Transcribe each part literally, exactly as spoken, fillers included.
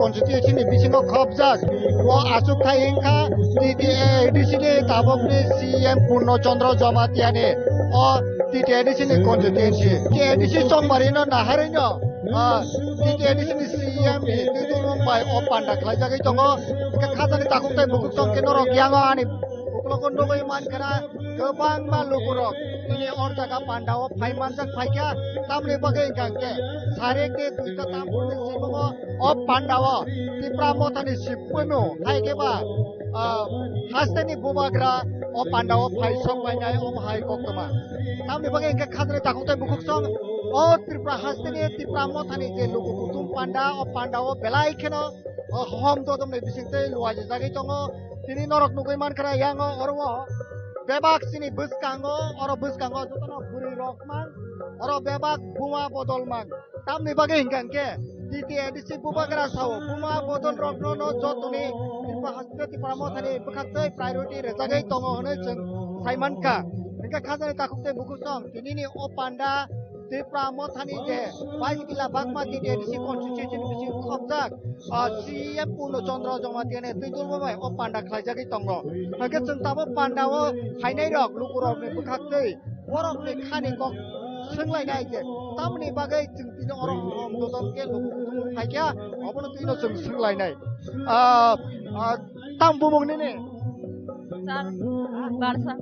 Constituency ni bisingo khobjak o achuk thai wngkha T T A D C ni tabukni C M Purno Chandra Jamatia ni o T T A D C ni constituency. T T A D C chongmari no naharwi no, ah, T T A D C ni C M ni twi tongmung bai o panda khlaijagwi tongo. Hwnkhe khajani takhuk tei bukhuk song khe norok yango ani uklogo nugwi mankha na kwbangma lukurok tini o jaga panda o phai manjak phaikha. Tamni bagwi hwnkha hwnkhe sarikni duita tampurni simungo o panda o Tipra Mothani sipunu hai khe ba, ah, hasteni bubagra o panda o phai sok painai omo hai koktwma. Tamni bagwi hwnkhe khajani takhuk tei bukhuk song o Tripura hasteni Tipra Mothani je luku kuthum panda o panda o belai kheno o hom dodom ni bising tei luaijagwi tongo. Tini norok nugwi mankha na yango oro o bebak chini bwskango, oro bwskango jotono bwrwi rok mang, oro bebak buma bodol mang. Tamni bagwi hwnkha hwnkhe T T A D C bubagra sao buma bodol rokno no jotoni Tripura hasteni Tipra Mothani bwkhaktwi priority rwjagwi tongo hwnwi chwng sai mankha. Hwnkhe khajani takhuk tei bukhuk song tinini o panda Tipra Mothani je Baisgila Bagma T T A D C constituency ni bisingo khobjak, ah, C M Purno Chandra Jamatia ni twi tongma bai o panda khlaijagwi tongo. Hwnkhe chwng tabuk panda o phainai rok lukurok ni bwkhaktwi borok ni khani kok swnglainai je tamoni bagwi chwng tini oro hom dodom khe luku kuthum phaikha, obono twino chwng swnglainai. Ah, ah, tam bumung nini? Sir, Barsa.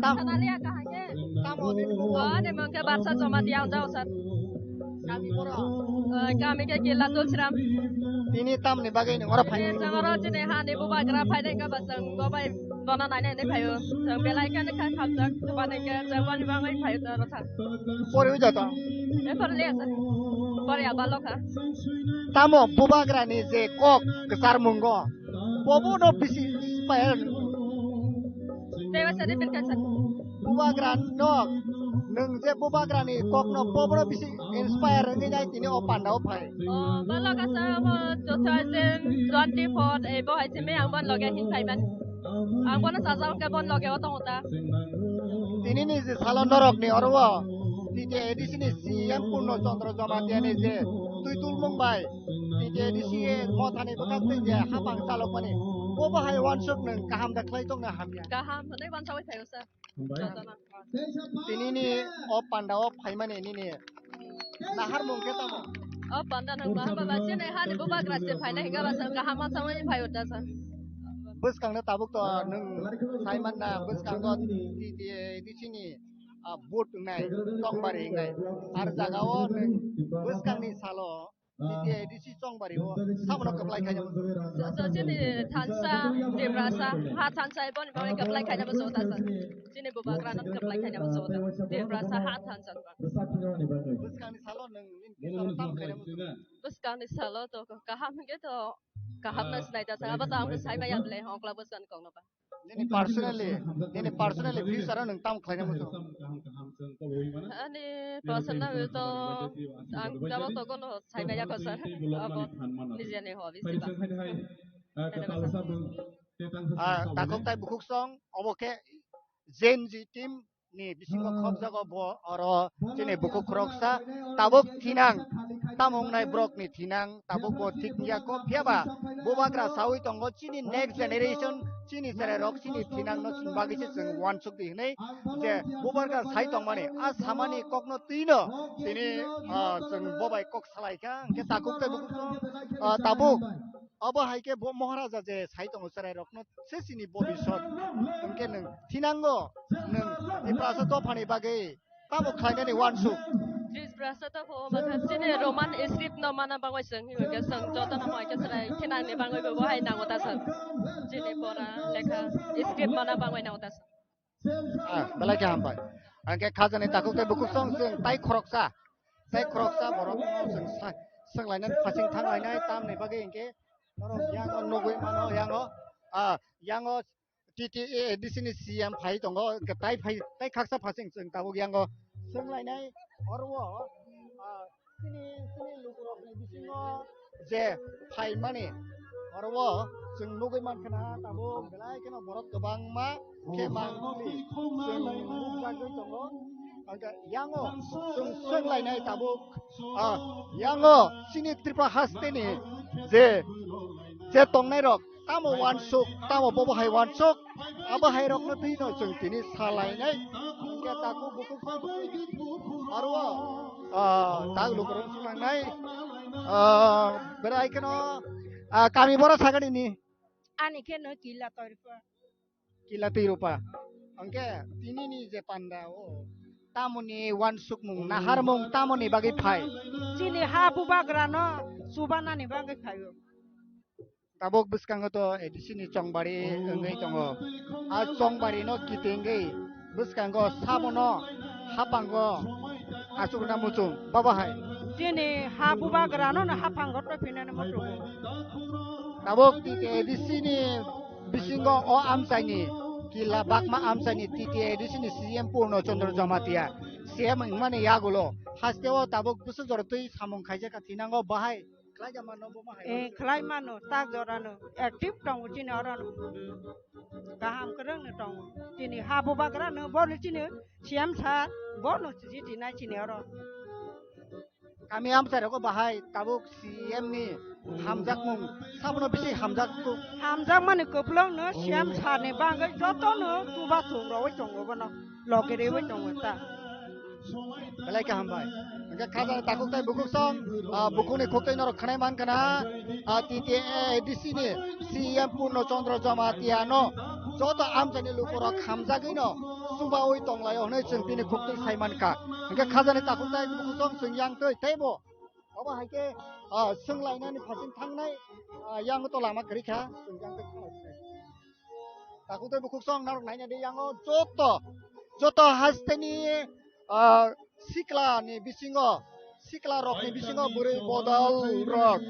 Tam. Analia kahage. Tam o nini bumung? Oh, ne mangke Barsa Jamatia ang jao, sir. Kami boro? Eh, kami ke Kila Tulsiram. Tini tamni bagwi nung oro phai? Tini jang oro chini hani bubagra phainai ka ba jang bobai bona nai nai phaio. Jang belai ka ne kha khamjak, bani ke jang bani bangai phaio ta rotha. Pori uja to? E pori le, sir. Pori abalo kha. Tamo bubagra ni je kok kwchar mungo. Bobo no bisi inspire. Tei waisa repeat kaisa. Bubagra no, nwng je bubagra ni kok no bobo no bisi inspire wngwi nai tini o panda o phai. O, balo kaisa obo two thousand twenty-four, eh, bo hai simi ang bon loge hin phaiman. Ang bono sajak ke bon loge o tongo ta. Tini ni je salo norok ni oro o T T A D C ni C M Purno Chandra Jamatia ni je twi tulmung bai T T A D C mothani bwkhaktwi je hapang chalokmani, bo bahai uansuk nwng kaham da khlai tongna hamya? Kaham hwnwi uansaui phaio, sir. Jotono. Tini ni o panda o phaimani nini naharmung khe tamo? O panda nang bahai baba chini hani bubagra se phaina hinga basa kaham uansaui phaio da, sir. Bwskang no tabuk to nwng sai manna bwskango T T A D C ni ah, vote wngnai, chongbari wngnai. Ar jaga o nwng bwskangni salo T T A D C chongbari o sabono kwplai khaina muchungo. So, so, chini thansa, Tiprasa, ha thansa, boni bagwi kwplai khaina muchungo ta sa. Chini bubagrano kwplai khaina muchungo ta. Tiprasa ha thansa. Bwskangni salo nwng nini salo tam khaina muchungo. Bwskangni salo to kaham hwnkhe to kaham no sinai ta sa. Abo to ang sai maya ble, ongkla bwskangni kokno ba. Nini personally, nini personally future o nwng tamo khlaina muchung? Ani personal to ang tamo to kono saina yakho sir. Abo nijeni hobby siba. Ah, takhuk tai bukhuk song, obo khe Gen Z team ni bisingo khobjago bo oro chini bukhuk khoroksa tabuk thinang tamo wngnai borok ni thinang tabuk bo thik wngya kho phiya ba bubagra saui tongo chini next generation chini cherai rok chini thinang no chini bagwi se chwng uansuk di hinwi je bubagra sai tongmani a samani kokno twino tini ah, chwng bobai kok salai kha hwnkhe takhuk tei bukhuk ah, tabuk obo hai khe bo Maharaja je sai tongo cherai rokno se chini bobisot hwnkhe nwng thinango nwng Tiprasa dophani bagwi tamo khlainani uansuk? Tiprasa dopha o masa chini Roman script no mana bagwi chwng hinkhe chwng jotono hoi khe chwrai khenani bagwi bo hai nango ta sir. Chini pora lekha script mana bagwi nango ta sir. Ah, belai khe hambai. Hwnkhe khajani takhuk tei bukhuk song chwng tai khoroksa. Tai khoroksa borok no chwng sa-, swnglainani phasing thanglainai tamni bagwi hwnkhe norok yango nugwi mano yango, ah, yango T T A D C ni C M phai tongo, hwnkhe tai phai, tai khaksa phasing chwng tabuk yango swnglainai oro o, ah, chini, chini lukurokni bisingo je phaimani oro o chwng nugwi mankha na tabuk belai kheno borok kwbangma khe mangpili chwng nukjagwi tongo. Hwnkhe yango chwng swnglainai tabuk, ah, yango chini Tripura hasteni je, je tongnairok tamo uansuk, tamo bobo hai uansuk, abo hairokno twino chwng tini salainai. Hwnkhe takhuk bukhuk aro, ah, tak lukurok swnglainai, ah, berai kheno, ah, kami boro sagani ni. Ani khe no kila torpa. Kila twi rupa. Hwnkhe tinini je panda o tamoni uansukmung, naharmung tamoni bagwi phai? Chini ha bubagrano chubanani bagwi phaio. Tabuk bwskango to A D C ni chongbari wngwi tongo. A chongbari no kitingwi bwskango sabono hapango achukna muchung babo hai. Chini ha bubagrano no hapango to phinani muchung. Tabuk T T A D C ni bisingo o amchaini kila bakma amchaini T T A D C ni C M Purno Chandra Jamatia C M wngmani yagulo hasteo tabuk bwswk jora twi samung khaijak thinango bahai khlai ja mano bo ma hai. Eh, khlai mano, tak jorano active tongo chini oro. Kaham kwrwng no tongo. Chini ha bubagrano bono chini C M sir bono chiti nai chini oro. Kami amchai rogo bahai tabuk C M ni hamjakmung sabono bisi hamjakmung. Hamjakmani kwplwng no C M sir ni bagwi joto no chuba chung rogwi tongo bono loge rewi tongo ta. Belai kaham bai. Hwnkhe khajani takhuk tai bukhuk song, ah, bukhukni khuk tai norok khwnai mankha na, ah, T T A D C ni C M Purno Chandra Jamatia no joto amchaini lukurok hamjagwi no chubawi tonglaio hwnwi chwng bini khuk tai sai mankha. Hwnkhe khajani takhuk tai bukhuk song chwng yang twi teibo. Obo hai khe, ah, swnglainani phaising thangnai, ah, yang to lama kwrwi kha, swng yang twi thanglai. Takhuk tei bukhuk song narwk naina di yango joto, joto hasteni, ah, sikla ni bisingo, sikla rokni bisingo bwrwi bodol rok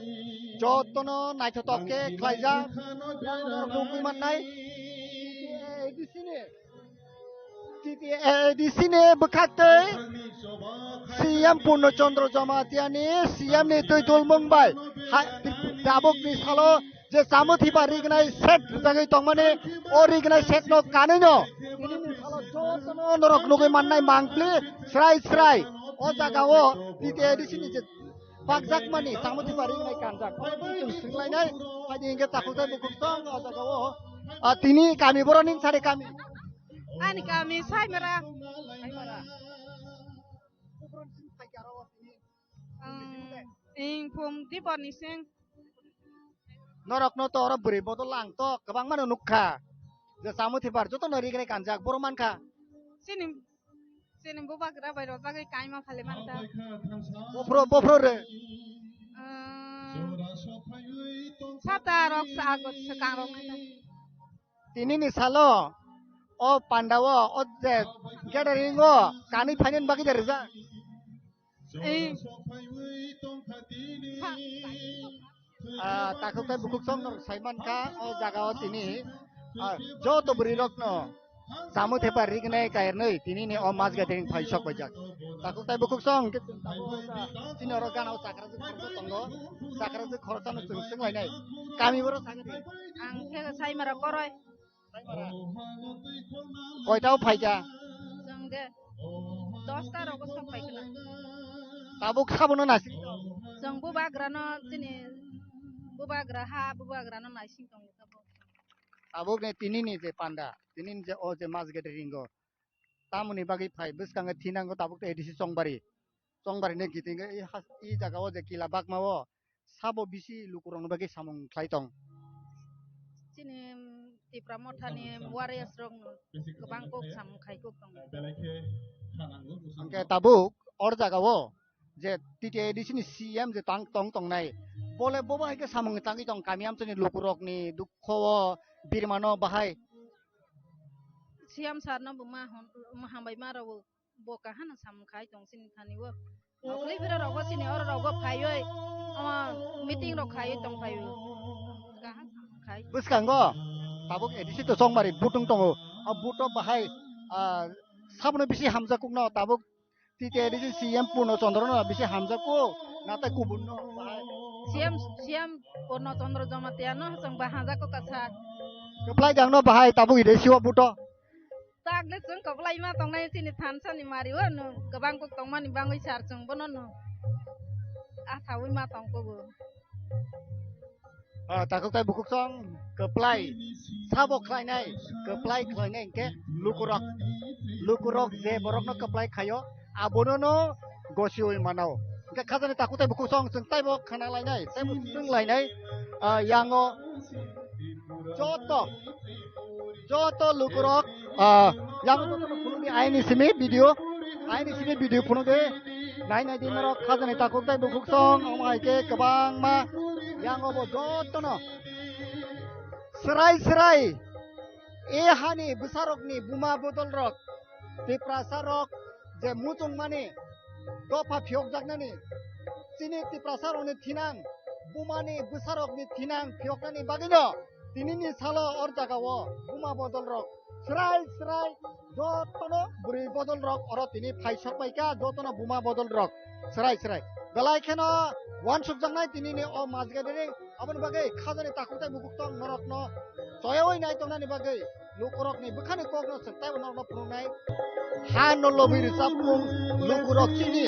jotono naithotok khe khlaijak. Yang norok nugwi mannai, A D C ni T T A D C ni bwkhaktwi C M Purno Chandra Jamatia ni C M ni twi dulmung bai ha-, tabuk ni salo je Chamuthipar rignai set rwjagwi tongmani, o rignai set no kanwi no tini ni salo jotono norok nugwi mannai mangpli srai srai o jaga o T T A D C ni je bakjakmani Chamuthipar rignai kanjak. Chwng swnglainai, phaidi hwnkhe takhuk tai bukhuk song o jaga o. Ah, tini kami borok ni sari kami. Ani kami Saimara. Ang, ing phung Dipor ni sing. Norok no to oro bwrwi bodol lang to kwbangma no nukha. Je Chamuthipar joto no rignai kanjak borok mankha. Chini, chini bubagra bai rojagwi kaima phale mankha. Bophro, bophro re. Ehm, sata rok sa agot swkang rok mankha. Tini ni salo o panda o, o je gathering o kanwi phainani bagwi de rijak. Eh. Ah, takhuk tai bukhuk song norok sai mankha o jaga o tini, ah, joto bwrwi rok no Chamuthipar rignai kairnwi tini ni o mas gathering phai sok baijak. Takhuk tai bukhuk song hwnkhe chini oro gana o chakra jwk khoroksa tongo, chakra jwk khoroksa no chwng swnglainai kami boro sagadi. Ang khe Saimara Koroi. Koita o phaikha? Chwng de dosta rogo sok phaikha. Tabuk sabono nasing. Chwng bubagra no chini bubagra ha bubagra no naising tongo tabuk. Tabuk ni tini ni je panda, tini ni je o je mas gathering o. Tamoni bagwi phai bwskango thinango tabuk A D C Chongbari. Chongbari ni kiting i has-, i jaga o je kila bakma o sabo bisi lukurokni bagwi samung khlai tong. Chini Tipra Mothani warriors rok no kwbang kok samung khai kok tong. Hwnkhe tabuk or jaga o je T T A D C ni C M je tang tong tongnai bole bobo hai khe samung tangwi tong kami amchani lukurokni dukho o birmano bahai. C M sir no bo ma hon-, ma hambai ma rw bo kaham no samung khai tong chini thani o. Nokli bira rogo chini oro rogo phaioi, ama meeting rok khaioi tong phaioi. Kaham samung khai. Bwskango tabuk A D C to Chongbari butung tongo. A buto bahai, ah, sabono bisi hamjakukno tabuk T T A D C C M Purno Chandra no bisi hamjakuk. Natai kubun no bahai. C M, C M Purno Chandra Jamatia no chwng ba hamjakuk kasa. Kwplai jang no bahai tabuk ide siwa buto. Chak le chwng kwplai ma tongnai chini thansa ni mari o, no kwbang kok tongmani bangwi sar chwng bono no asawi ma tong kogo. Ah, takhuk tai bukhuk song kwplai sabo khlainai, kwplai khlainai hwnkhe lukurok, lukurok je borokno kwplai khaio, abono no gosiwi mano. Hwnkhe khajani takhuk tai bukhuk song chwng taibo khana lainai, taibo swng lainai, ah, yango joto, joto lukurok, ah, yango joto no phunukdi aini simi video, aini simi video phunukdi, nai nai di norok khajani takhuk tai bukhuk song, omo hai khe kwbangma yango bo joto no srai srai e hani bwsarokni buma bodolrok, Tiprasarok je muchungmani dopha phiyokjaknani, chini Tiprasarokni thinang, bumani bwsarokni thinang phiyoknani bagwino tinini salo or jagao buma bodolrok srai srai jotono bwrwi bodolrok oro tini phai sok paikha, jotono buma bodolrok srai srai. Belai kheno uansukjaknai tinini o mas gathering, aboni bagwi khajani takhuk tai bukhuk tong norokno choyawi nai tongnani bagwi lukurokni bwkhani kokno chwng taibo norokno phunuknai. Ha no lobwi rwchapmung lukurok chini,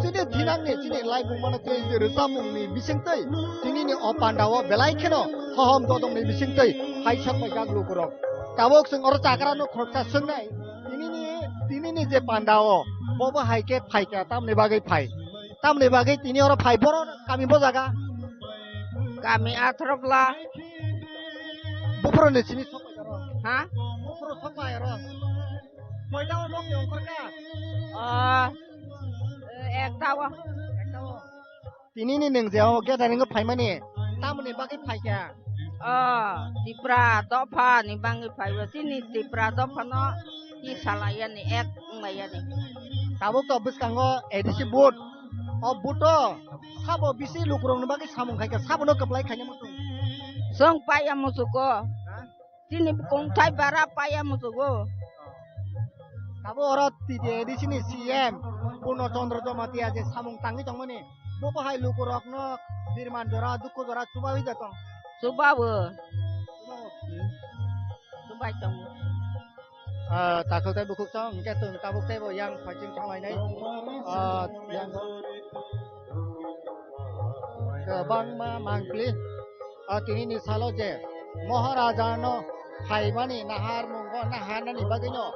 chini thinangni, chini laibumano tei rwchapmungni bisingtwi tinini o pandao belai kheno hohom dodongni bisingtwi hai sok paijak lukurok. Tabuk chwng oro chakrano khoroksa swngnai, tinini, tinini je pandao bobo hai khe phaikha tamni bagwi phai? Tamni bagwi tini oro phai, boro kami bo jaga? Kami Athropla. Buphuru ni simi sok pai oro. Ha? Buphuru sok pai oro. Koita o nok ni ongkhor kha? Ah, eh, ekta o. Ekta o. Tini ni nwng je o gathering o phaimani, tamni bagwi phaikha? Oh, Tipra dopha ni bagwi phaibo. Chini Tipra dopha no ki salai yani, ek wng lai yani. Tabuk to bwskango A D C vote. O vote o sabo bisi lukurokni bagwi samung khaikha, sabono kwplai khaina muchung. Chwng paiya muchugo. Ha? Chini kongthai bara paiya muchugo. Tabuk oro T T A D C ni C M Purno Chandra Jamatia je samung tangwi tongmani, bo bahai lukurokno birman jora, dukhu jora chubawi da tong. Chubawo. Chubawo. Chubai tongo. Ah, takhuk tai bukhuk song, hwnkhe chwng tabuk teibo yang phaiching thanglainai. Ah, yang kwbangma mangpili. Ah, tinini salo je Maharaja no phaimani nahar mungo naharnani bagwino,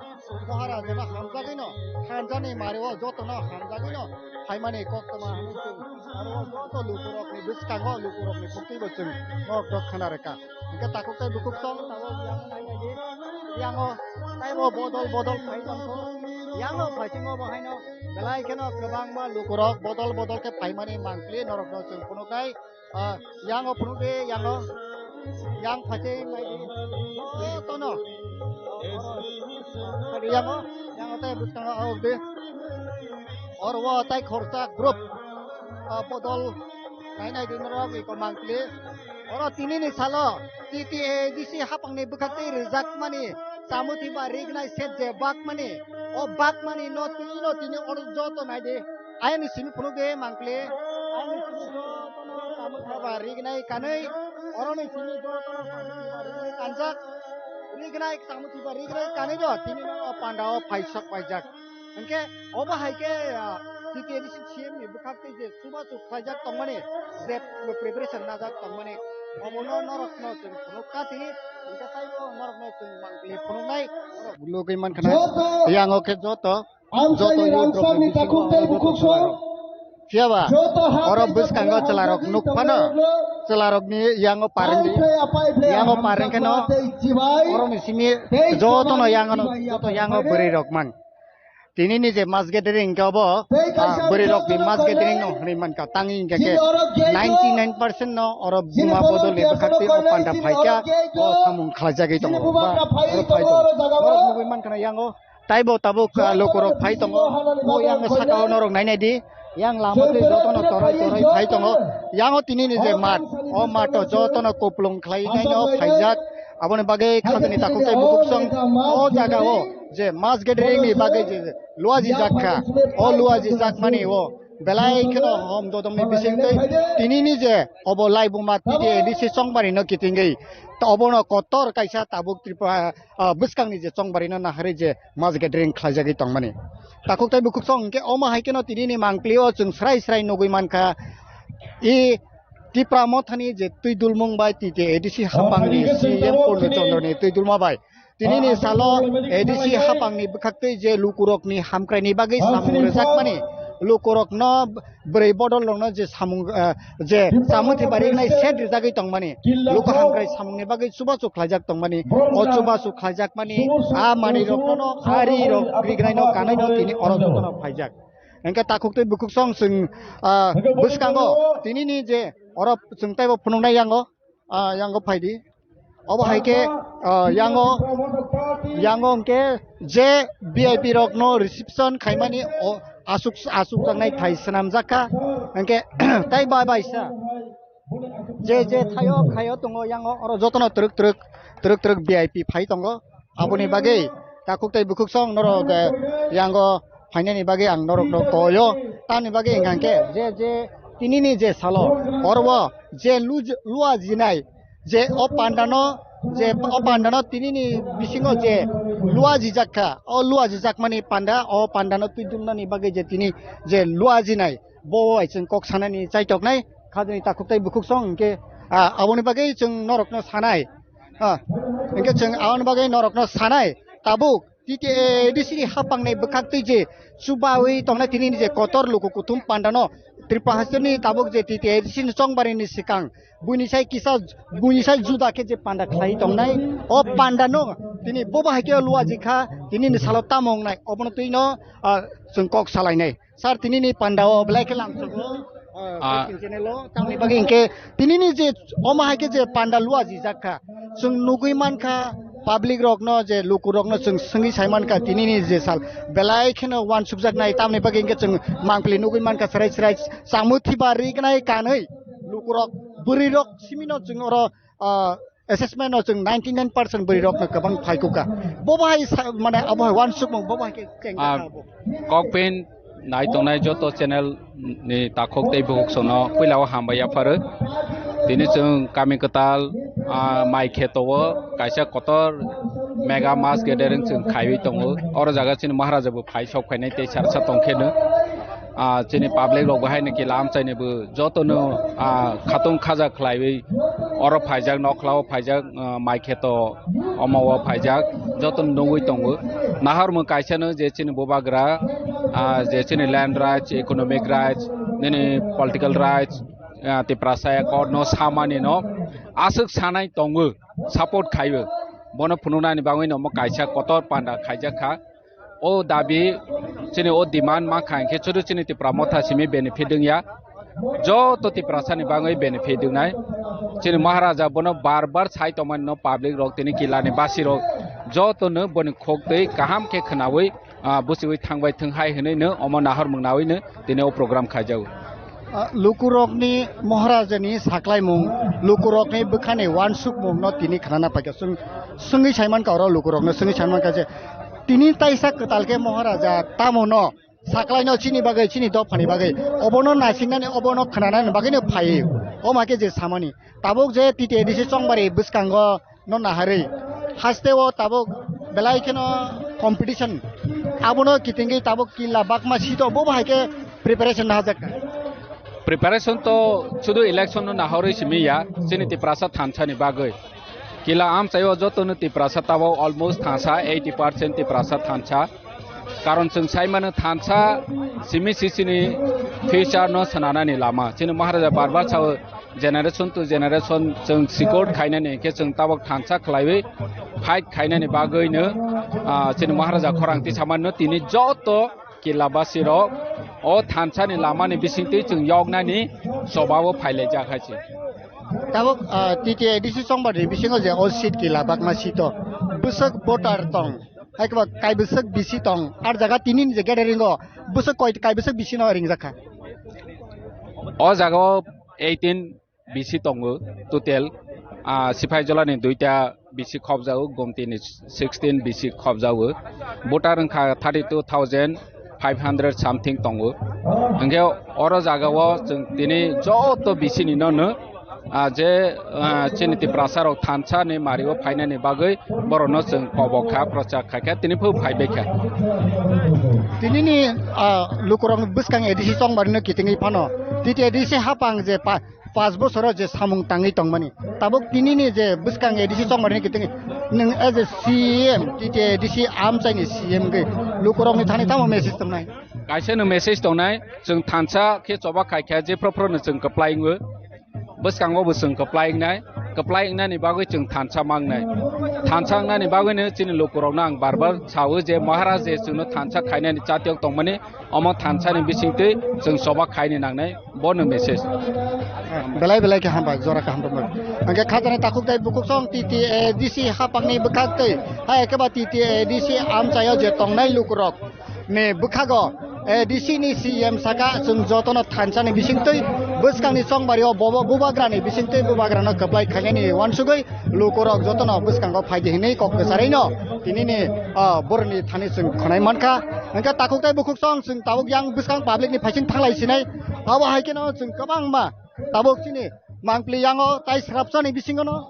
Maharaja no hamjagwino, thansa ni mari o joto no hamjagwino phaimani koktwma hinwi chwng aro joto lukurokni bwskango lukurokni buktwibo chwng norok dok khna rwkha. Hwnkhe takhuk tai bukhuk song tabuk yango nai nai di. Yango taibo bodol bodol phai tongkho. Yango phaisingo bo haino belai kheno kwbangma lukurok bodol bodol khe phaimani mangpili norokno chwng phunuknai. Ah, yango phunukdi, yango. Yang phaising naidi. Jotono. Yango, yango tei bwskango aogdi. Oro o tai khorsa group, ah, bodol nai nai di norok iko mangpili. Oro tinini salo T T A D C haphangni bwkhaktwi rwjakmani Chamuthiba rignai set je bakmani, o bakmani no tini no tini oro joto nai di. Ayani simi phunuk di mangpili. Ayani simi joto no Chamuthiba rignai kanwi, oro ni simi joto no Chamuthiba rignai kanjak. Rignai Chamuthiba rignai kanwi do tini no o panda o phai sok paijak. Hwnkhe obo hai khe, ah, T T A D C C M ni bwkhak tei je chubachu khlaijak tongmani, je preparation najak tongmani, obono norokno chwng phunuk kha tini, hwnkhe taibo norokno chwng mangpili phunuknai. Lugui mankha na, joto yango khe joto, ang joto sani youth rokni rangsani bisingo takhuk tei oro joto bukhuk chwlarok. Song. Phiyaba, joto oro hapjak bwskango chwlarok chwlarok nuk phano, chwlarokni yango pareng di, apai phai, apai phai, yango pareng kheno, tei chibai, oroni simi tei jotono chibai, yango no, chibai, joto yango bwrwi rok man. Tini ni je mass gathering khe obo, ah, bwrwi rok ni mass gathering no hwnwi mankha, tangwi hwnkhe khe ninety nine percent no oro buma bodol ni bwkhak twi o panda phaikha, o samung khlaijagwi tongo, ba oro phai tongo. Norok nugwi mankha na yango taibo tabuk, ah, lukurok phai tongo, o yang saka o norok nainai di. Yang lama twi jotono toroi toroi phai tongo. Yango tini ni je mat, o mato jotono kuplung khlai naino phaijak. Aboni bagwi khajani takhuk tei bukhuk song o jaga o je mass gathering ni bagwi je luaji jak kha. O luaji jak mani o Belai kheno hom dodongni bisingtwi tinini je obo laibuma T T A D C chongbarino kitingwi, obono kotor kaisa tabuk Tripura, ah, bwskangni je chongbarino naharwi je mass gathering khlaijagwi tongmani. Takhuk tei bukhuk song hwnkhe omo hai kheno tinini mangpilio chwng srai srai nugwi mankha. I Tipra Mothani je twi dulmung bai T T A D C hapangni C E M Purno Chandra ni twi dulma bai tinini salo A D C hapangni bwkhaktwi je lukurokni hamkraini bagwi samung rwjakmani, lukurokno bwrwi bodol rokno je samung, eh, je chamung thwi barinai set rijagwi tongmani, luku hamkrai samungni bagwi chubachu khlaijak tongmani, o chubachu khlaijakmani, a manwi rokno, a ri rok, rignai no, kanai no, tini oro jotono phaijak. Hingke takhuk tei bukhuk song chwng, ah, bwskango tinini je oro chwng teibo phunuknai yango, ah, yango phaidi. Obo hai khe, ah, yango, yango hingke je V I P rokno reception khaimani o asuk, asuk jaknai thai swnamjak kha. Hingke tai bai bai sa. Je je thaio khaio tongo yango oro jotono twrwk twrwk, twrwk twrwk V I P phai tongo. Aboni bagwi takhuk tei bukhuk song norok, eh, yango phainani bagwi ang norokno koyo. Tamni bagwi hwnkha khe je, je tinini je salo oro o je luj-, lua jinai je o pandano, je o pandano tinini bisingo je lua jijak kha, o lua jijakmani panda, o pandano twi dumnani bagwi je tini je lua jinai, bo bai chwng kok sanani chaitoknai khajani takhuk tei bukhuk song hwnkhe, ah, aboni bagwi chwng norokno sanai. Ah, hingke chwng aboni bagwi norokno sanai, tabuk T T A D C ni hapangni bwkhaktwi je chubawi tongnai tini je kotor luku kuthum pandano Tripura hasteni tabuk je T T A D C ni chongbarini swkang buini sai kisa, buini sai juda khe je panda khlai tongnai, o pandano tini bobo hai khe luaji kha, tinini salo tamo wngnai, obono twino, ah, chwng kok salainai. Sir, tinini pandao belai khe lamsogo, ah, ah, Channel o, tamni bagwi hingke tinini je omo hai khe je panda lua jijak kha, chwng nugwi mankha, public rokno je luku rokno chwng swngwi sai mankha, tinini je sal belai kheno uansukjaknai, tamni bagwi hingke chwng mangpili nugwi mankha, chwrai chwrai chamwi thiba rignai kanwi luku rok, bwrwi rok simino chwng oro, ah, assessment o chwng ninety nine percent bwrwi rokno kwbang phaikukha. Bo bahai sa-, mane abo hai uansukmung bo bahai khe chengjakha. Ah, abo. Kokpin nai tongnai joto channel ni takhuk tei bukhuk sono puila o hambai yapharo. Tini chwng kami kwtal, ah, mai kheto o kaisa kotor mega mass gathering chwng khaiwi tongo. Oro jaga chini Maharaja bo phai sok phainai tei sarsa tongkheno. Ah, chini public rok bo haino kila amchaini bo jotono, ah, khatung khaja khlaiwi oro phaijak, nokhlao phaijak, ah, mai kheto omo o phaijak, jotono nugwi tongo. Naharmung kaisano je chini bubagra, ah, je chini land rights, economic rights, nini political rights, ah, Tiprasa Accord no samani no aswk sanai tongo, support khaio. Bono phunuknani bagwi no omo kaisa kotor panda khaijak kha. O dabi, chini o demand ma kha hingkhe chudu chini Tipra Motha simi benefit wngya. Joto Tiprasani bagwi benefit wngnai. Chini Maharaja bono bar bar sai tongmani no public rok tini kilani basi rok jotono boni khok twi kaham khe khwnawi, ah, busiwi thangbai thwng hai hwnwi no omo nahormung nawi no tini o program khaijago. Ah, lukurokni Maharajani saklaimung, lukurokni bwkhani uansukmungno tini khnana paikha. Chwng swngwi saimankha oro lukurokno, swngwi saimankha je tini taisa kwtal khe Maharaja tamono saklaino chini bagwi, chini dophani bagwi, obono naisingnani, obono khnanani bagwino phaiwi. Omo hai khe je samani. Tabuk je T T A D C chongbari bwskango no naharwi. Haste o tabuk belai kheno competition. Abono kitingwi tabuk killa bakma sito bo bahai khe preparation nahajak. Preparation to sudu election no nahorwi simi ya, chini Tiprasa thansa ni bagwi. Killa amchai o joto no Tiprasa tabuk almost thansa, eighty percent Tiprasa thansa. Karon chwng sai mano thansa simi si chini future no swnanani lama. Chini Maharaja bar bar sao generation to generation chwng sikor khainani hwnkhe chwng tabuk thansa khlaiwi fight khainani bagwino, ah, chini Maharaja khorang tisamano tini joto killa basi rok o thansani lamani bisingtwi chwng yoknani chobao phailaijak hai se. Tabuk, ah, T T A D C chongbari bisingo je o seat killa bakma seat o bwswk voter tong, hai khe ba kai bwswk bisi tong, ar jaga tini ni je gathering o bwswk koi, kai bwswk bisi no ringjak kha? O jaga o eighteen bisi tongo total. Ah, Sipaijala ni duita bisi khobjago, Gomti ni sixteen bisi khobjago. Voter wngkha thirty two thousand five hundred something tongo. Hingke oro jaga o chwng tini joto bisini no no, ah, je, ah, chini Tiprasa rok thansa ni mari o phainani bagwi borok no chwng kobok kha, prochar khai kha, tini phu phai bai kha. Tini ni, ah, lukurok bwskang A D C chongmari no kitingwi phano. T T A D C hapang je pa-, Paanch bosoro je samung tangwi tongmani, tabuk tinini je bwskang A D C chongmani kiting nwng as a C M, T T A D C amchaini C M gwi lukurokni thani tamo message tongnai? Kaisa no message tongnai, chwng thansa khe choba khai kha, je phro phro no chwng kwplai wngo, bwskango bo chwng kwplai wngnai, kwplai wngnani bagwi chwng thansa mangnai, thansa wngnani bagwino chini lukurokno ang bar bar sao je Maharaj je chwngno thansa khainani chatiyok tongmani, omo thansani bisingtwi chwng choba khaini nangnai, bono message. Belai belai khe hambai, jora kaham rwmani. Hingke khajani takhuk tei bukhuk song T T A D C hapangni bwkhak tei hai khe ba T T A D C amchaio je tongnai lukurok ni bwkhago A D C ni C M saka chwng jotono thansani bisingtwi bwskangni chongbario bobo bubagrani bisingtwi bubagrano kwplai khainani wansugwi lukurok jotono bwskango phaidi hinwi kok kwcharwi no tinini, ah, boroni thani chwng khwnai mankha. Hingke takhuk tei bukhuk song chwng tabuk yang bwskang public ni phaising thanglai sinai. Abo hai kheno chwng kwbangma tabuk chini mangpli yango tai srapsani bisingono,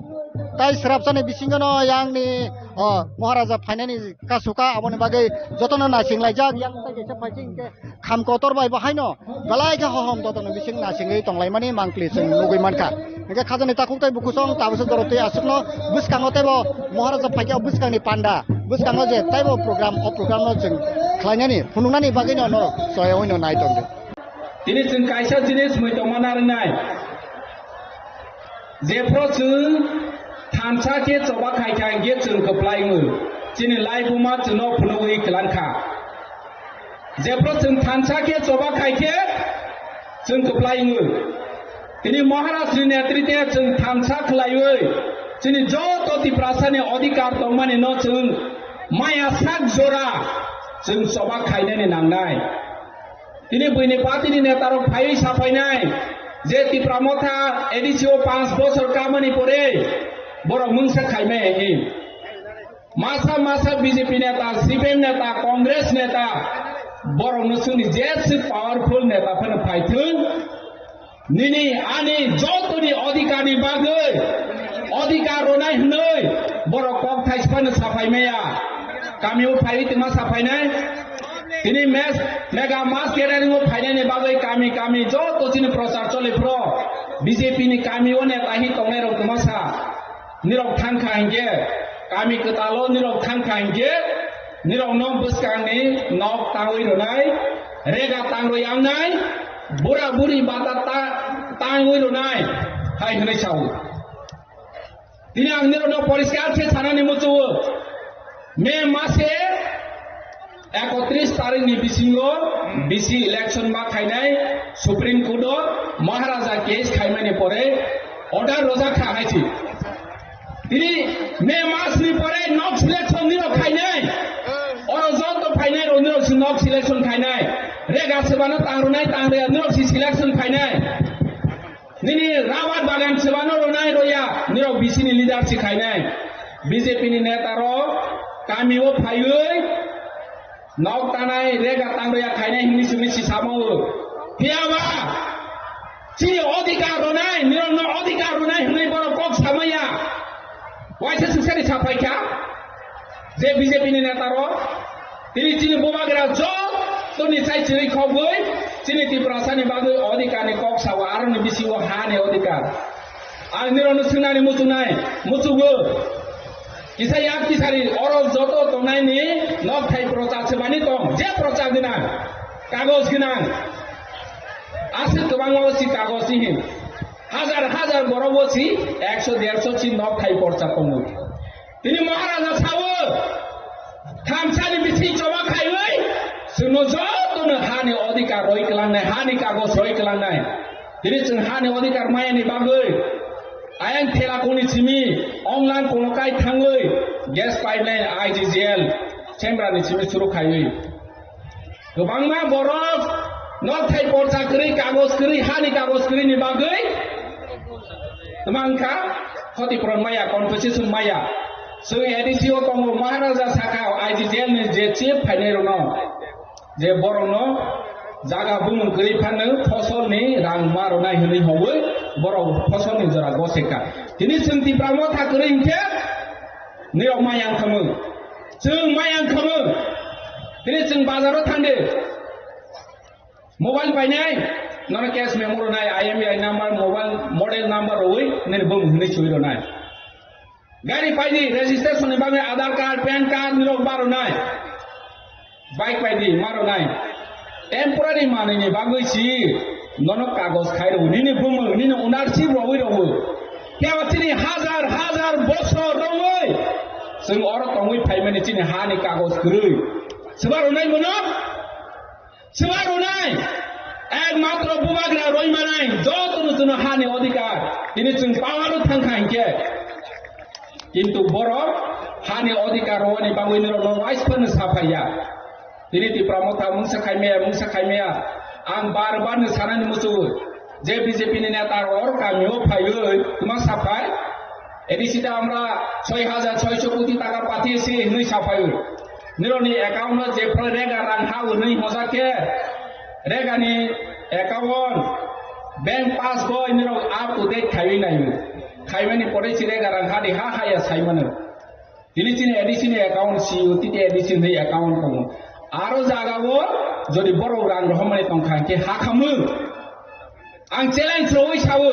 tai srapsani bisingono yang ni, oh, Maharaja phainani kasuka aboni bagwi jotono naising laijak, yang tai kaisa phaising hingke kham kotor bai bo haino belai khe hohom dodonni bising nasingwi tonglaimani mangpli chwng nugwi mankha. Hingke khajani takhuk tei bukhuk song tabuksa dorotwi aswkno bwskango teibo Maharaja phaikhe o bwskangni panda, bwskango je teibo program, o programno chwng khlainani, phunuknani bagwino norok choyaoino nai tongdi. Tini chwng kaisa jinis mui tongma narwngnai. Jephru chwng thansa khe choba khai kha, hingkhe chwng kwplai wngo. Chini laibuma chwngno phunugwi kwlang kha. Jephru chwng thansa khe choba khai khe chwng kwplai wngo. Tini Maharajni netritwe chwng thansa khlaiwi chini joto Tiprasani odhikar tongmani no chwng maya sak jora chwng choba khainani nangnai. Tini buini party ni neta rok phaiwi saphainai je Tipra Motha A D C o panch bochor kamani pore borok mungsa khaimai hai. Masa masa B J P neta, C P M neta, Congress neta borok no chwngni jeswk powerful neta phano phaithwng. Nini ani jotoni odhikar ni bagwi odhikar rwnai hwnwi borok kok thaisa phano saphai maya. Kami o phaiwi tongma saphainai. Tini mes, mega mass gathering o phainani bagwi kami kami joto chini prochar choli phro B J P ni kami o neta hi tongnai rok tongma sa. Nirok thangkha hinkhe, kami kwtalo nirok thangkha hinkhe, nirokno bwskangni nok tangwi rwnai, rega tangrwi yangnai, bura buri bata ta-, tangwi rwnai, hai hwnwi sao. Tini ang nirokno poriskar khe sanani muchungo, May mase ekotris tarikni bisingo bisi election ma khainai Supreme Court o Maharaja case khaimani pore order rojak kha hai si. Tini May masni pore nok selection nirok khainai. Oro joto phainai rok nirok si nok selection khainai. Rega sebano tangrwnai tangrwya nirok si selection khainai. Nini rabar bagan sebano rwnai roya nirok bisini leader si khainai. B J P ni neta rok kami o phaiwi nok tanai rega tangrwya khainai hwnwi chwngni si samango. Phiyaba chini odhikar rwnai, nirokno odhikar rwnai hwnwi borok kok samaya. Waisa swksani saphai kha je B J P ni neta rok tini chini bubagra jotoni chai chirwi khogwi chini Tiprasani bagwi odhikar ni kok sao, aroni bisingo ha ni odhikar. Ang nirokno swngnani muchungnai, muchungo. Kisa yak kisari oro joto tongnai ni nok thai prochar se bani tong, je prochar gwnang, kagoj gwnang. Aswk kwbangma o si kagoj ni hin. Hajar hajar borok o si ekso derso si nok thai porcha tongo. Tini Maharaja sao, thamsani bising choba khaiwi, chwngno jotono hani odhikar roi kwlangnai, hani kagoj roi kwlangnai. Tini chwng hani odhikar mayani bagwi, ayang Thelakoni simi, Onglang Konokai thangwi, gas pipeline I G G L, Chemrani simi suru khaiwi. Kwbangma borok nok thai porcha kwrwi, kagoj kwrwi, hani kagoj kwrwi ni bagwi twmang kha, khoti puron maya, compensation maya. Chwng A D C o tongo, Maharaja sakha, I G G L ni je chief phainai rokno. Je borokno jaga bumung kwrwi phano fosolni rang ma rwnai hwnwi hwnwi borok fosolni jora goseka. Tini chwng Tipra Motha kwrwi hinkhe nirok ma yang khamung. Chwng ma yang khamung. Tini chwng bazaro thangdi. Mobile painai, nono cash memo rwnai, I M E I number, mobile model number rwi nini bumung hwnwi swi rwnai. Gari paidi, registration ni bagwi Aadhaar card, PAN card nirok ma rwnai. Bike paidi, ma rwnai. Temporary manwi ni bagwi si nono kagoj khai rw, nini bumung, nini ownership rwi rw. Kebo chini hajar hajar bosor rwi chwng oro tongwi phaimani chini hani kagoj kwrwi. Swba rwnai bono? Swba rwnai, ekmatro bubagra rwi manai, jotono chwngno hani odhikar. Tini chwng power-o thangkha hinkhe. Kintu borok hani odhikar rwani bagwi nirokno waispano saphaiya. Tini Tipra Motha mungsa khaimaya, mungsa khaimaya. Ang bar bar no sanani muchungo. Je B J P ni neta rok kamio phaiwi twma saphai, A D C ta amra soi hajar soiso koti taka pathiyesi hinwi saphaiwi. Nirokni account o jephru rega rang ha hinwi hojakhe, regani account, bank passbook nirok up to date khaiwi naiwi. Khaimani pore si rega rang ha di ha haya saimano. Tini chini A D C ni account si o, tini A D C ni account tongo. Aro jaga o jodi borok rang rohormani tongkha hinkhe ha khamung. Ang challenge rwi sao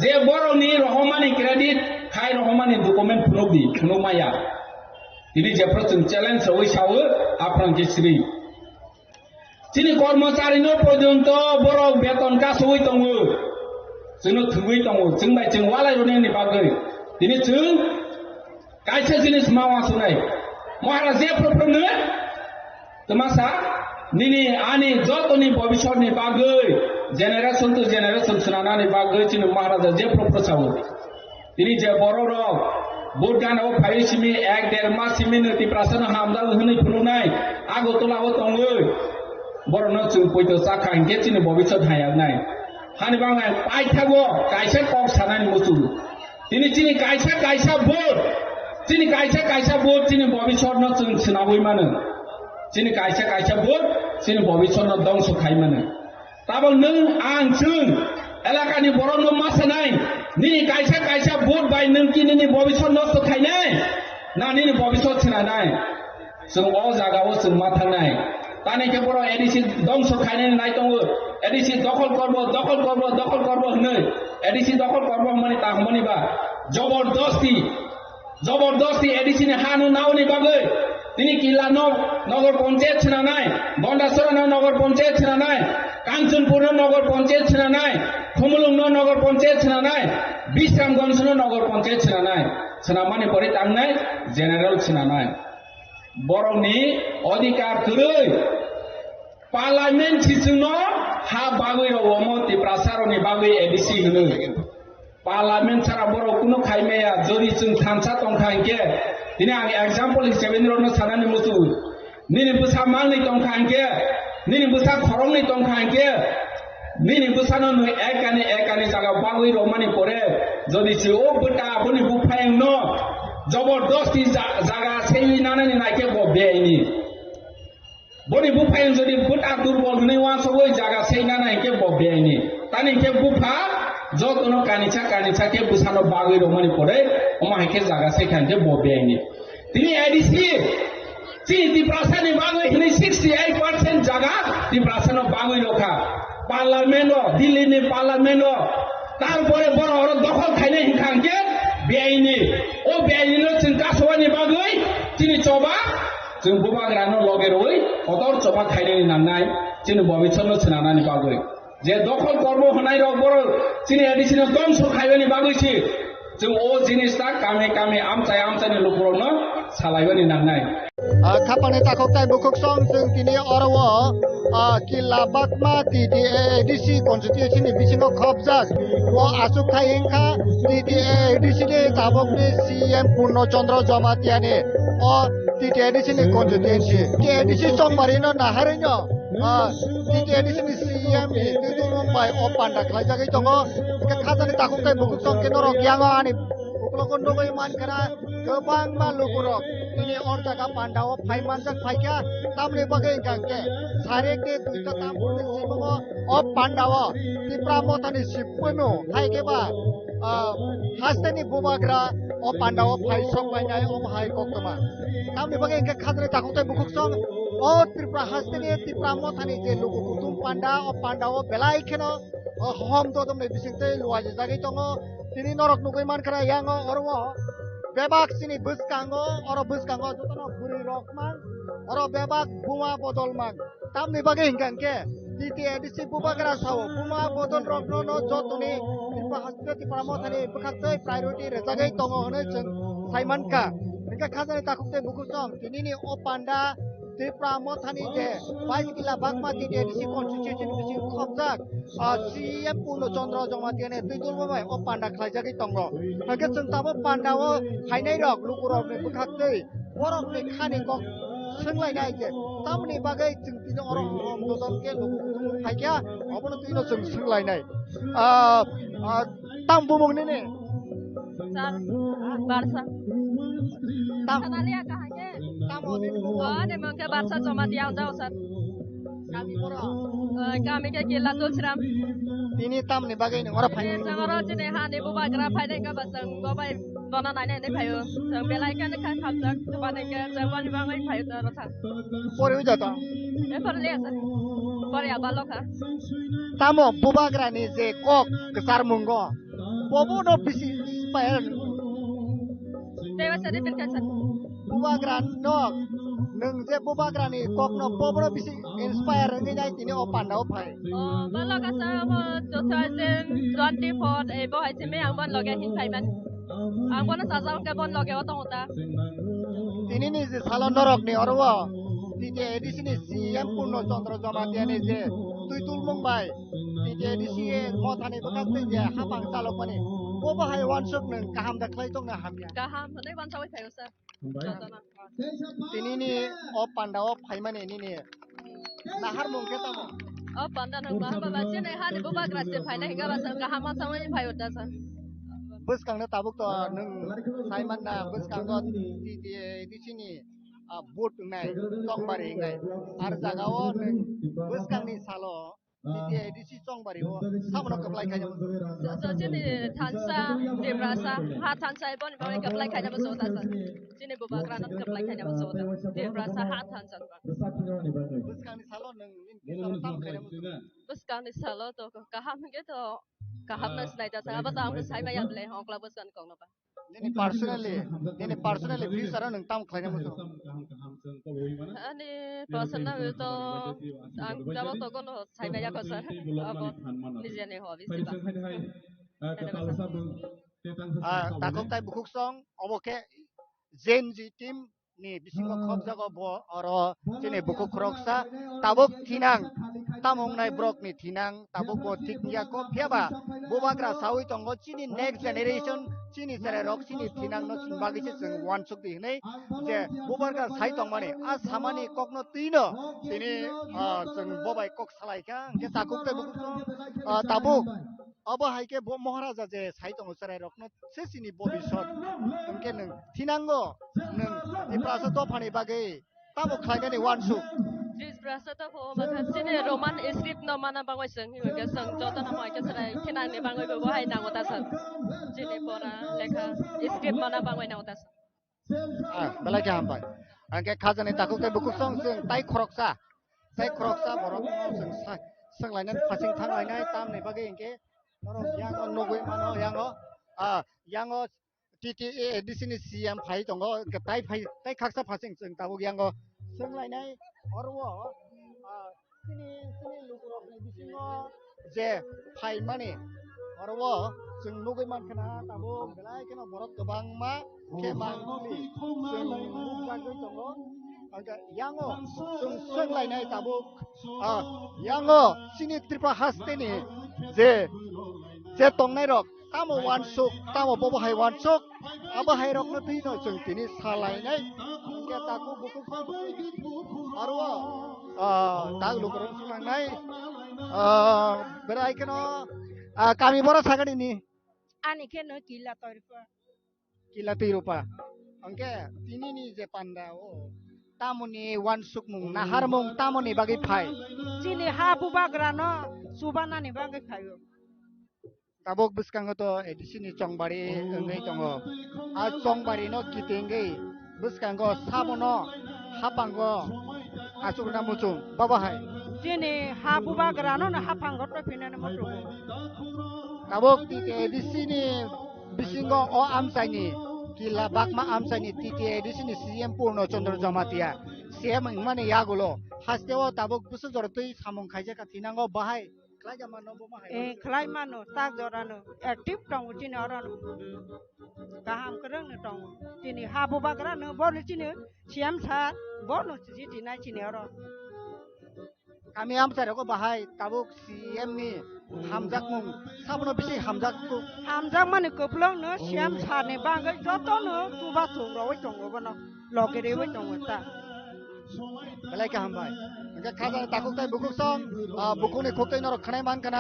je borok ni rohormani credit khai rohormani document phunuk di, phunuk maya. Tini jephru chwng challenge rwi sao, aphang khe sri. Chini kormochari no porjonto borok beton kasui tongo. Chwngno thwgwi tongo. Chwng bai chwng walai rwnani bagwi. Tini chwng kaisa jinis ma wansuknai. Maharaj je program no twmasa nini ani jotoni bobisor ni bagwi, generation to generation swnanani bagwi chini Maharaja je program sao. Tini je borok rok vote gana o phaiwi simi ek der mas simi no Tiprasa no hamjak hwnwi phunuknai Agartala o tongwi borok no chwng poito chakha hinkhe chini bobisot hayaknai. Hani bagwi paithago kaisa kok sanani muchungo. Tini chini kaisa kaisa vote, chini kaisa kaisa vote chini bobisot no chwng swnamwi mano. Chini kaisa kaisa vote chini bobisot no dongso khai mano. Tabok nwng ang chwng elakani borokno ma sanai, nini kaisa kaisa vote bai nwng ki nini bobisot nosto khainai? Na nini bobisot swnanai? Chwng o jaga o chwng ma thangnai. Tani khe borok A D C dongso khainani nai tongo, A D C dokhol korbo, dokhol korbo, dokhol korbo hwnwi. A D C dokhol korbo hwnmani ta hwnmani ba? Jobordosti. Jobordosti A D C ni ha no nauni bagwi tini Killa no nogor panchayat swnanai, Gondasora no nogor panchayat swnanai, Kanchanpur no nogor panchayat swnanai, Khumulwng no nogor panchayat swnanai, Bisramganj no nogor panchayat swnanai. Swnamani pore tangnai general swnanai. Borokni odhikar kwrwi. Parliament si chwngno ha bagwi rw omo Tiprasa rokni bagwi A D C hwnwi. Parliament sara borok kunu khai maya, jodi chwng thansa tongkha hinkhe, tini ang example hisabe nirokno sanani muchungo. Nini bwsa mangni tongkha hinkhe, nini bwsa khoroknwi tongkha hinkhe, nini bwsano nwng ekani ekani jaga bagwi rwmani pore, jodi se o bwta aboni buphayungno jobordosti ja-, jaga seiwi nanani naikhe bo beaini. Boni buphayung jodi bwta durbol hwnwi uansugwi jaga seinana hinkhe bo beaini. Tani hinkhe bupha jotono kanisa kanisa khe bwsano bagwi rwmani pore omo hai khe jaga seikha hinkhe bo beaini. Tini A D C chini Tiprasani bagwi hwnwi sixty eight percent jaga Tiprasano bagwi rwkha. Parliament o, Delhi ni parliament o, tarpore borok oro dokhol khainai hinkha hinkhe beaini. O beaini no chwng kasowani bagwi chini choba Chwng bubagrano loge rwui kotor choba khainani nangnai, chini bobisotno swnamnani bagwi. Je dokhol kormo hwnai rok borok chini A D C no dongso khaibani bagwi si chwng o jinis ta kami kami amchai amchaini lukurokno salaibani nangnai. Ah, khapangni takhuk tai bukhuk song chwng tini oro o, ah, Killa Bakma T T A A D C constituency ni bisingo khopjak. O aswk thai wngkha T T A A D C ni tabukni C M Purno Chandra Jamatia ni. O T T A D C ni constituency. T T A D C chongmari no naharwi no, ah, T T A D C ni C M ni twitung bai o panda khlaijagwi tongo. Hwnkhe khajani takhuk tai bukhuk tong khe norok yango ani uklogo nugwi mankha na kwbangma lukurok. T Tini o jaga panda o phai manjak phaikha, tamni bagwi hwnkha hwnkhe sarik ni duita tampur ni sibongo o panda o Tipra Mothani sibui no hai khe ba, ah, haste ni bubagra o panda o phai sok painai omo hai koktwma. Tamni bagwi hwnkhe khajani takhuk tei bukhuk song o Tripura haste ni Tipra Mothani je luku kutung panda o panda o belai kheno o hom dodom ni bising tei luaji jagwi tongo. Tini norok nugwi mankha yango oro o bebak chini bwskango, oro bwskango jotono bwrwi rok mang, oro bebak buma bodol mang. Tamni bagwi hwnkha hwnkhe T T A D C bubagra sao buma bodol rokno no jotoni Tripura haste Tipra Mothani bwkhak tei priority rwjagwi tongo hwnwi chwng sai mankha. Hwnkhe khajani takhuk tei bukhuk song tinini o panda Tipra Mothani je bais kila bakma T T A D C constituency ni bising khopjak, ah, C E M Purno Chandra Jamatia ni twi dulbo bai o panda khlaijagwi tongo. Hwnkhe chwng tabuk panda o phainai rok luku rok ni bwkhak twi borok ni khani kok swnglainai je tamoni bagwi chwng tini oro hom dodol khe luku phaikha obono twino chwng swnglainai. Ah, ah, Tam bumung nini? Sir, Barsa. Tam. Sanalia kahage. Tam o nini bumung? Oh, ni mungke Barsa Jamatia ang jao, sir. Kami boro? Eh, kami ke Kila Tulsiram. Tini tamni bagwi nung oro phai? Ini sengoro chini hani bubagra phai dai ka basang bobai bona nai nai phai o. Seng belai kan kha khamjak, tubani ke jawani bangai phai o toro thang. Pori uja to? Eh, pori le, sir. Pori abalo kha. Tamo bubagra ni je kok kesar mungo. Bobo no bisi inspire. Tei ba sari bil kaisa. Bubagra no, nwng je bubagra ni kok no bobo no bisi inspire wngwi nai tini o panda o phai. O, balo kasa abo two thousand twenty-four, eh, bo hai simi ang bon loge hin phai man. Ang bono sajao ke bon loge o tongo ta. Tini ni je salo norok ni oro o T T A D C ni C M Purno Chandra Jamatia ni je twi tulmung bai T T A D C mothani bwkhak twi je hapang chalokmani. Bo bahai wansuk nwng kaham da khlai tongna hamya. Kaham hwnwi wansawi phaio, sir. Jotono. Tini ni o panda o phaimani nini nahar mung khe tamo? O panda nang ma hamba ba chini hani bubagra se phaina hinga ba sa kaham ma sawi phai uta sa. Bwskang no tabuk to nwng sai man na bwskang o T T A D C ni, ah, vote wngnai, tokbari wngnai. Ar jaga o nwng bwskang ni salo T T A D C chongbari o sabono kwplai khaina muchungo. So, so, chini thansa, Tiprasa, ha thansa, iboni bagwi kwplai khaina muchungo ta sa. Chini bubagrano kwplai khaina muchungo ta. Tiprasa ha thansa. Bwskangni salo nwng nini salo tam khaina muchungo. Bwskangni salo to kaham hwnkhe to kaham no sinai ta sa. Abo to ang sai maya ble hokla bwskangni kokno ba. Nini personally, nini personally future o nwng tamo khlaina muchungo? Ani personal to ang jabo to kono saina yako sir. Abo nijeni hobby se ba. Ah, takhuk tai bukhuk song, obo khe Gen Z team ni bisingo khopjago bo oro chini bukhuk khoroksa tabuk thinang tamo wngnai borok ni thinang tabuk bo thik ya kok phiya ba bubagra sawi tongo chini next generation chini cherai rok chini thinang no chini bagwi se chwng wansuk di hinwi je bubagra sai tongmani a samani kokno twino tini, ah, chwng bobai kok salai kha hwnkhe takhuk tei bukhuk, ah, tabuk obo hai khe bo Maharaja je sai tongo cherai rokno se chini bobisot. Hwnkhe nwng thinango nwng Tiprasa dophani bagwi tamo khlainani wansuk? Tiprasa dopha o bakha chini Roman script no mana bangwi chwng hinkhe chwng jotono hai khe chwrai khinani bangwi bo hai nango ta sir. Chini pora lekha script mana bangwi nango ta sir. Ah, belai khe hambai. Hwnkhe khajani takhuk tei bukhuk song chwng tai khoroksa, tai khoroksa borok no chwng sa-, swnglainani phasing thanglainai tamni bagwi hwnkhe norok yango nugwi mano yango, ah, yango T T A D C ni C M phai tongo, hwnkhe tai phai, tai khaksa phasing chwng tabuk yango swnglainai oro o, ah, chini, chini lukurokni bisingo je phaimani oro o chwng nugwi mankha na tabuk belai kheno borok kwbangma khe mangmani chwng nukjagwi tongo. Hwnkhe yango chwng swnglainai tabuk, ah, yango chini Tripura hasteni je, je tongnairok tamo wansuk, tamo bobo hai wansuk, abo hai rokno twino chwng tini salainai. Hwnkhe takhuk bukhuk aro, ah, tak lukurok swklangnai, ah, berai kheno, ah, kami boro sakani ni. Ani kheno kila torikha. Kila twi rupa. Hwnkhe tinini je panda o tamoni wansukmung, naharmung tamoni bagwi phai? Chini ha bubagrano chubanani bagwi phaio. Tabuk bwskango to A D C ni chongbari wngwi tongo. A chongbari no kitingwi bwskango sabono hapango achukna muchung. Baba hai. Chini ha bubagrano no hapango to phinani muchung. Tabuk T T A D C ni bisingo o amchaini kila bakma amchaini T T A D C ni C M Purno Chandra Jamatia C M wngmani yagulo hasteo tabuk bwswk jora twi samung khaijak kha thinango bahai khlai ja mano bo ma hai. Eh, khlai mano, tak jora no active tongo chini oro no. Kaham kwrwng no tongo. Chini ha bubagra no bo no chini C M sir bo no chiti nai chini oro. Kami amchai rogo bahai tabuk C M ni hamjakmung sabono bisi hamjakgo. Hamjakmani kwplwng no C M sir ni bagwi joto no chuba chung rogwi tongo bono, logi rwi tongo ta. Belai khe hambai. Hwnkhe khajani takhuk tai bukhuk song, ah, bukhukni khuk tai norok khwnai mankha,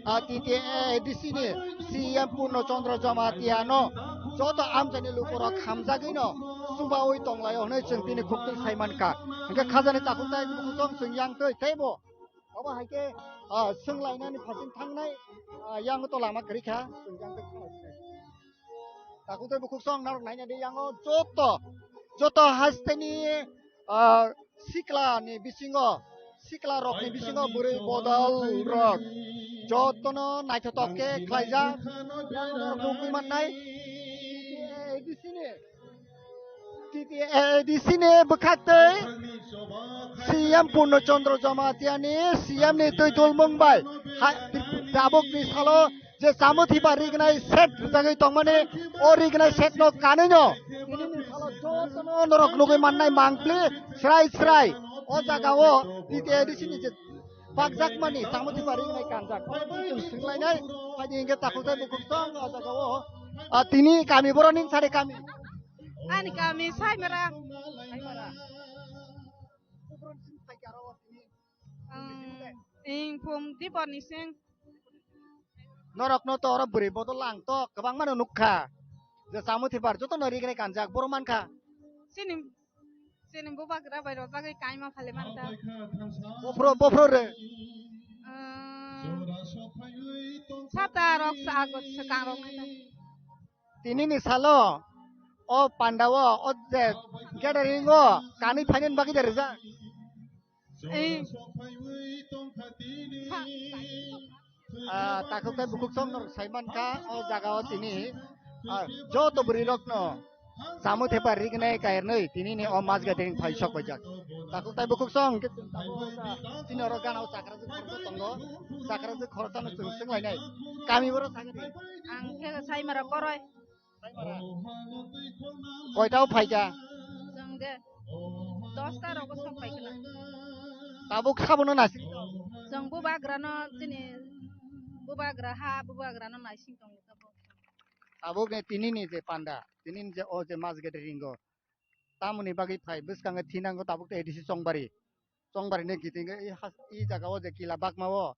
ah, T T A D C ni C M Purno Chandra Jamatia no joto amchaini lukurok hamjagwi no chubawi tonglaio hwnwi chwng tini khuk tai sai mankha. Hwnkhe khajani takhuk tai bukhuk song chwng yang twi teibo. Obo hai khe, ah, swnglainani phasing thangnai, ah, yang to lama kwrwi kha, chwng yang twi thanglai. Takhuk tai bukhuk song narok naina di yango joto, joto hasteni, ah, sikla ni bisingo, sikla rok ni bisingo bwrwi bodol rok jotono naithotok khe khlaijak. Yang norok nugwi mannai, T T A D C ni, T T A D C ni bwkhaktwi C M Purno Chandra Jamatia ni C M ni twi dulmung bai ha-, tabuk ni salo je Chamuthipar rignai set rwjagwi tongmani, o rignai set no kanwi no tini ni salo jotono norok nugwi mannai mangpli srai srai o jaga o T T A D C ni je bakjakmani Chamuthipar rignai kanjak. Chwng swnglainai, phaidi hwnkhe takhuk tai bukhuk song o jaga o. Ah, tini kami borok ning sari kami. Ani kami Saimara. Saimara. Ang ing phum Dipor ni sing. Norok no to oro bwrwi bodol lang to kwbangma no nukha. Je Chamuthipar joto no rignai kanjak borok mankha. Sini Chini bubagra bai rojagwi kaima phale manta. Bophro, bophro re. Ehm, sata rok sa agot swkang rok nai ta. Tini ni salo o panda o, o je gathering o kanwi phainani bagwi de rijak. Eh. Sa- Ah, takhuk tai bukhuk song norok sai mankha o jaga o tini, ah, joto bwrwi rok no Chamuthipar rignai kairnwi tini ni o mas gathering phai sok paijak. Takhuk tai bukhuk song hwnkhe chini oro gana o chakra jwk khoroksa tongo, chakra jwk khoroksa no chwng swnglainai. Kami boro sakani. Ang khe Saimara Koroi. Koita o phaikha? Chwng de dosta rogo sok phaikha na. Tabuk sabono nasing tong? Chwng bubagrano chini bubagra ha bubagrano naising tongo tabuk. Tabuk ni tini ni je panda, tini ni je o je mas gathering o, tamoni bagwi phai bwskango thinango tabuk te A D C Chongbari. Chongbari ni kiting i has-, i jaga o je kila bakma o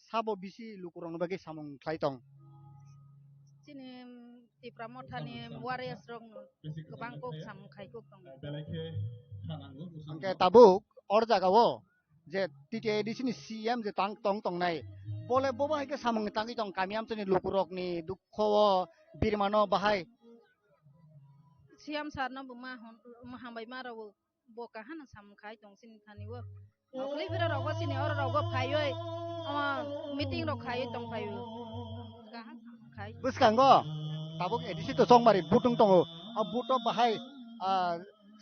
sabo bisi lukurokni bagwi samung khlai tong. Chini Tipra Mothani warriors rokno kwbang kok samung khai kok tongo. Hwnkhe tabuk or jaga o je T T A D C ni C M je tang tong tongnai, bole bobo hai khe samung tangwi tong kami amchani lukurokni dukho o birmano bahai. C M sir no bo ma hon-, ma hambai ma rwo. Bo kahano samung khai tong chini thani o. Nokli bira rogo chini oro rogo phaioi, omo meeting rok khaioi tong phaioi. Kaham samung khai. Bwskango tabuk A D C to Chongmari butung tongo. O buto bahai, ah,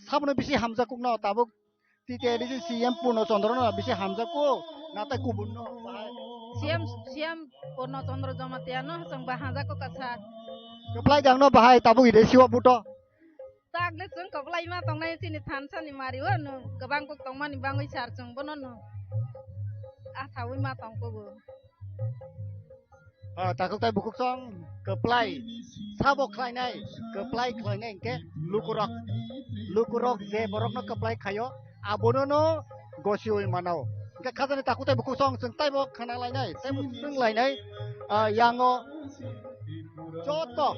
sabono bisi hamjakukno tabuk T T A D C C M Purno Chandra no bisi hamjakuk. Natai kubun no bahai. C M, C M Purno Chandra Jamatia no chwng ba hamjakuk kasa. Kwplai dang no bahai tabuk ide siwa buto. Takle chwng kwplai ma tongnai chini thansa ni mari o no kwbang kok tongmani bangwi sar chwng bono no asaui ma tong kogo. Ah, takhuk tai bukhuk song kwplai sabo khlainai, kwplai khlainai hwnkhe lukurok, lukurok je borokno kwplai khaio abono no gosiui mano. Hwnkhe khajani takhuk tai bukhuk song chwng taibo khana lainai, taibo swng lainai, ah, yango joto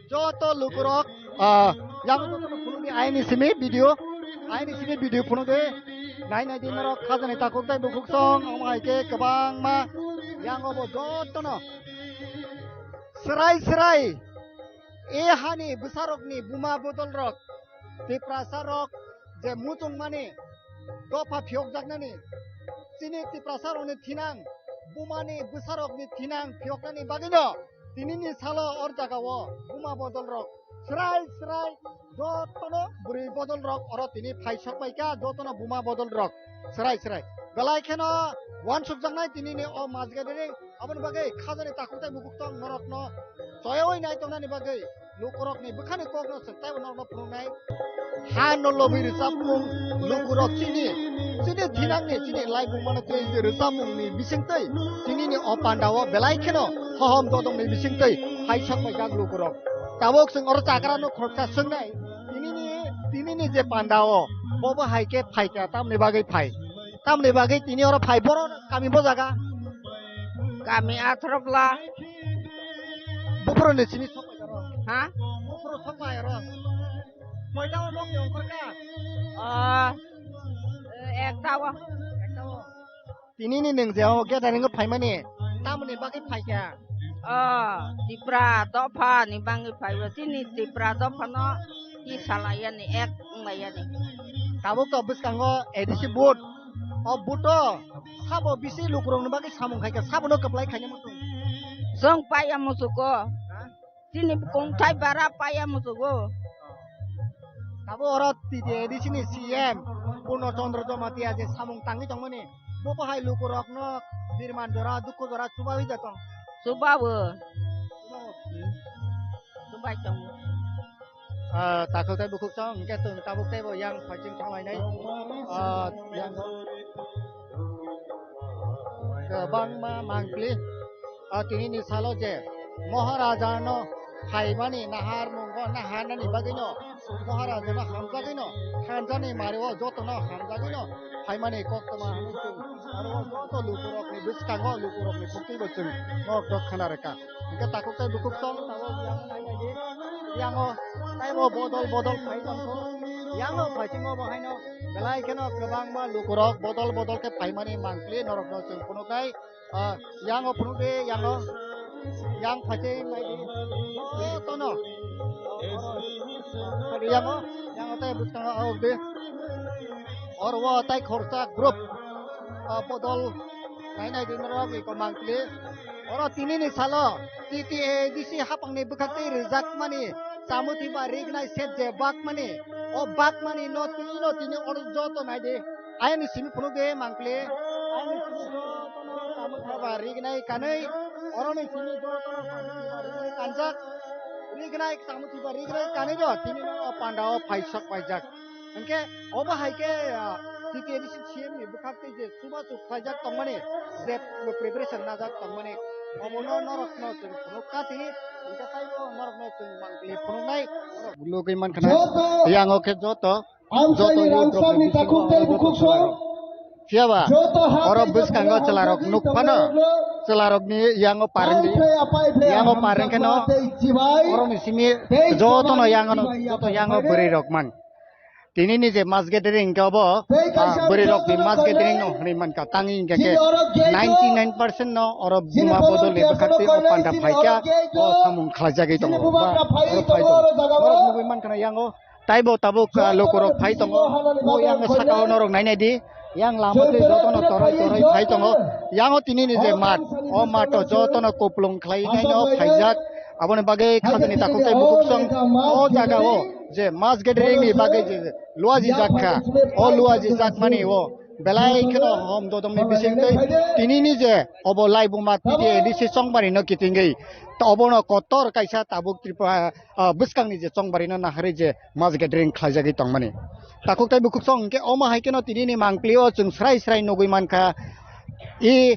Joto lukurok, ah, yang joto no phunukdi aini simi video, aini simi video phunukdi. Nai nai di norok khajani takhuk tei bukhuk song, omo hai khe kwbangma yang obo joto no. Srai srai, e hani bwsarokni buma bodolrok, Tiprasarok je muchungmani dopha phiyokjaknani, chini Tiprasarokni thinang, bumani bwsarokni thinang phiyoknani bagwino tinini salo or jagao buma bodolrok srai srai jotono bwrwi bodolrok oro tini phaisok paikha, jotono buma bodolrok srai srai. Belai kheno uansukjaknai tinini o Mass Gathering, aboni bagwi khajani takhuk tei bukhuk tong norokno choyaui nai tongnani bagwi lukurokni bwkhani kokno swk taibo norokno phunuknai. Ha no lobwi rwchapmung lukurok chini, chini thinangni, chini laibumano tei je rwchapmungni bisingtwi tinini o pandao belai kheno hohom dodongni bisingtwi phaisok paijak lukurok. Tabuk chwng oro chakrano khoroksa swngnai, tinini, tinini je pandao bobo hai khe phaikha, tamni bagwi phai? Tamni bagwi tini oro phai, boro kami bo jaga? Kami Athrobla. Buphuru ni simi sok pai oro. Ha? Buphuru sok pai oro. Koita o nok ni ongkhor kha? Ah, ekta o. Ekta o. Tini ni nwng je o gathering o phaimani, tamoni bagwi phaikha? Ah, Tipra dopha ni bagwi phaibo. Chini Tipra dopha no ki salai yani, ek wng lai yani. Tabuk to bwskango A D C vote. O buto sabo bisi lukurokni bagwi samung khaikha, sabono kwplai khaina muchung. Chwng paiya muchugo. Ha? Chini kongthai bara paiya muchugo. Abo oro T T A D C ni C M Purno Chandra Jamatia je samung tangwi tongmani, bo bahai lukurokno birman jora, dukhu jora chubawi da tong. Chubawo. Chubawo. Chubai tongo. Ah, takhuk tei bukhuk song hwnkhe chwng tabuk teibo yang phaiching thanglainai. Ah, yang kwbangma mangpli. Ah, tinini salo je Maharajano phaimani naharmungo naharnani bagwino, Maharajano hamjagwino, thanjani mario jotono hamjagwino phaimani koktwma hwnwi chwng aro joto lukurokni bwskango lukurokni bwtwibo chwng norok khna rwkha. Hingke takhuk tei bukhuk song tabuk yang nai nai di. Yango taibo bodol bodol phai tongkho. Yango phaisingo bo haino belai kheno kwbangma lukurok bodol bodol khe phaimani mangpli norokno chwng phunuknai. Ah, yango phunukdi, yango yang phaising nai di. Jotono. Yango, yango tei bwskango aok di. Oro o tai khorsa group, ah, bodol nai nai di norok iko mangpli. Oro tinini salo T T A D C hapangni bwkhaktwi rwjakmani Chamuthiba Rignai set je bakmani, o bakmani no tini no tini oro joto nai di. Ayani simi phunuk di mangpli. Ayani simi joto no Chamuthiba Rignai kanwi, oroni simi joto no Chamuthiba Rignai kanjak. Rignai Chamuthiba Rignai kanwi do tini no o panda o phaisok paijak. Hingke obo hai khe, ah, T T A D C C M ni bwkhak tei je chubachu khlaijak tongmani, je preparation najak tongmani, omono norokno chwng phunuk kha tini, hingke taibo norokno chwng mangpili phunuknai, norok lugui mankha na. Joto yang o khe joto, amsani joto youth rokni ramsarni bisingo takhuk tei oro joto bukhuk chwla song. Phiyaba, joto ha oro tei bwskango joto chwlarok hamsarni nuk phano, tongmani chwlarokni yango pareng di, apai phai apai yango pareng kheno, tei chibai, oroni simi tei jotono jotono yango, chibai joto yango apai bwrwi rok man. Tini ni je mass gathering hingke obo, tei kaisa ah, bwrwi rok ni jotono mass gathering no hwnwi mankha. Tangwi hingke khe ninety nine percent no oro buma bodol ni bwkhak tei o panda phaikha, o samung khlaijagwi tongo. Ba, oro phai tongo. Norok nugwi mankha na yango. Taibo tabuk, ah, lukurok phai tongo. O yang saka o norok nainai di. Yang lama tei jotono toroi toroi phai tongo. Yango tini ni je mat, o mato jotono kuplung khlai naino phaijak. Aboni bagwi khajani takhuk tei bukhuk song o jaga o je mass gathering ni bagwi je luaji jak kha. O luaji jak mani o belai kheno hom dodong ni bising tei tini ni je obo laibuma T T A D C chongmani no kitingwi. Obono kotor kaisa tabuk Tripura, ah, bwskangni je chongbarino naharwi je mass gathering khlaijagwi tongmani. Takhuk tei bukhuk song hwnkhe omo hai kheno tinini mangpili o chwng srai srai nugwi mankha. I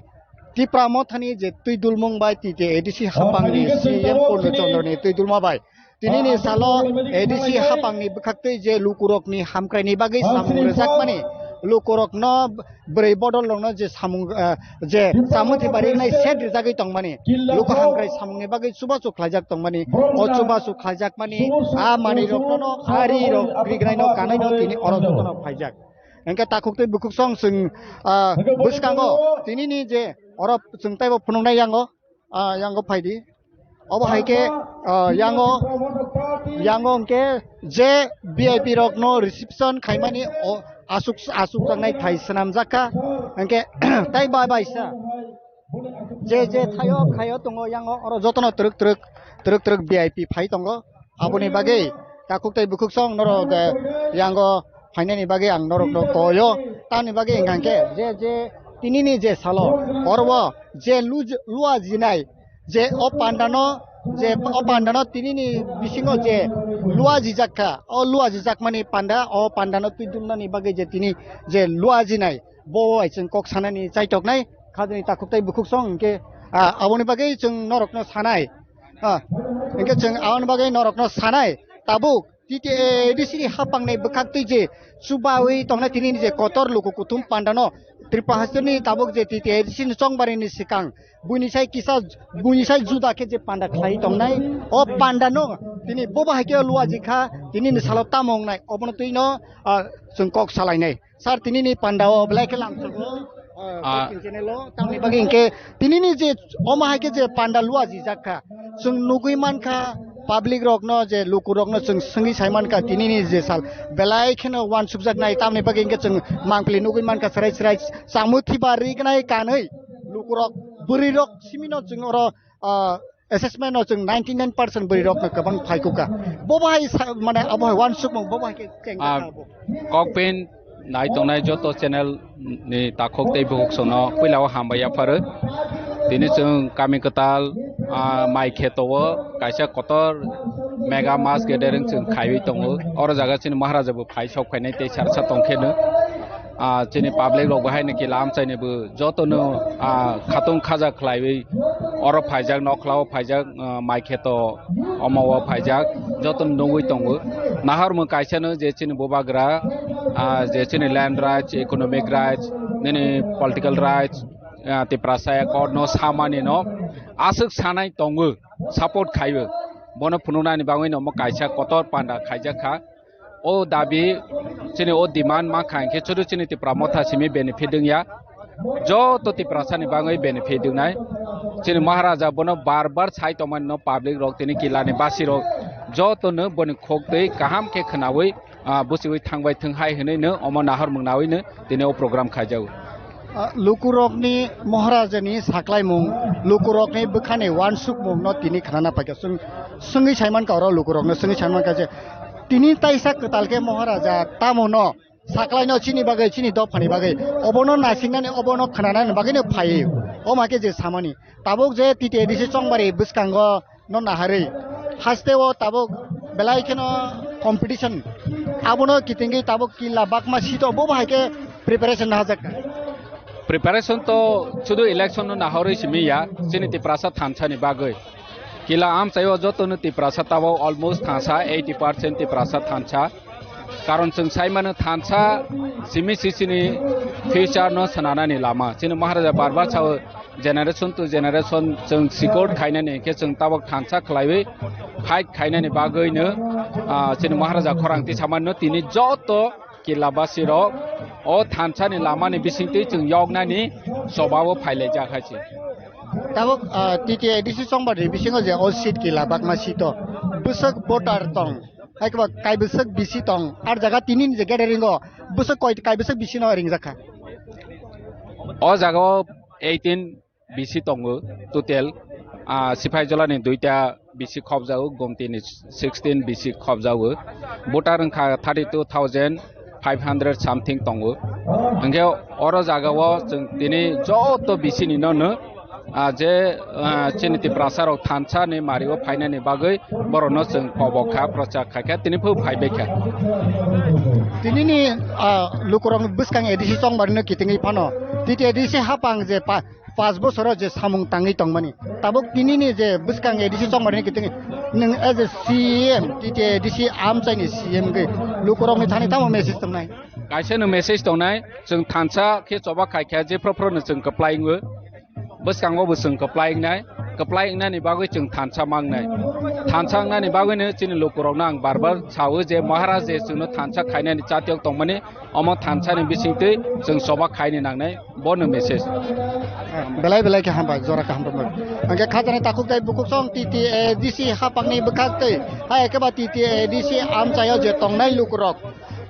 Tipra Mothani je twi dulmung bai T T A D C hapangni C M Purno Chandroni twi dulma bai tinini salo A D C hapangni bwkhaktwi je lukurokni hamkraini bagwi samung rwjakmani lukurokno, bwrwi bodolrokno je samung, ah, je samung thwiba rinai set rijagwi tongmani, luku hamkrai samungni bagwi chubachu khlaijak tongmani, o chubachu khlaijakmani, a manwirokno, a rirok rigraino kanaino tini oro jotono phaijak. Hwnkhe takhuk tei bukhuksong chwng, ah, bwskango tinini je oro chwng teibo phunuknai yango, ah, yango phaidi. Obo hai khe, ah, yango, yango hwnkhe je V I P rokno reception khaimani o asuk, asukjaknai thai swnamjak kha. Hwnkhe tai bai bai sa je je thaio khaio tongo yango oro jotono twrwk twrwk, twrwk twrwk V I P phai tongo. Aboni bagwi takhuk tei bukhuksong norok, eh, yango phainani bagwi ang norokno koyo. Tamni bagwi hwnkha khe je, je tinini je salo oro o je luj-, luajinai je o pandano, je o pandano tinini bisingo je luajijak kha, o luajijakmani panda, o pandano twi dumnani bagwi je tini je luajinai, bo bai chwng kok sanani chaitoknai khajani takhuk tei bukhuksong hwnkhe, ah, aboni bagwi chwng norokno sanai. Ah, hwnkhe chwng aboni bagwi norokno sanai, tabuk T T A A D C ni hapangni bwkhaktwi je chubawi tongnai tini ni je kotor luku kuthum pandano Tripura hasteni tabuk je T T A A D C ni chongbarini swkang buini sai kisa, buini sai juda khe je panda khlai tongnai, o pandano tini bobo hai khe luaji kha, tini ni salo tamo wngnai, obono twino, ah, chwng kok salainai. Sir, tinini panda o belai khe lamsogo, ah, Ah. Channel o, tamni bagwi hwnkhe tinini je omo hai khe je panda luajijak kha, chwng nugwi mankha public rokno je lukurokno chwng swngwi sai mankha tinini je sal belai kheno uansukjaknai, tamni bagwi hwnkhe chwng mangpili nugwi mankha chwrai chwrai chamwi thiba rignai kanwi lukurok bwrwirok simino chwng oro ah, assessment o chwng ninety nine percent bwrwi rok no kwbang phai kukha. Bo bahai sa-, mane abo hai uansukmung bo bahai khe chengkha Ah, abo. Kokpin nai tongnai joto channel ni takhuk tei bukhuk sono puila o hambai yapharo. Tini chwng kami kwtal, ah, mai kheto o kaisa kotor mega mass gathering chwng khaiwi tongo. Oro jaga chini Maharaja bo phai sok phainai tei sarsa tongkheno. Ah, chini public rok bo haino kila amchaini bo jotono, ah, khatung khaja khlaiwi oro phaijak, nokhla o phaijak, ah, mai kheto omo o phaijak, jotono nugwi tongo. Nahar mung kaisa no je chini bubagra, ah, je chini land rights, economic rights, nini political rights, ah, Tiprasa accord no samani no aswk sanai tongo, support khaiwi. Bono phunuknani bagwi no omo kaisa kotor panda khaijak kha. O dabi chini o demand ma kha hinkhe chudu chini Tipra Motha simi benefit wngya. Joto Tiprasani bagwi benefit wngnai. Chini Maharaja bono bar bar sai tongmani no public rok tini kilani basi rok jotono boni khok twi kaham khe khwnawi, ah, buchiwi thangbai thwng hai hwnwi no omo nahor mwngnawi no tini o program khaijago. Ah, lukurokni Maharajani saklaimung, lukurokni bwkhani uansukmungno tini khnana paikha. Chwng swngwi saimankha oro lukurokno swngwi saimankha je tini taisa kwtal khe Maharaja tamono saklaino chini bagwi, chini dophani bagwi, obono nasiknani, obono khnanani bagwino phaiwi. Omo khe je samani. Tabuk je T T A D C chongbari bwskango no naharwi. Haste o tabuk belai kheno competition. Abono kitingwi tabuk killa bakma sito bo bahai khe preparation nahajak kha. Preparation to sudu election no naharwi simi ya, chini Tiprasa thansa ni bagwi. Kila amchaio joto no Tiprasa tabuk almost thansa, eighty percent Tiprasa thansa. Karon chwng sai mano thansa simi sisini future no swnanani lama. Chini Maharaja barbar sao generation to generation chwng sikor khainani, hinkhe chwng tabok thansa khlaiwi fight khainani bagwino, ah, chini Maharaja khorang tisamano tini joto killa basi rok o thansa ni lama ni bisingtwi chwng yoknani choba o phailaijak hai se. Tabok, ah, T T A D C chongbar ni bisingo je o seat killa bakma seat o bwswk voter tong, hai khe ba kaibwswk bisi tong, ar jaga tini ni je gathering o bwswk koi kaibwswk bisi no ringjak kha. O jaga o eighteen B C tongo total, ah, Sipaijala ni duita B C khobjago, Gomti ni sixteen B C khobjago. Voter wngkha thirty two thousand five hundred something tongo. Hwnkhe oro jaga o chwng tini joto B C ni no no, ah, je, ah, chini Tiprasa rok thansa ni mari o phainani bagwi borok no chwng kobok kha, prochar khai kha, tini phu phai bai kha. Tini ni, ah, lukurok bwskang A D C chongmari no kitingwi phano, T T A D C hapang je pa-, Pash bosoro je samung tangwi tongmani, tabuk tinini je bwskang A D C chongmani kiting nwng as a C M, T T A D C amchaini C M gwi Lukurokni thani tamo message tongnai? Kaisa no message tongnai, chwng thansa khe choba khai kha, jephru phru no chwng kwplai wngo. Bwskango bo chwng kwplai wngnai, kwplai wngnani bagwi chwng thansa mangnai. Thansa wngnani bagwino chini lukurokno ang bar bar sao je Maharaj je chwngno thansa khainani chatiyok tongmani, omo thansani bisingtwi chwng choba khaini nangnai, bono message. Belai belai khe hambai, jora kaham rwmani. Hwnkhe khajani takhuk tei bukhuk song T T A D C hapangni bwkhak tei hai khe ba T T A D C amchaio je tongnai lukurok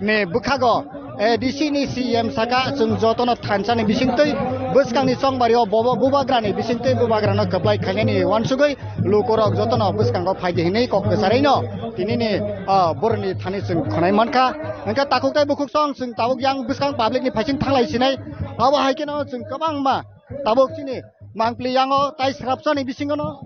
ni bwkhago, eh, D C ni C M saka, chwng jotono thansani bisingtwi bwskangni chongbario bobo bubagrani bisingtwi bubagrano kwplai khainani uansugwi lukurok jotono bwskango phaidi hinwi kok kwcharaino tinini, ah, boroni thani chwng khwnai mankha. Hwnkhe takhuk tei bukhuk song chwng tabuk yang bwskang public ni phaising thanglai sinai. Abo hai kheno chwng kwbangma tabuk chini mangpli yango tai srapsani bisingono,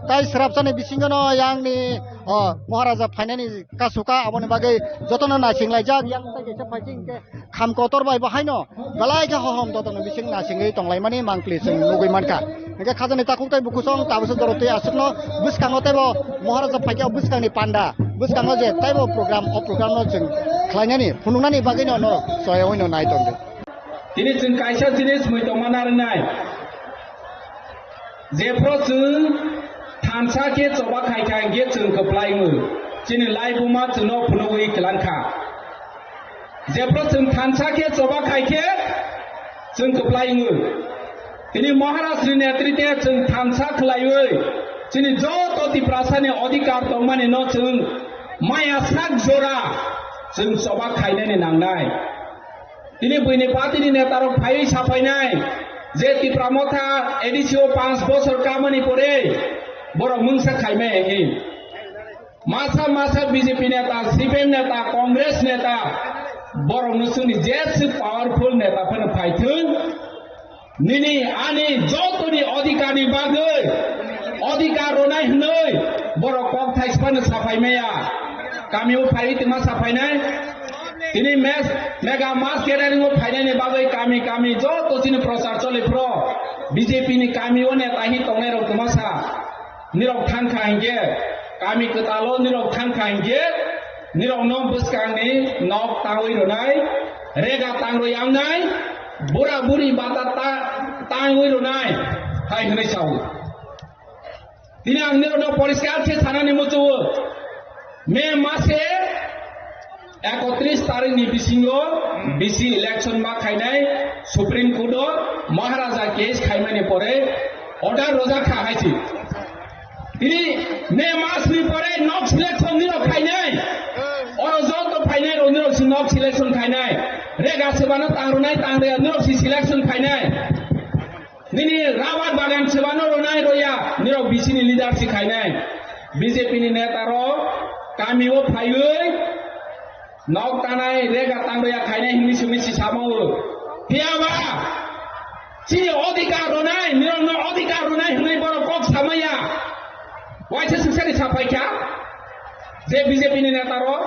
tai srapsani bisingono yangni, o, Maharaja phainani kasuka, aboni bagwi jotono naisinglaijak, yang tai kaisa phaising hinkhe kham kotor bai bo haino belai khe hohom dotokni bising naisingwi tonglaimani mangpli chwng nugwi mankha. Hinkhe khajani takhuk tai bukhusong tabukhe dorotwi aswkno bwskango teibo Maharaja phaikhe o bwskangni panda, bwskango je teibo program, o programno chwng khlainani, phunuknani bagwino no choyaoino nai tongdi. Tini chwng kaisa jinis mui tongma narwknai. Jephru chwng thansa khe choba khai kha hinkhe chwng kwplai wngo. Chini laibuma chwngno phunugwi kwlang kha. Jephru chwng thansa khe choba khai khe chwng kwplai wngo. Tini Maharajni netritwe chwng thansa khlaiwi chini joto Tiprasani odhikar tongmani no chwng maya sak jora chwng choba khainani nangnai. Tini buini party ni neta rok phaiwi saphainai je Tipra Motha A D C o panch bosor kamani pore borok mungsa khaimai hinwi. Masa masa B J P neta, C P M neta, Congress neta, borok no chwngni jeswk powerful neta phano phaithwng. Nini ani jotoni odhikar ni bagwi odhikar rwnai hwnwi borok kok thaispano saphai maya. Kami o phaiwi tongma saphainai. Tini mes-, mega mass gathering o phainani bagwi kami kami joto chini prochar choli phro B J P ni kami o neta hi tongnai rok tongma sa. Nirok thang kha hinkhe, kami kwtalo nirok thang kha hinkhe, nirokno bwskangni nok tangwi rwnai, rega tangwi yangnai, bura buri bata ta-, tangwi rwnai, hai hwnwi sao. Tini ang nirokno poriskar khe sanani muchungo, May mase ekotris tarikh ni bisingo B C election ma khainai Supreme Court o Maharaja case khaimani pore order rojak kha hai se. Tini May mas ni pore nok selection nirok khainai. Oro joto phainai rok nirok si nok selection khainai. Rega sebano tangrwnai tangreya nirok si selection khainai. Nini rabar bagan sebano ronai roya, nirok B C ni leader si khainai. B J P ni neta rok kami o phaiwi nok tanai rega tangreya khainai hinwi simi si samao. Phiyaba chini odhikar ronai, nirok no odhikar ronai hinwi borok kok samaya. Waisa suksani sapai kha je B J P ni neta rok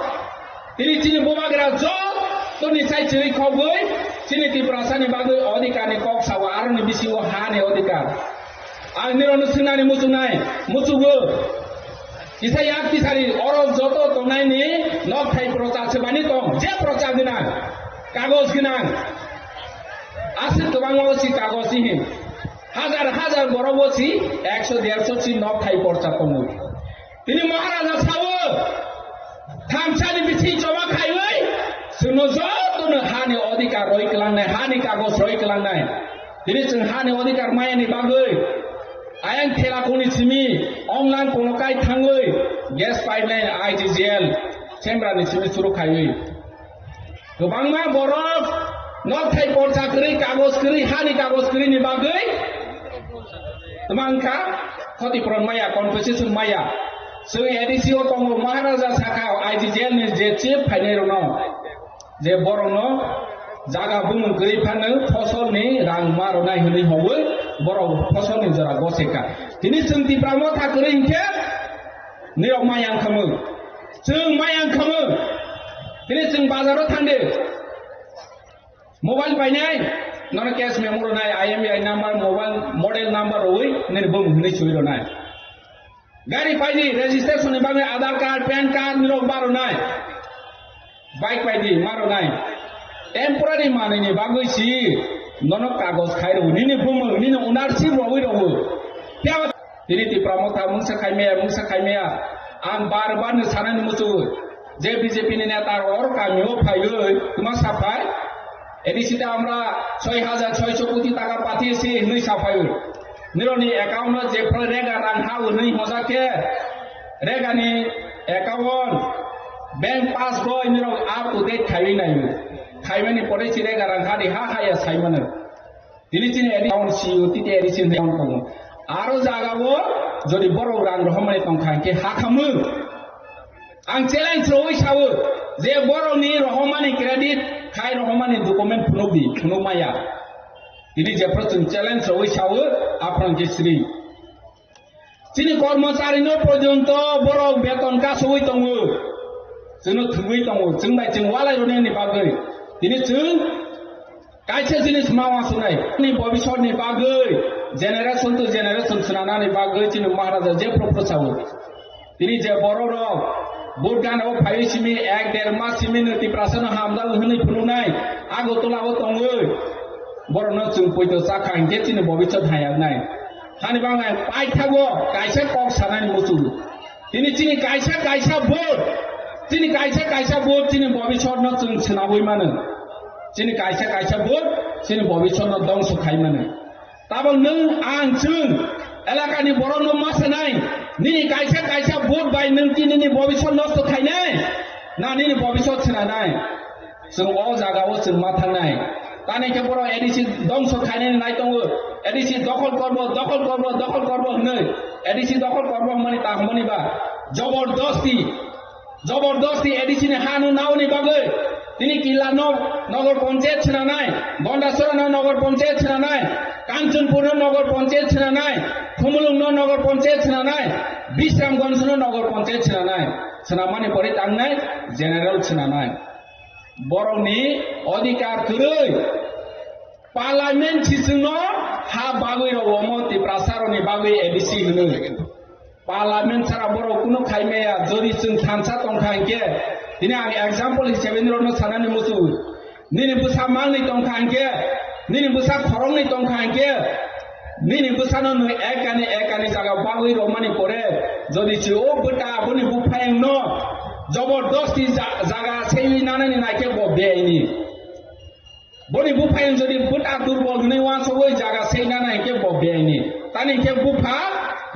tini chini bubagra joto ni sai chiri khogwi chini Tiprasa ni bagwi odhikar ni kok sao, aroni bisingo ha ni odhikar. Ang nirok no swngnani muchungnai, muchungo. Kisa yak tisari oro joto tongnai ni nok thai prochar se bani tong, je prochar gwnang, kagoj gwnang. Aswk kwbangma o si kagoj si hin. Hajar hajar borok o si ekso derso si nok thai porcha tongo. Tini Maharaja sao, thamsani bising choba khaiwi, chwngno jotono hani odhikar roi kwlangnai, hani kagoj roi kwlangnai. Tini chwng hani odhikar mayani bagwi, ayang Thelakhuni simi, Onglang Konokai thangwi, gas pipeline I G G L, Sembrani simi suru khaiwi. Kwbangma borok nok thai porcha kwrwi, kagoj kwrwi, hani kagoj kwrwi ni bagwi twmang kha, khoti puron maya, compensation maya. Chwng A D C o tongo, Maharaja sakha, I G G L ni je chief phainai rokno, je borokno jaga bumung kwrwi phano fosol ni rang ma rwnai hwnwi hwnwi borok fosol ni jora gose kha. Tini chwng Tipra Motha kwrwi hinkhe nirok maya wngkha mwng. Chwng maya wngkha mwng. Tini chwng bazar o thangdi. Mobile painai, nono cash memo rwnai, I M E I number, mobile model number rwui nini bumung hinwi sui rwnai. Gari paidi, registration ni bagwi Aadhaar card, pan card nirok ba rwnai. Bike bai di, maro nai. Temporary manwi ni bagwi si nono kagoj khai rw, nini bumung, nini ownership rwi rw. Phiya tini Tipra Motha mungsa khai maya, mungsa khai maya. Ang bar bar no sanani muchungo, je B J P ni neta rok oro kami o phaiwi tuma sa phai. A D C ta amra soi hajar soiso koti taka pathiyesi hinwi sa phaiwi. Nironi account no jephru rega rang ha hinwi hoja khe, rega ni account, bank passbook nirok up to date khaiwi naiwi. Khaimani pore si rega rang ha di ha ha ya saimano. Tini chini account si o titi A D C account tongo. Aro jaga o jodi borok rang rohormani tongkha hwnkhe ha khamwi. Ang challenge rwi sao je borokni rohormani credit khai rohormani document phunukdi, phunuk maya. Tini jephru chwng challenge rwi sao, aphano khe sri. Chini kormochari no porjonto borok beton kasugwi tongo. Chwngno thwngwi tongo, chwng bai chwng walai rwnani bagwi. Tini chwng kaisa jinis ma wansuknai. Ni bobiswt ni bagwi, generation to generation swnanani bagwi chini Maharaja jephru phru sao. Tini je borok rok vote gana o phaiwi simi ek der mas simi no Tiprasa no hamjak hwnwi phunuknai Agartala o tongwi, borok no chwng poito chakha hinkhe chini bobiswt hayaknai. Hani bangma paithago kaisa kok sanani muchungo. Tini chini kaisa kaisa vote, chini kaisa kaisa vote chini bobiswt no chwng swnabwi mano. Chini kaisa kaisa vote chini bobiswt no dongso khai mano. Tabok nwng, ang, chwng elakani borokno ma sanai, nini kaisa kaisa vote bai nwng tini nini bobiswt nosto khainai, na nini bobiswt swnanai? Chwng o jaga o chwng ma thangnai. Tani khe borok A D C dongso khainani nai tongo, A D C dokhol korbo, dokhol korbo, dokhol korbo hwnwi. A D C dokhol korbo hwnmani ta hwnmani ba? Jobordosti. Jobordosti A D C ni ha no nauni bagwi tini Killa no Nagar Panchayat swnanai, Gondasora no Nagar Panchayat swnanai, Kanchanpur no Nagar Panchayat swnanai, Khumulwng no Nagar Panchayat swnanai, Bisramganj no Nagar Panchayat swnanai, swnamani pore tangnai general swnanai. Borokni odhikar kwrwi. Parliament si chwngno ha bagwi rw omo Tiprasa rokni bagwi A D C hwnwi. Parliament sara borok kunu khai maya, jodi chwng thansa tongkha hinkhe, tini ang example hisabe nirokno sanani muchungo. Nini bwsa mangni tongkha hinkhe, nini bwsa khoroknwi tongkha hinkhe, nini bwsano nwng ekani ekani jaga bagwi rwmani pore, jodi chwng o bwta aboni buphayungno jobordosti ja-, jaga seiwi nanani naikhe bo beaini. Boni buphayung jodi bwta durbol hwnwi wansugwi jaga seinana hinkhe bo beaini. Tani hinkhe bupha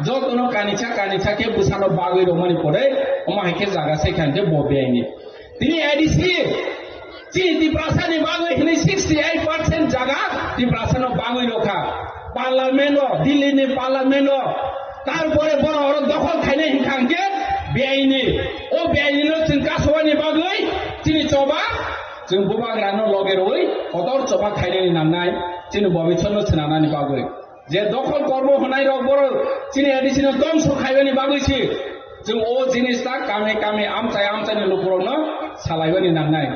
jotono kanisa kanisa khe bwsano bagwi rwmani pore omo hai khe jaga seikha hinkhe bo beaini. Tini A D C chini Tiprasani bagwi hwnwi sixty eight percent jaga Tiprasano bagwi rwkha. Parliament o, Delhi ni parliament o, tarpore bono oro dokhol khainai hinkha hinkhe beaini. O beaini no chwng kasubani bagwi chini choba Chwng bubagrano loge rwui kotor choba khainani nangnai, chini bobiswtno swnamnani bagwi. Je dokhol kormo hwnai rok borok chini A D C no dongso khaibani bagwi si chwng o jinis ta kami kami amchai amchaini lukurokno salaibani nangnai.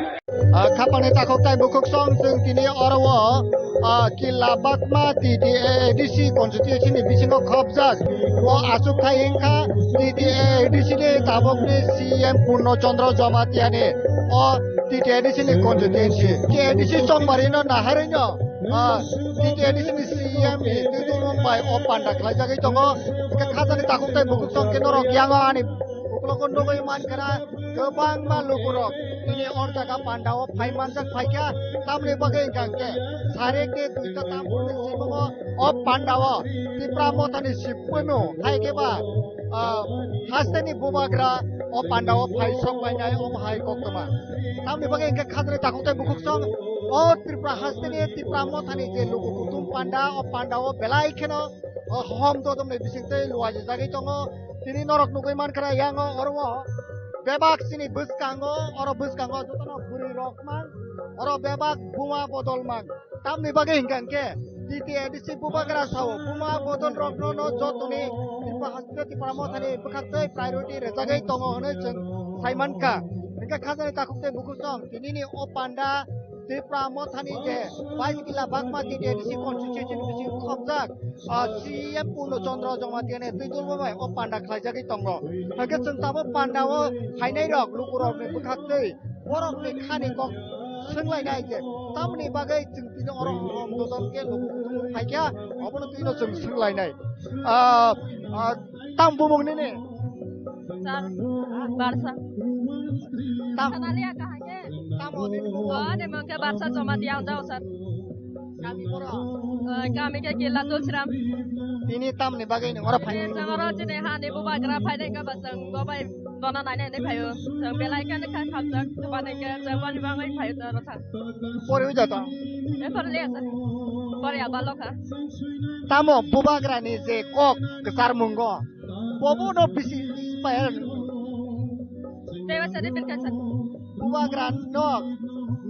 Ah, khapangni takhuk tai bukhuk song chwng tini oro o, ah, Killa Bakma T T A A D C constituency ni bisingo khopjak. O achuk thai wngkha T T A A D C ni tabukni C M Purno Chandra Jamatia ni. O T T A D C ni constituency. T T A D C chongmari no naharwi no, ah, T T A D C ni C M ni twi tongmung bai o panda khlaijagwi tongo. Hwnkhe khajani takhuk tai bukhuk tong khe norok yango ani uklogo nugwi mankha na kwbangma lukurok tini o jaga panda o phai manjak phaikha. Tamni bagwi hwnkha hwnkhe sari khe duita tam phurni simongo o panda o Tipra Mothani sibui no hai khe ba ah, hasteni bubagra o panda o phai sok painai omo hai koktwma. Tamni bagwi hwnkhe khajani takhuk tai bukhuk song o Tripura hasteni Tipra Mothani je luku kuthum panda, o panda o belai kheno, o, hom dodom ni bising twi luajijagwi tongo. Tini norok nugwi mankha na yang o oro o bebak chini bwskango, oro bwskango jotono bwrwi rok mang, oro bebak buma bodol mang. Tamni bagwi hwnkha hwnkhe T T A D C bubagra sao buma bodol rokno no jotoni Tripura Haste Tripura Mothani bwkhaktwi priority rwjagwi tongo hwnwi chwng sai mankha. Hwnkhe khajani takhuk tei bukhuk song tinini o panda Tripura Mothani je Baiskila Bakma T T A D C constituency ni bisingo khopjak, ah, C M Purno Chandra Jamatia ni twi tongma bai o panda khlaijagwi tongo. Hwnkhe chwng tabuk panda o phainai rok lukurokni bwkhaktwi borok ni khani kok swnglainai je tamni bagwi chwng tini oro hom dodon khe lukung tungwi phaikha, obono twino chwng swnglainai. Ah, ah, tam bumung nini? Sir, Barsa. Tam. Analia kahage? Tam o nini bumung? Oh, ni mungke Barsa Jamatia ang jao, sir. Kami boro? Eh, kami ke Killa Tulsiram. Tini tamni bagwi nung oro phai? Tini jang oro chini hani bubagra phainai ka ba jang bobai dona nainai hinwi phaio. Jang belai khe kha khamjak, tubani khe jang bani bangwi phaio ta rotha. Pori uja to? E pori le asa. Pori abalo kha. Tamo bubagra ni je kok kwchar mungo. Bobo no bisi inspire. Tei ba sari pirkan sa. Bubagra no,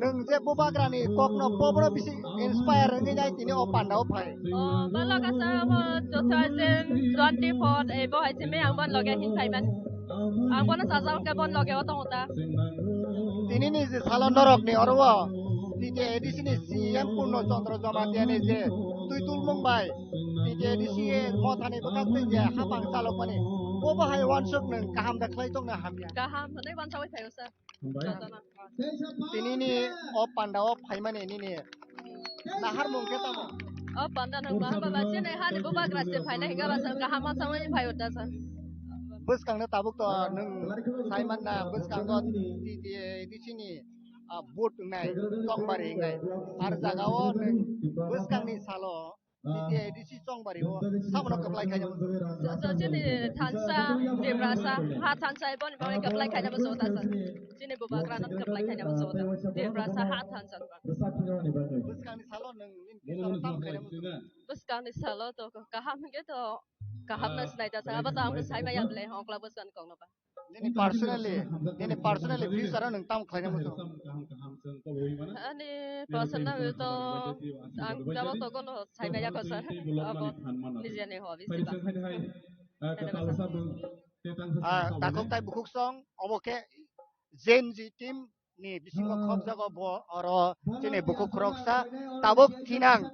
nung je bubagra ni kok no bobo no bisi inspire wngwi nai tini o panda o phai. O, balo kasa abo two thousand twenty-four, eh, bo hai simi ang bon loge hin phai man. Ang bono sajak ke bon loge o tongo ta. Tini ni je salo norok ni oro o, T T A D C ni C M Purno Chandra Jamatia ni je twi tulmung bai, T T A D C mothani bwkhak twi je hapang chalokmani, bo bahai uansuk nwng kaham da khlai tongna hamya? Kaham hwnwi uansaui phaio, sir. Hambai. Jotono. Tini ni o panda o phaimani nini naharmung khe tamo? O panda nang ba hamba ba chini hani bubagra se phaina hinga ba sa kaham uansaui phaio da, sir. Bwskang no tabuk to nwng sai manna, bwskango T T A D C ni, ah, vote wngnai, Chongbari wngnai. Ar jagao nwng bwskangni salo T T A D C Chongbari o sabono kwplai khaina muchungo. So, so, chini thansa, Tiprasa, ha thansa, boni bagwi kwplai khaina muchungo ta sa. Chini bubagrano kwplai khaina muchungo ta. Tiprasa ha thansa. Bwskangni salo nwng nini salo tamo khaina muchungo? Bwskangni salo to kaham hwnkhe to kaham no sinai ta sa. Abo to ang sai maya ble, hokla bwskangni kokno ba. Nini personally, nini personally future o nwng tamo khlaina muchung? Ani personal to ang tamo to kono saina yakho sir. Abo nijeni hobby se ba. Ah, takhuk tai bukhuk song, obo khe Gen Z team ni bisingo khopjago bo oro chini bukhuk khoroksa tabuk thinang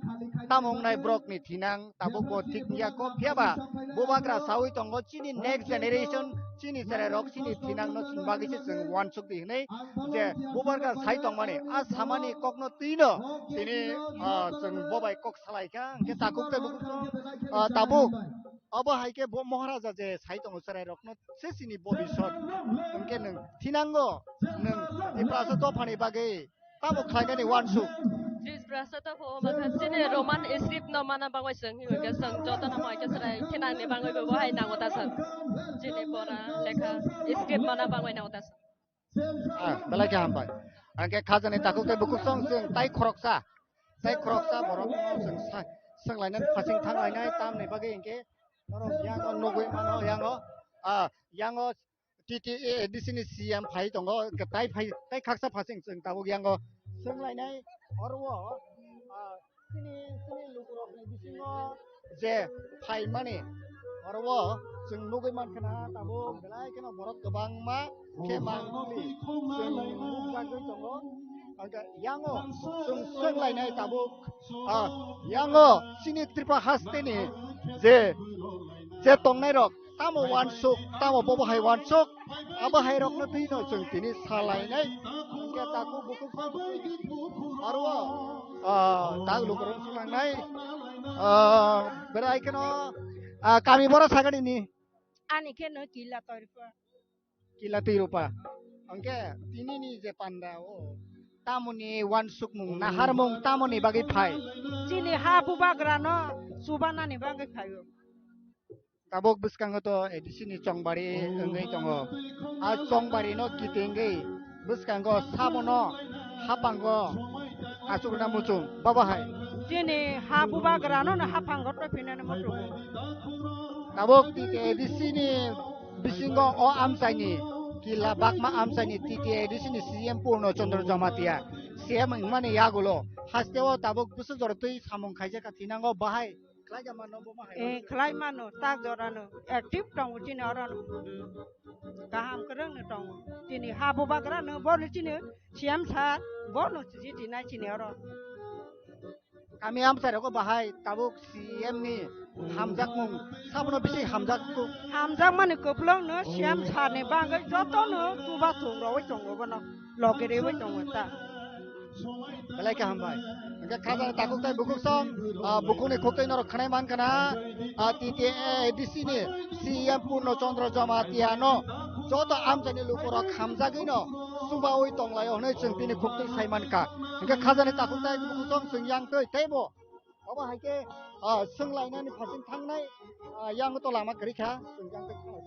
tamo wngnai borok ni thinang tabuk bo thik wngya kho phiya ba bubagra saui tongo chini next generation chini cherai rok chini thinang no chini bagwi se chwng uansuk di hinwi je bubagra sai tongmani a samani kokno twino tini, ah, chwng bo bai kok salai kha hwnkhe takhuk tei bukhuk, ah, tabuk obo hai khe bo Maharaja je sai tongo cherai rokno se chini bobisot. Hwnkhe nwng thinango nwng Tiprasa dophani bagwi tamo khlainani uansuk? Tiprasa dopha o makha chini Roman script no mana bagwi chwng hinkhe chwng jotono hoi khe chwrai khenani bagwi bo hai nango ta sir. Chini pora lekha script mana bagwi nango ta sir. Ah, belai khe hambai. Hwnkhe khajani takhuk tei bukhuk song chwng tai khoroksa, tai khoroksa borok no chwng sa-, swnglainani phasing thanglainai tamni bagwi hwnkhe norok yango nugwi mano yango, ah, yango T T A D C ni C M phai tongo, tai phai, tai khaksa phasing chwng tabuk yango swnglainai oro o, ah, chini, chini lukurokni bisingo je phaimani oro o chwng nugwi mankha na tabuk belai kheno borok kwbangma khe mangli chwng nukjagwi tongo. Hwnkhe yango chwng swnglainai tabuk, ah, yango chini Tripura hasteni je, je tongnairok tamo uansuk, tamo bobo hai uansuk, abo hai rokno twino chwng tini salainai. Hwnkhe takhuk bukhuk aro, ah, tak lukurok swlangnai, ah, berai kheno, ah, kami bora sagani ni. Ani kheno Killa Toirupa. Killa Toirupa. Hwnkhe tini ni je panda o tamoni uansukmung, naharmung tamoni bagwi phai? Chini ha bubagrano chubanani bagwi phaio. Tabuk bwskango to A D C ni chongbari wngwi tongo. A chongbari no kitingwi bwskango sabono hapango achukna muchung. Babo hai? Chini ha bubagrano no hapango to phinani muchung. Tabuk T T A D C ni bisingo o amchaini Killa Bakma amchaini T T A D C ni C M Purno Chandra Jamatia C M wngmani yagulo hasteo tabuk bwswk jora twi samung khaijak thinango bahai. Khlai ja mano bo ma hai. Eh, khlai mano, tak jora no. Active tongo chini oro no. Kaham kwrwng no tongo. Chini ha bubagra no, bo no chini C M sir, bo no chini nai chini oro. Kami amchai rogo bahai tabuk C M ni hamjakmung sabono bisi hamjakmung. Hamjakmani kwplwng no C M sir ni bagwi joto no chuba thung rogwi tongo bono loge rewi tongo ta. Belai khe hambai. Hingke khajani takhuk tai bukhuk song, ah, bukhukni khuktwi norok khwnai mankha na, ah, T T A D C ni C M Purno Chandra Jamatia no joto amchaini lukurok hamjagwi no chubawi tonglaio hwnwi chwng bini khuktwi sai mankha. Hingke khajani takhuk tai bukhuk song chwng yang twi teibo. Obo hai khe, ah, swnglainani phasing thangnai, ah, yang to lama kwrwi kha, swng yang twi thanglai.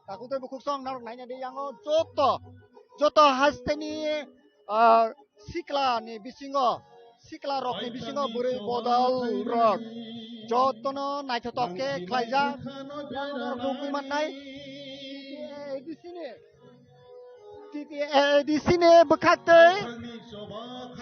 Takhuk tei bukhuk song norok naina di yango joto, joto hasteni, ah, sikla ni bisingo, sikla rok ni bisingo bwrwi bodol rok jotono naithotok khe khlaijak. Yang norok nugwi mannai, A D C ni T T A D C ni bwkhaktwi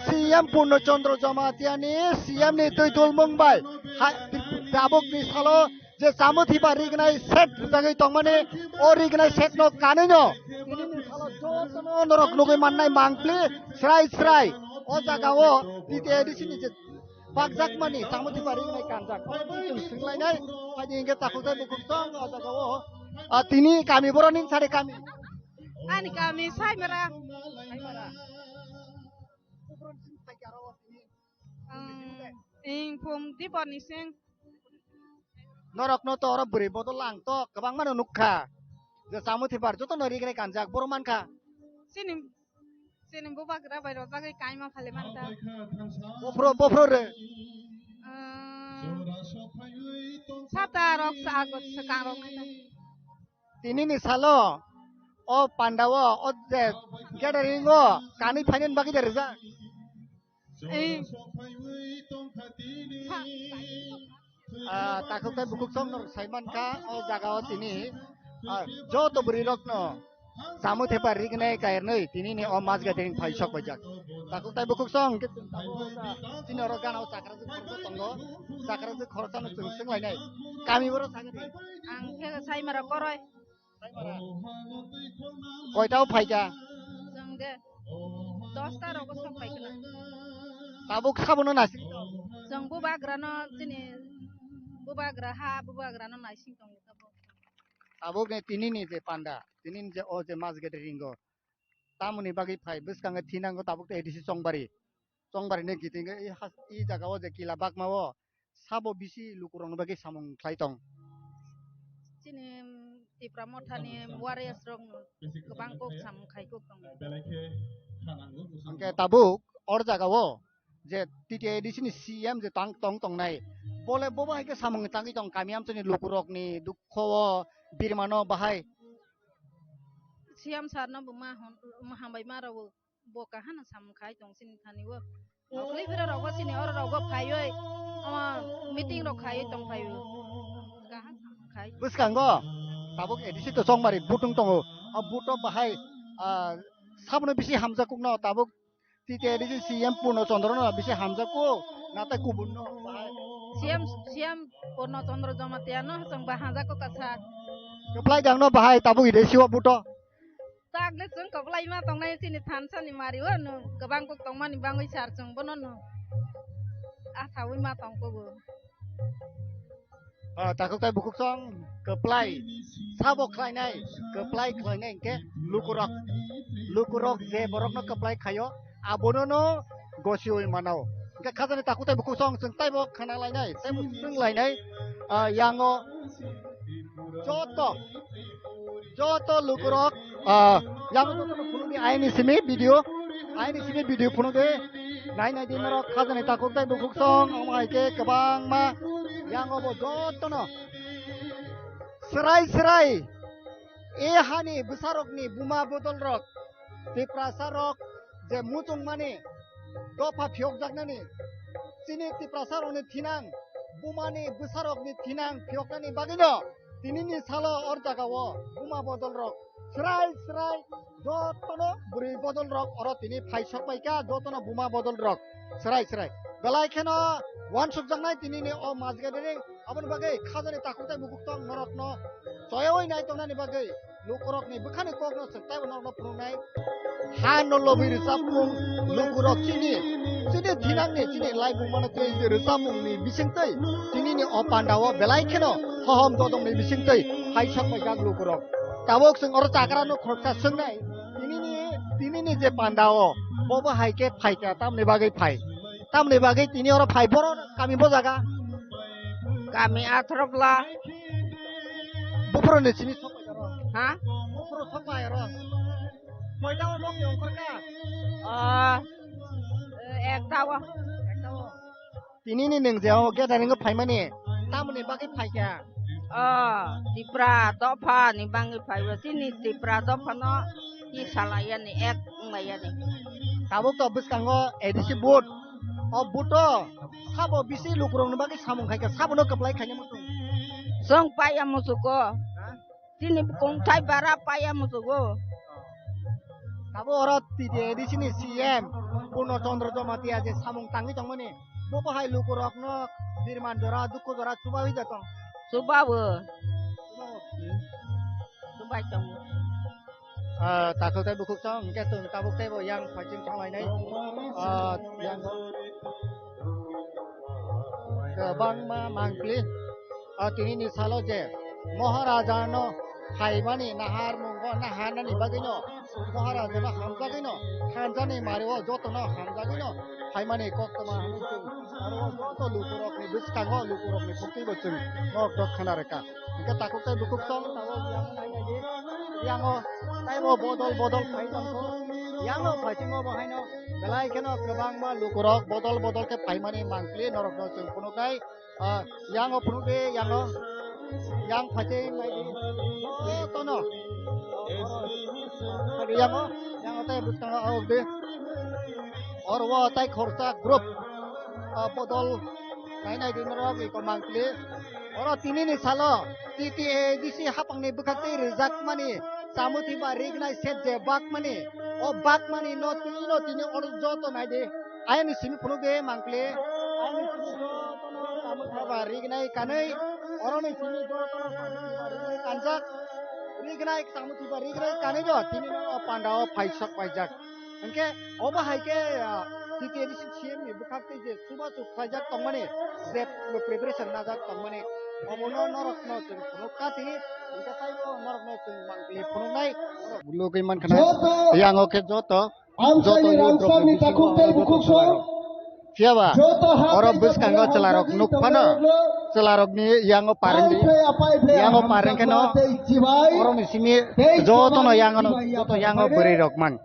C M Purno Chandra Jamatia ni C M ni twi dulmung bai ha-, tabuk ni salo je Chamuthipar rignai set bujagwi tongmani, o rignai set no kanwi no tini ni salo jotono norok nugwi mannai mangpli srai srai o jaga o T T A D C ni je bakjakmani Chamuthipar rignai kanjak. Chwng swnglainai, phaidi hingke takhuk tai bukhuk song o jaga o. Ah, tini kami borok ni sari kami. Ani kami Saimara. Ang, ing phung Dipor ni sing. Norok no to oro bwrwi bodol lang to kwbang mano nukha. Je Chamuthipar joto no rignai kanjak borok mankha. Sini, sini bubagra bai rojagwi kaima phale mankha. Bophro, bophro re. Ang, sata rok sa agot sa kang rok nai. Tini ni salo o panda o, o je gathering o kanwi phainani bagwi de rijak. Eh. Ah, takhuk tai bukhuk song norok sai mankha o jaga o tini, ah, joto bwrwi rok no Chamuthipar rignai kairnai tini ni o mas gathering phai sok paijak. Takhuk tai bukhuk song hingke chini oro gana o chakra jwk khoroksa tongo, chakra jwk khoroksa no chwng swnglainai kami boro sakani. Ang khe Saimara Koroi. Koita o phaikha? Chwng de dosta rogo sok phaikha. Tabuk sabono nasing tong? Chwng bubagrano chini bubagra ha bubagrano naising tongo tabuk. Tabuk ni tini ni je panda, tini ni je o je mas gathering o. Tamoni bagwi phai bwskango thinango tabuk A D C Chongbari. Chongbari ni kiting i has-, i jaga o je kila bakma o sabo bisi lukurokni bagwi samung khlai tong. Chini Tipra Mothani warriors rok no kwbang kok samung khai kok tong. Hwnkhe tabuk or jaga o je T T A D C ni C M je tang tong tongnai, bole bobo hai khe samung tangwi tong kami amchani lukurokni dukho o birmano bahai. C M sir no bo ma hon-, ma hambai ma rw. Bo kaham no samung khai tong chini thani o. Nokli bira rok bo chini oro rok bo phaiwi, omo meeting rok khaiwi tong phaiwi. Kaham samung khai. Bwskango tabuk A D C to Chongmari butung tongo. O buto bahai, ah, sabono bisi hamjakukno tabuk T T A D C C M Purno Chandra no bisi hamjakuk. Natai kubun no bahai. C M, C M Purno Chandra Jamatia no chwng ba hamjakuk kasa. Kwplai jang no bahai tabuk A D C o buto. Takle chwng kwplai ma tongnai chini thansa ni mari o no kwbang kok tongmani bangwi sar chwng bono no asawi ma tong kogo. Ah, takhuk tai bukhuk song kwplai sabo khlainai, kwplai khlainai hwnkhe lukurok, lukurok je borokno kwplai khaio abono no gosiwi mano. Hwnkhe khajani takhuk tai bukhuk song chwng taibo khna lainai, taibo swng lainai, ah, yango joto, joto lukurok, ah, yango joto no phunukdi aini simi video, aini simi video phunukdi, nai nai di norok khajani takhuk tai bukhuk song, omo hai khe kwbangma yango bo joto no swrai swrai e hani bwsarokni buma bodolrok, Tiprasarok je muchungmani dopha phiyokjaknani, chini Tiprasarokni thinang, bumani bwsarokni thinang phiyoknani bagwino tinini salo or jagao buma bodolrok swrai swrai jotono bwrwi bodolrok oro tini phai sokpaikha, jotono buma bodolrok swrai swrai. Belai kheno uansukjaknai tinini o mas gathering, aboni bagwi khajani takhuk tai bukhuk tong norokno choyawi nai tongnani bagwi Lukurokni bwkhani kokno swk taibo norokno phunuknai. Ha no lobwi rwchapmung lukurok chini, chini thinangni, chini laibumano tei rwchapmungni bisingtwi tinini o pandao belai kheno hohom dodongni bisingtwi hai sok paijak lukurok. Tabuk chwng oro chakrano khoroksa swngnai, tinini, tinini je pandao bobo hai khe phaikha, tamni bagwi phai? Tamni bagwi tini oro phai, boro kami bo jaga? Kami Athropla. Buphuruni simi sok paijak oro? Ha? Buphuru sok pai oro? Koita o nokni ongkhorkha? Ah, eh, ekta o. Ekta o. Tinini nwng je o gathering o phaimani, tamoni bagwi phaikha? Ah, Tipra dopha ni bagwi phaibo. Chini Tipra dopha no ki salai yani, ek wng lai yani. Tabuk to bwskango A D C vote. O vote o sabo bisi lukurokni bagwi samung khaikha, sabono kwplai khaina muchung? Chwng paiya muchugo. Ha? Chini kongthai bara paiya muchugo. Abo oro T T A D C ni C M Purno Chandra Jamatia je samung tangwi tongmani, bo bo hai lukurokno birman jora, dukhu jora chubawi da tong? Chubawo. Chubai tongo. Ah, takhuk tei bukhuk song hwnkhe chwng tabuk teibo yang phaiching thanglainai. Ah, yang kwbangma mangpili. Ah, tinini salo je Maharaja no phaimani nahar mungo naharnani bagwino, Maharaja no hamjagwino, thanjani mario jotono hamjagwino phaimani koktwma hwnwi chwng aro joto lukurokni bwskango lukurokni buktwibo chwng norok dok khna rwkha. Hwnkhe takhuk tei bukhuk song tabuk yang nai nai di. Yango taibo bodol bodol phai tongkho. Yango phaisingo bo haino belai kheno kwbangma lukurok bodol bodol khe phaimani mangpili norokno chwng phunuknai. Ah, yango phunukdi, yango. Yang phaising nai di. Jotono. Yango, yango tei bwskango aok di. Oro o tei khorsa group, ah, bodol nai nai di norok iko mangpili. Oro tinini salo T T A D C hapangni bwkhaktwi rwjakmani Chamuthiba Rignai set je bakmani, o bakmani no tini no tini oro joto nai di. Ayani simi phunuk di mangpili. Ayani simi jotono Chamuthiba Rignai kanwi, oroni simi jotono Chamuthiba Rignai kanjak. Rignai Chamuthiba Rignai kanwi do tini no o pandao phaisok paijak. Hwnkhe obo hai khe, ah, T T A D C C M ni bwkhak tei je chubachu khlaijak tongmani, je preparation najak tongmani, omono norokno chwng phunukha tini, hwnkhe taibo norokno chwng mangpili phunuknai. Lugui mankha na, yango khe joto, joto youth rokni bisingo oro joto chwlarok. Phiyaba oro bwskango chwlarok nuk phano, chwlarokni yango parengdi, yango pareng kheno, oroni simi jotono yango, joto yango bwrwi rok man.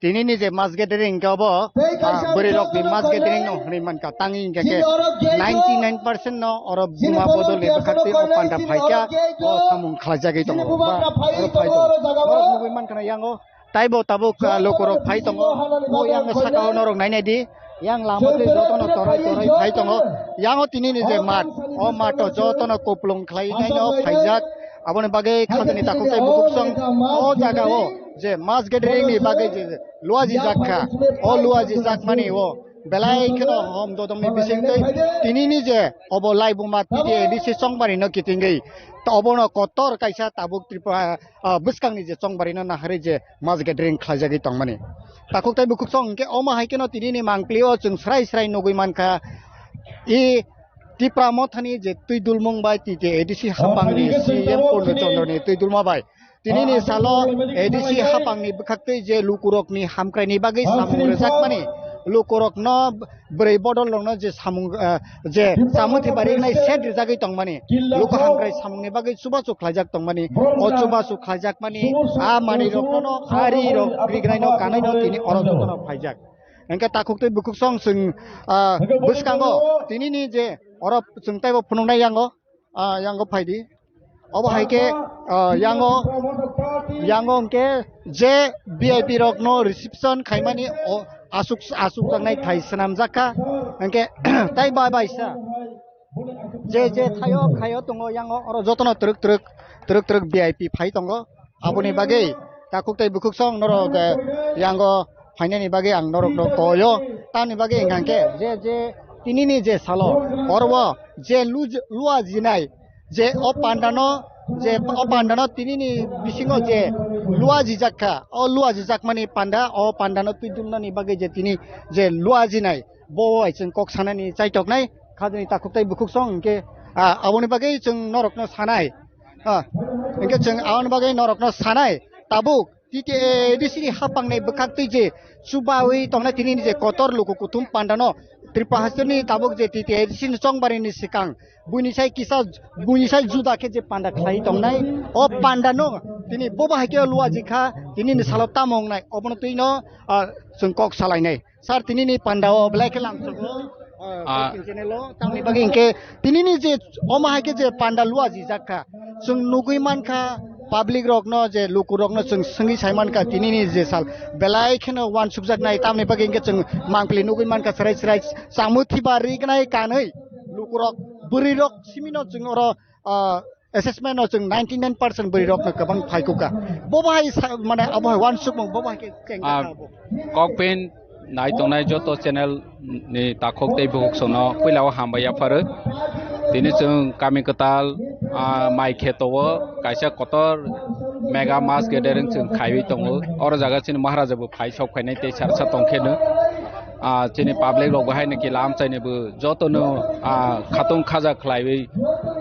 Tini ni je mass gathering hwnkhe obo, ah, bwrwi rok ni mass gathering no hwnwi mankha. Tangwi hwnkhe khe ninety nine percent no oro buma bodol ni bwkhak tei o panda phaikha, o samung khlaijagwi tongo, ba oro phai tongo. Norok nugwi mankha na yango taibo tabuk, ah, lukurok phai tongo. O yang saka o norok nai nai di, yang lama twi jotono toroi toroi phai tongo. Yango tini ni je mat, o mato jotono kupulung khlai nai no phaijak. Aboni bagwi khajani takhuk tei bukhuk song o jaga o je mass gathering ni bagwi je luaji jak kha, o luaji jakmani o belai kheno hom dodongni bisingtwi tinini je obo laibuma T T A D C chongbarino kitingwi, obono kotor kaisa tabuk Tripura, ah, bwskangni je chongbarino naharwi je mass gathering khlaijagwi tongmani. Takhuk tei bukhuk song hwnkhe omo hai kheno tinini mangpili o chwng srai srai nugwi mankha. I Tipra Mothani je twi dulmung bai T T A D C hapangni C M Purno Chandra ni twi dulma bai tinini salo A D C hapangni bwkhaktwi je lukurokni hamkraini bagwi samung rwjakmani, lukurokno bwrwi bodol rokno je samung, eh, je samung thwiba rinai set rijagwi tongmani, luku hamkrai samungni bagwi chubachu khlaijak tongmani, o chubachu khlaijakmani, a manwi rokno, a ri rok rignai no kanai no tini oro jotono phaijak. Hwnkhe takhuk tei bukhuk song chwng, ah, bwskango tinini je oro chwng taibo phunuknai yango, ah, yango phaidi. Obo hai khe, ah, yango, yango hwnkhe je V I P rokno reception khaimani o asuk, asuk jaknai thai swnamjak kha. Hwnkhe tai bai bai sa je je thaio khaio tongo yango oro jotono twrwk twrwk, twrwk twrwk V I P phai tongo. Aboni bagwi takhuk tei bukhuk song norok, eh, yango phainani bagwi ang norokno toyo. Tamni bagwi hwnkha khe je, je tinini je salo oro o je luj-, lua jinai je o pandano je o pandano tinini bisingo je luajijak kha, o luajijakmani panda, o pandano twi dumnani bagwi je tini je luajinai, bo bai chwng kok sanani chaitoknai, khajani takhuk tei bukhuk song hinkhe, ah, aboni bagwi chwng norokno sanai. Ah, hinkhe chwng aboni bagwi norokno sanai, tabuk T T A D C ni hapang ni bwkhak twi je chubawi tongnai tini ni je kotor luku kuthum panda no Tripura haste ni tabuk je T T A D C ni chongbari ni swkang buini sai kisa buini sai juda khe je panda khlai tongnai o panda no tini bobo hai khe luaji kha tini ni salo tamo wngnai obono twi no, ah, chwng kok salainai. Sir, tini ni panda o belai khe lamsogo, ah, ah, channel o. Tamni bagwi hinkhe tini ni je omo hai khe je panda luaji jak kha, chwng nugwi man kha, public rok no je luku rok no chwng swngwi sai man kha, tini ni je sal belai kheno uansuk jak nai, tamni bagwi hinkhe chwng mangpili nugwi man kha, chwrai chwrai chamwi thiba rignai kanwi luku rok, bwrwi rok simi no chwng oro, ah, assessment o chwng ninety nine percent bwrwi rok no kwbang phai kuk kha. Bo bahai sa-, mane abo hai uansukmung bo bahai khe cheng kha abo. Kokpin nai tongnai joto channel ni takhuk tei bukhuk songno puila o hambai yapharo. Tini chwng kami kwtal, ah, mai kheto o kaisa kotor mega mass gathering chwng khaiwi tongo. Oro jaga chini Maharaja bo phai sok phainai tei sarsa tongkheno. Ah, chini public rok bo haino kila amchaini bo jotono, ah, khatung khaja khlaiwi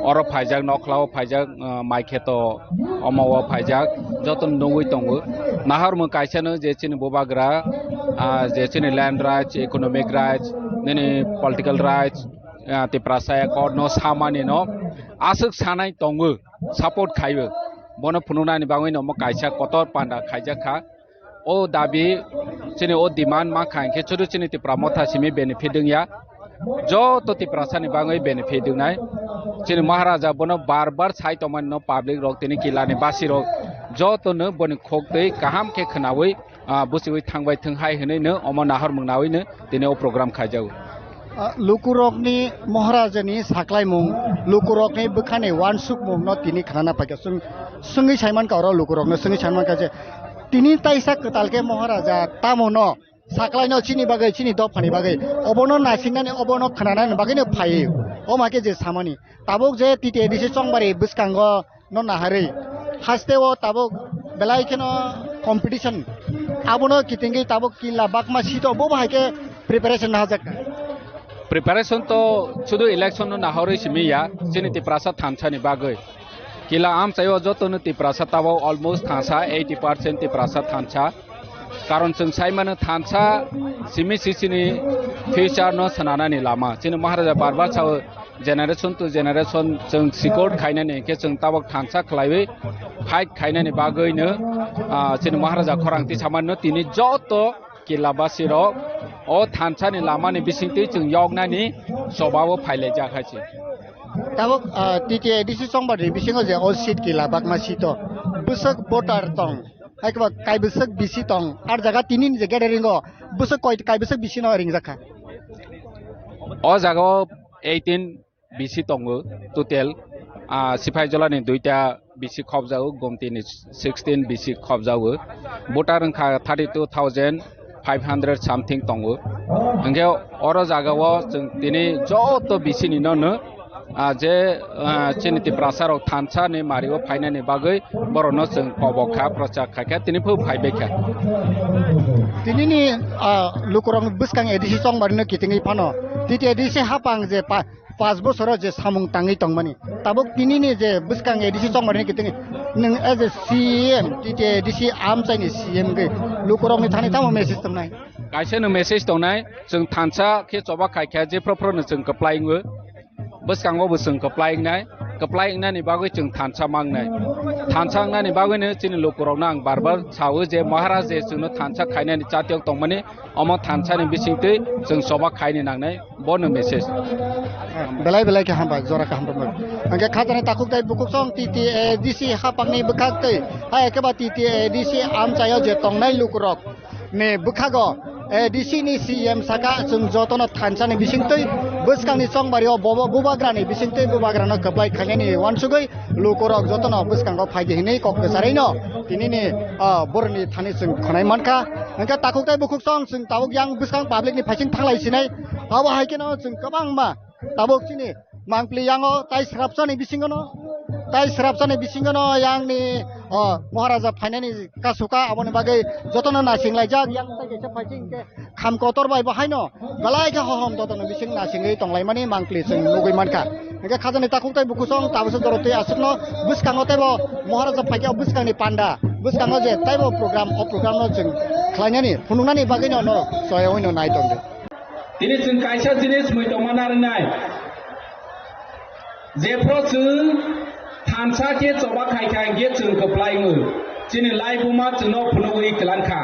oro phaijak, nokhlao phaijak, ah, mai kheto omo o phaijak, jotono nugwi tongo. Naharmung kaisano je chini bubagra, ah, je chini land rights, economic rights, nini political rights, ah, Tiprasa Accord no samani no aswk sanai tongo, support khaiwi. Bono phunuknani bagwi no omo kaisa kotor panda khaijak kha. O dabi chini o demand ma kha hinkhe chudu chini Tipra Motha simi benefit wngya. Joto Tiprasani bagwi benefit wngnai. Chini Maharaja bono bar bar sai tongmani no public rok tini kilani basi rok jotono boni khok twi kaham khe khwnawi, ah, busiwi thangbai thwng hai hwnwi no omo nahormung nawi no tini o program khaijago. Ah, lukurokni Maharajani saklaimung, lukurokni bwkhani uansukmungno tini khnana paikha. Chwng swngwi saimankha oro lukurokno swngwi saimankha je tini taisa kwtal khe Maharaja tamono saklaino chini bagwi, chini dophani bagwi, obono naisingnani, obono khnanani bagwino phaiwi. Omo hai khe je samani. Tabuk je T T A D C chongbari bwskango no naharwi. Haste o tabuk belai kheno competition. Abono kitingwi tabuk killa bakma seat o bo hai khe preparation nahajak. Preparation to sudu election no nahorwi simi ya, chini Tiprasa thansa ni bagwi. Kila amchai o joto no Tiprasa tabuk almost thansa, eighty percent Tiprasa thansa. Karon chwng sai mano thansa simi si chini future no swnanani lama. Chini Maharaja bar bar sao generation to generation chwng sikor khainani hinkhe chwng tabok thansa khlaiwi fight khainani bagwino, ah, chini Maharaja khorang tisamano tini joto killa basi rok o thansa ni lama ni bisingtwi chwng yoknani choba o phailaijak hai se. Tabok, ah, T T A D C chongbari bisingo je o seat killa bakma seat o bwswk voter tong, hai khe ba kaibwswk bisi tong, ar jaga tini ni je gathering o bwswk koi kaibwswk bisi no ringjak kha. O jaga o eighteen B C tongo total. Ah, Sipaijolani duita B C khobjago, Gomtini sixteen B C khobjago. Voter wngkha thirty two thousand five hundred something tongo. Hingke oro jagao chwng tini joto B C ni nono, ah, je, ah, chini Tiprasa rok thansa ni mario phainani bagwi borokno chwng kobok kha, prochar khaikha, tini phu phaibaikha. Tinini, ah, lukurok bwskang A D C chongmani no kitingwi phano, T T A D C hapang je pa-, pash bosoro je samung tangwi tongmani, tabuk tinini je bwskang A D C chongmani kitingwi nwng as a C M, T T A D C amchaini C M gwi lukurokni thani tamo message tongnai? Kaisa no message tongnai, chwng thansa khe choba khaikha, jephru phru no chwng kwplai wngo. Bwskango bo chwng kwplai wngnai, kwplai wngnani bagwi chwng thansa mangnai. Thansa wngnani bagwino chini lukurokno ang bar bar sao je Maharaj je chwngno thansa khainani chatiyok tongmani, omo thansani bisingtwi chwng choba khaini nangnai, bono message. Belai belai khe hambai, jora kaham rwmani. Hingke khajani takhuk tei bukhuk song T T A D C hapangni bwkhak tei hai khe ba T T A D C amchaio je tongnai lukurok ni bwkhago, eh, D C ni C M saka, chwng jotono thansa ni bisingtwi bwskangni chongbario bobo bubagrani bisingtwi bubagrano kwplai khainani uansugwi lukurok jotono bwskango phaidi hinwi kok kwcharwino tinini, ah, boroni thani chwng khwnai mankha. Hwnkhe takhuk tei bukhuk song chwng tabuk yang bwskang public ni phaising thanglai sinai, abo hai kheno chwng kwbangma tabuk chini mangpli yango tai srapsani bisingono Tai srapsani bisingono yangni, o, Maharaja phainani kasuka, aboni bagwi jotono naisinglaijak, yang tai kaisa phaising khe kham kotor bai bo haino belai khe hohom jotono bising naisingwi tonglaimani mangpli chwng nugwi mankha. Hingkhe khajani takhuk tai bukhusong tabuksa jorotwi aswkno bwskango teibo Maharaja phaikhe o bwskangni panda, bwskango je taibo program, o programno chwng khlainani phunuknani bagwino norok choyaoino nai tongdi. Tini chwng kaisa jinis mui tongma narwknai. Jephru chwng thansa khe choba khai kha, hinkhe chwng kwplai wngo. Chini laibuma chwngno phunugwi kwlang kha.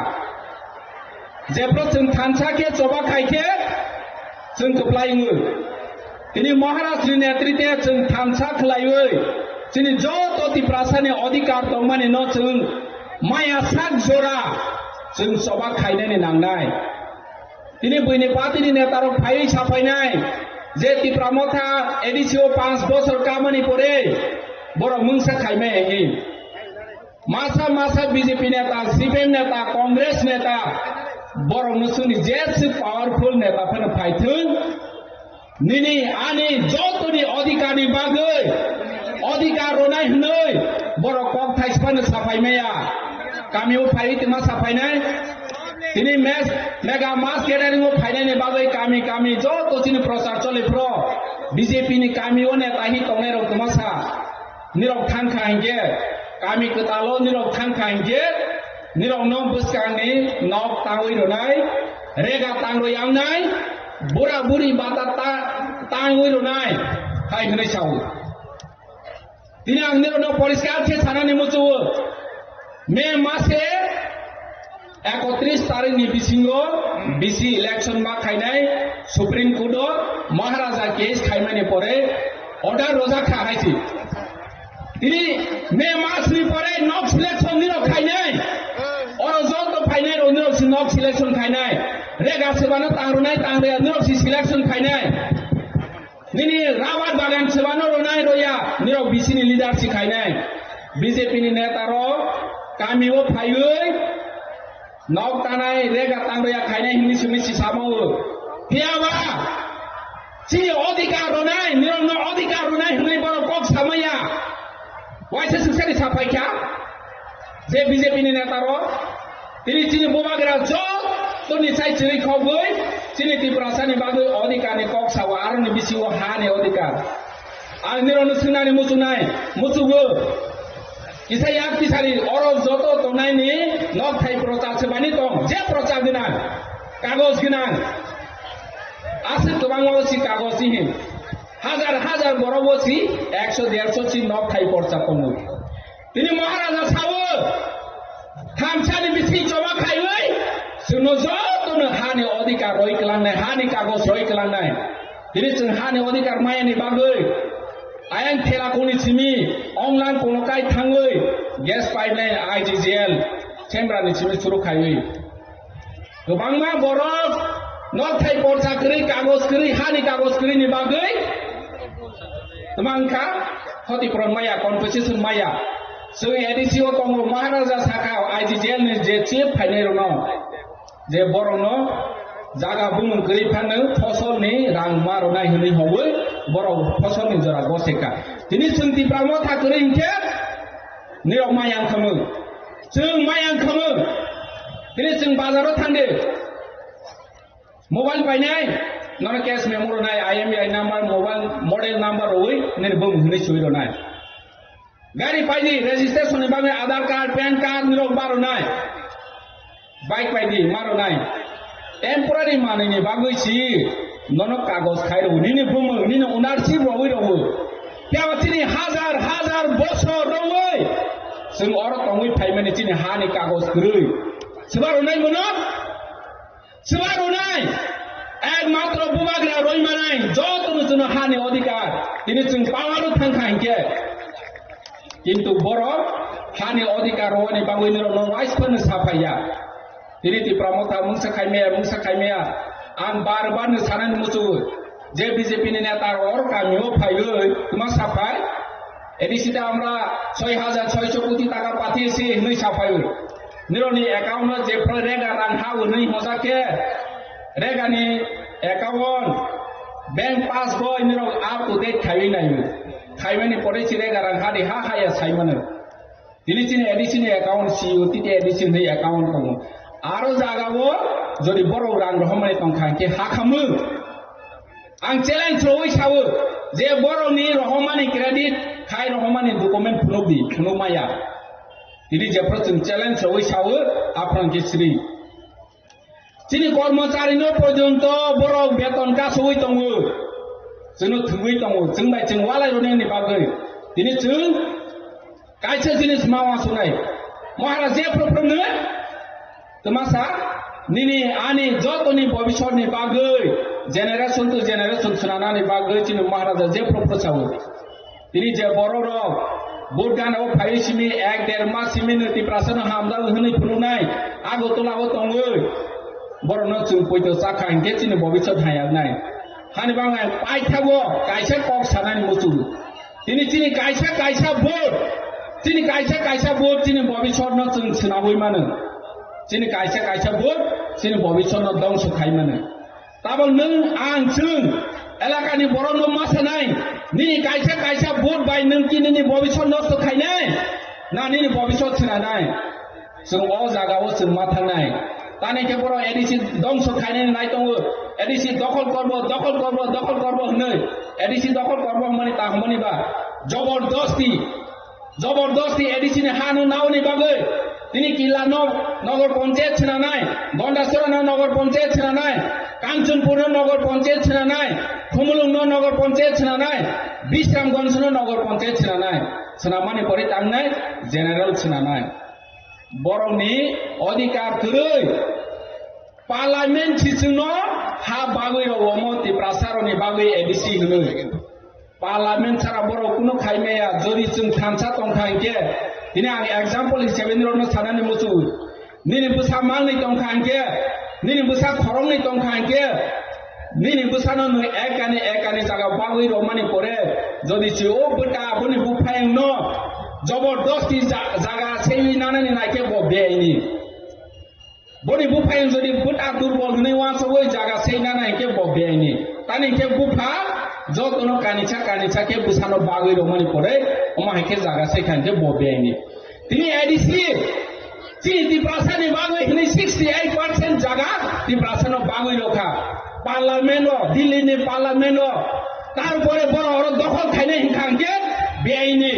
Jephru chwng thansa khe choba khai khe chwng kwplai wngo. Tini Maharajni netritwe chwng thansa khlaiwi chini joto Tiprasani odhikar tongmani no chwng maya sak jora chwng choba khainani nangnai. Tini buini party ni neta rok phaiwi saphainai je Tipra Motha A D C o panch bosor kamani pore borok mungsa khaimai hinwi. Masa masa B J P neta, C P M neta, Congress neta, borok no chwngni jeswk powerful neta phano phaithwng. Nini ani jotoni odhikar ni bagwi odhikar ronai hwnwi borok kok thaisphano saphai maya. Kami o phaiwi tongma saphainai. Tini mes-, mega mass gathering o phainani bagwi kami kami joto chini prochar choli phro B J P ni kami o neta hi tongnai rok tongma sa. Nirok thangkha hinkhe, kami kwtalo nirok thangkha hinkhe, nirokno bwskangni nok tangwi rwnai, rega tangrwi wngnai, bura buri bata ta-, tangwi rwnai, hai hwnwi sao. Tini ang nirokno poriskar khe sanani muchugo, May mase ekotris tarikni bisingo bisi election ma khainai Supreme Court o Maharaja case khaimani pore order rojak kha hai si. Tini May masni pore nok selection nirok khainai. Oro joto phainai rok nirok si nok selection khainai. Rega sebano tangrwnai tangrwya nirok si selection khainai. Nini rabar bagan sebano ronai roya, nirok bisini leader si khainai. B J P ni neta rok kami o phaiwi nok tanai rega tangrwya khainai hwnwi simi si samo. Phiya ba chini odhikar ronai, nirokno odhikar ronai hwnwi borok kok samaya. Waisa swksani saphai kha je B J P ni neta rok tini chini bubagra jotoni sai chirwi khogwi chini Tiprasani bagwi odhikar ni kok sao, aroni bisingo ha ni odhikar. Ang nirokno swngnani muchunai, muchugo. Kisa yak pisari oro joto tongnai ni nok thai prochar swbani tong, je prochar gwnang, kagoj gwnang. Aswk kwbangma o si kagoj si hin. Hajar hajar borok o si ekso derso si nok thai porcha tongo. Tini Maharaja sao, thamsani bising choba khaiwi, chwngno jotono hani odhikar roi kwlangnai, hani kagoj roi kwlangnai. Tini chwng hani odhikar mayani bagwi, ayang thela kuni simi, onglang kono kai thangwi, gas pipeline I G G L, chamber ni simi churu khaiwi. Kwbangma borok nok thai porsa kwrwi, kagoj kwrwi, hani kagoj kwrwi ni bagwi twmang kha, khoti puron maya, compensation maya. Chwng A D C o tongo, Maharaja sakha, I G G L ni je chief phainai rokno, je borokno jaga bumung kwrwi phano fosol ni rang ma rwnai hwnwi hwnwi borok fosol ni jora gose kha. Tini chwng Tipra Motha kwrwi hinkhe nirok maya wngkha mwng. Chwng maya wngkha mwng. Tini chwng bazar o thangdi. Mobile painai, nono cash memo rwnai, I M E I number, mobile model number rwi, nini bumung hwnwi swi rwnai. Gari paidi, registration ni bagwi Aadhaar card, pan card nirok ma rwnai. Bike paidi, ma rwnai. Temporary manwini bagwi si nono kagoj khai rw, nini bumung, nini ownership rwi rw. Phiya chini hajar hajar bosor rwi chwng oro tongwi phaimani chini hani kagoj kwrwi. Swba rwnai bono? Swba rwnai, ekmatro bubagra roi manai, jotono chwngno hani odhikar, tini chwng power o thangkha hinkhe. Kintu borok hani odhikar rwani bagwi nirokno waisphano saphaiya. Tini Tipra Motha mungsa khaimaya, mungsa khaimaya, ang bar bar no sanani muchungo. Je B J P ni neta rok kamio phaiwi twma saphai, A D C ta amra soi hajar soiso koti taka patiyesi hinwi saphaiwi. Nirokni account no jephru rega rang ha hinwi hojakhe, rega ni account, bank passbook nirok up to date khaiwi naiwi. Khaimani pore chire garang hadi ha haya saimano. Tini chini A D C ni account C U, tini A D C ni account tongo. Aro jaga o jodi borok rang rohormani tongkha hingke ha khamu. Ang challenge roi sao je borok ni rohormani credit khai rohormani document phunuk di, phunuk maya. Tini jephru chwng challenge roi sao, aphran ke sri. Chini kormochari no porjonto borok beton kasugwi tongo. Chwngno thwngwi tongo. Chwng bai chwng walai rwnani bagwi. Tini chwng kaisa jinis ma wansuknai. Maharaj je program no twmasa nini ani jotoni bobisor ni bagwi, generation to generation swnanani bagwi chini Maharaja je program sao. Tini je borok rok vote gana o phaiwi simi ek der mas simi no Tiprasa no hamjak hwnwi phunuknai Agartala o tongwi borok no chwng poito chakha hinkhe chini bobisot hayaknai. Hani bangma paithago kaisa kok sanani muchung. Tini chini kaisa kaisa vote, chini kaisa kaisa vote chini bobisot no chwng swnamwi mano. Chini kaisa kaisa vote chini bobisot no dongso khai mano. Tabok nwng ang chwng elakani borokno ma sanai, nini kaisa kaisa vote bai nwng ki nini bobisot nosto khainai, na nini bobisot swnanai? Chwng o jaga o chwng ma thangnai. Tani khe borok A D C dongso khainani nai tongo, A D C dokhol korbo, dokhol korbo, dokhol korbo hwnwi. A D C dokhol korbo hwnmani ta hwnmani ba jobordosti. Jobordosti A D C ni ha no naoni bagwi tini Killa no nogor panchayat swnanai, Gondasora no nogor panchayat swnanai, Kanchanpur no nogor panchayat swnanai, Khumulwng no nogor panchayat swnanai, Bisramganj no nogor panchayat swnanai, swnamani pore tangnai general swnanai. Borokni odhikar kwrwi parliament sisingno ha bagwi rw omo Tiprasa rokni bagwi A D C hwnwi. Parliament sara borok kunu khai maya, jodi chwng thansa tongkha hinkhe, tini ang example hisabe nirokno sanani muchungo. Nini bwsa mangni tongkha hinkhe, nini bwsa khoroknwi tongkha hinkhe, nini bwsano nwng ekani ekani jaga bagwi rwmani pore, jodi se o bwta aboni buphayungno jobordosti ja-, jaga sewi nanani naikhe bo beaini. Boni buphayung jodi bwta durbol hwnwi uansugwi jaga seinana hinkhe bo beaini. Tani hinkhe bupha jotono kanisa kanisa khe bwsano bagwi rwmani pore omo hai khe jaga seikha hinkhe bo beaini. Tini A D C chini Tiprasani bagwi hwnwi sixty eight percent jaga Tiprasano bagwi rwkha. Parliament o, Delhi ni parliament o, tarpore borok oro dokhol khainai hinkha hinkhe beaini.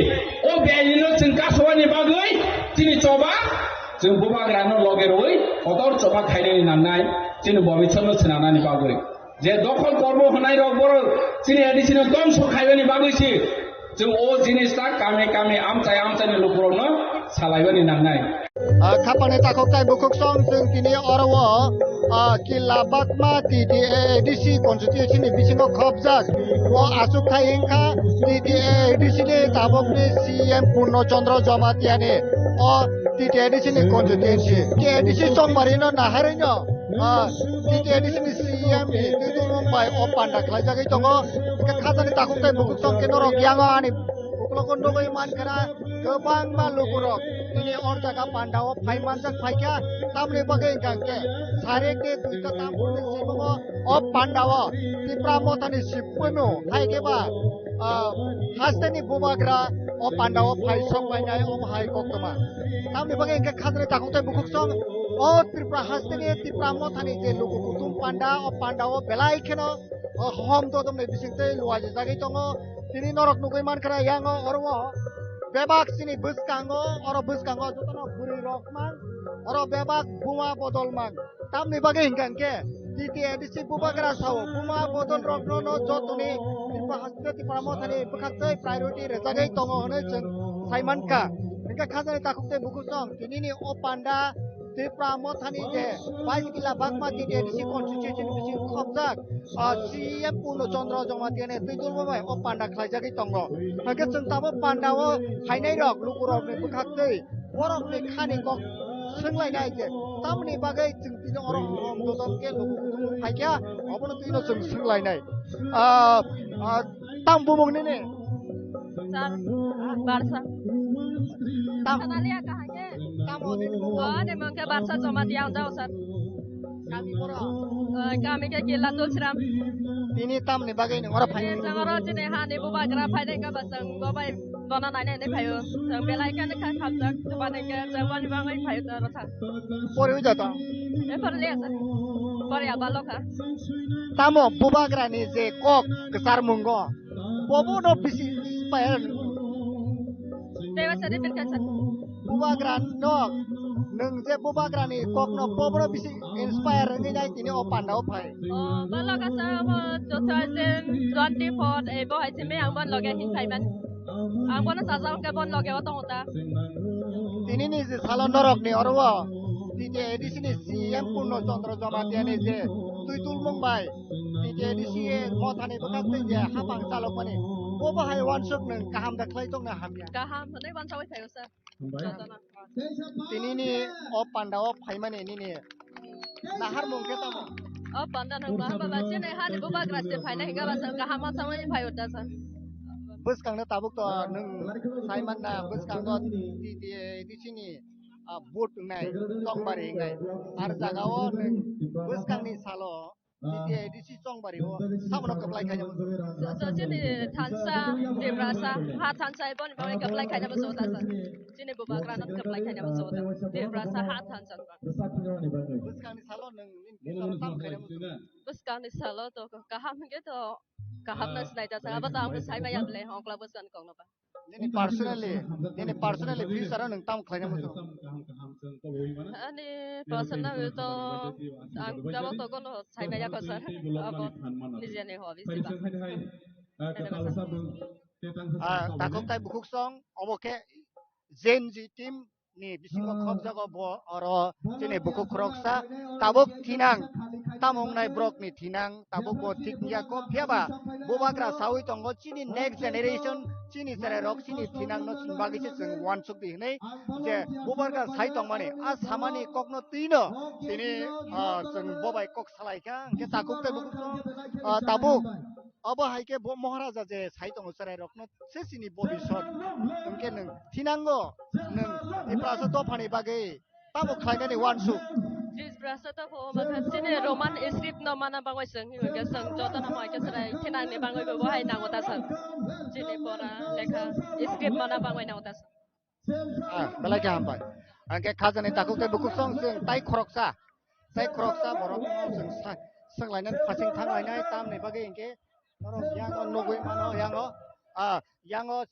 O beaini no chwng kasowani bagwi chini choba Chwng bubagrano loge rwui kotor choba khainani nangnai, chini bobisotno swnamnani bagwi. Je dokhol kormo hwnai rok borok chini A D C no dongso khaibani bagwi se chwng o jinis ta kami kami amchai amchaini lukurokno salaibani nangnai. Ah, khapani takhuk tai bukhuk song chwng tini oro o, ah, Killa Bakma T T A A D C constituency ni bisingo khopjak. O aswk khai wngkha T T A A D C ni tabukni C M Purno Chandra Jamatia ni. O T T A D C ni constituency. T T A D C chongmari no naharwi no, ah, T T A D C ni C M ni twi tongmung bai o panda khlaijagwi tongo. Hwnkhe khajani takhuk tai bukhuk tong khe norok yango ani uklogo nugwi mankha na kwbangma lukurok tini o jaga panda o phai manjak phaikha. Tamni bagwi hwnkha hwnkhe sarikni duita tampurni simungo o panda o Tipra Mothani sipunu hai khe ba, ah, hasteni bubagra o panda o phai sok painai omo hai koktwma. Tamni bagwi hwnkhe khajani takhuk tai bukhuk song o Tripura hasteni Tipra Mothani je luku kuthum panda, o panda o belai kheno, o hom dodom ni bising tei luaji jagwi tongo. Tini norok nugwi mankha na yango oro o bebak chini bwskango, oro bwskango jotono bwrwi rok mang, oro bebak buma bodol mang. Tamni bagwi hwnkha hwnkhe T T A D C bubagra sao, buma bodol rokno no jotoni Tripura haste Tipra Mothani bwkhaktwi priority rwjagwi tongo hwnwi chwng sai mankha. Hwnkhe khajani takhuk tei bukhuk song tinini o panda Tipra Mothani je bais kila bakma T T A D C constituency ni bising khopjak, ah, C M Purno Chandra Jamatia ni twi dulbo bai o panda khlaijagwi tongo. Hwnkhe chwng tabuk panda o phainai rok lukurokni bwkhaktwi borokni khani kok swnglainai je tamoni bagwi chwng tini oro hom dodom khe luku kuthum phaikha, obono twino chwng swnglainai. Ah, ah, tam bumung nini? Sir, Barsa. Tam- Khanalia kahai khe? Tamo nini mung? O, ani mung khe Barsa Jamatia Anjao sir. Kami boro? O, kami khe Killa Tulsiram. Tini tamni bagwi nwng oro phai? Tini chwng oro chini hani bubagra phainai khe bo chwng bo bai bono nainai hinwi phaio. Chwng belai kheno kha khamjak, chubani khe chwng boni bagwi phaio chwng oro thang. Pori wi jato? E, pori liya sir. Pori ya balo kha. Tamo bubagrani je kok kwchar mungo, bobo no bisi inspire. Tei ba sari pin kaisa. Bubagra no, nwng je bubagrani kok no bobo no bisi inspire wngwi nai tini o panda o phai. O, balo kasa abo two thousand twenty-four, eh, bo hai simi ang bon loge hin phaiman. Ang bono sajao ke bon loge o tongo ta. Tini ni je salo norok ni oro o T T A A D C ni C M Purno Chandra Jamatia ni je twi tulmung bai T T A A D C mothani bwkhak twi je hapang chalokmani. Bo bahai wansuk nwng kaham da khlai tongna hamya. Kaham hwnwi wansawi phaio sir. Hambai. Jotono. Tini ni o panda o phaimani nini naharmung khe tamo? O panda nang ba hamba ba chini hani bubagra se phaina hinga ba sa kaham ma samani phai uta sa. Bwskang no tabuk to nwng saiman na bwskango T T A A D C ni ah, vote wngnai, tongmari wngnai. Ar jaga o nwng bwskangni salo T T A A D C chongmari o sabono kwplai khaina muchungo. So, so, chini thansa, Tiprasa, ha thansa, iboni bagwi kwplai khaina muchungo ta sa. Chini bubagrano kwplai khaina muchungo ta. Tiprasa, ha thansa. Bwskangni salo nwng nini salo tamo khaina muchungo? Bwskangni salo to kaham hwnkhe to kaham no sinai ta sa. Abo to ang sai maya bwle hokla bwskangni kokno ba. Nini personally, nini personally future o nwng tamo khlaina muchungo? Ani personal to ang jabo to kono saimaya ko sir. Abo nijeni hobby se ba. Ah, takhuk tai bukhuk song, obo khe Gen Z team ni bisingo khopjago bo oro chini bukhuk khoroksa tabuk thinang tamo wngnai borok ni thinang tabuk bo thik ya ko phiya ba bubagra sawi tongo chini next generation chini cherai rok chini thinang no chini bagwi se chwng uansuk di hinwi je bubagra sai tongmani a samani kokno twino tini ah, chwng bobai kok salai kha hwnkhe takhuk tei bukhuk ah, tabuk obo hai khe bo Maharaja je sai tongo cherai rokno se chini bobisot. Hwnkhe nwng thinango nwng Tiprasa dophani bagwi tamo khlainani uansuk? Tiprasa dopha o mankha chini Roman script no mana bagwi chwng himkhe chwng jotono hai khe chwrai thinangni bagwi bo hai nango ta sir. Chini pora lekha script mana bagwi nango ta sir. Ah, belai khe hambai. Hwnkhe khajani takhuk tei bukhuk song chwng tai khoroksa. Tai khoroksa borok no chwng sa-, swnglainani phasing thanglainai tamni bagwi hwnkhe norok yango nugwi mano yango, ah, yango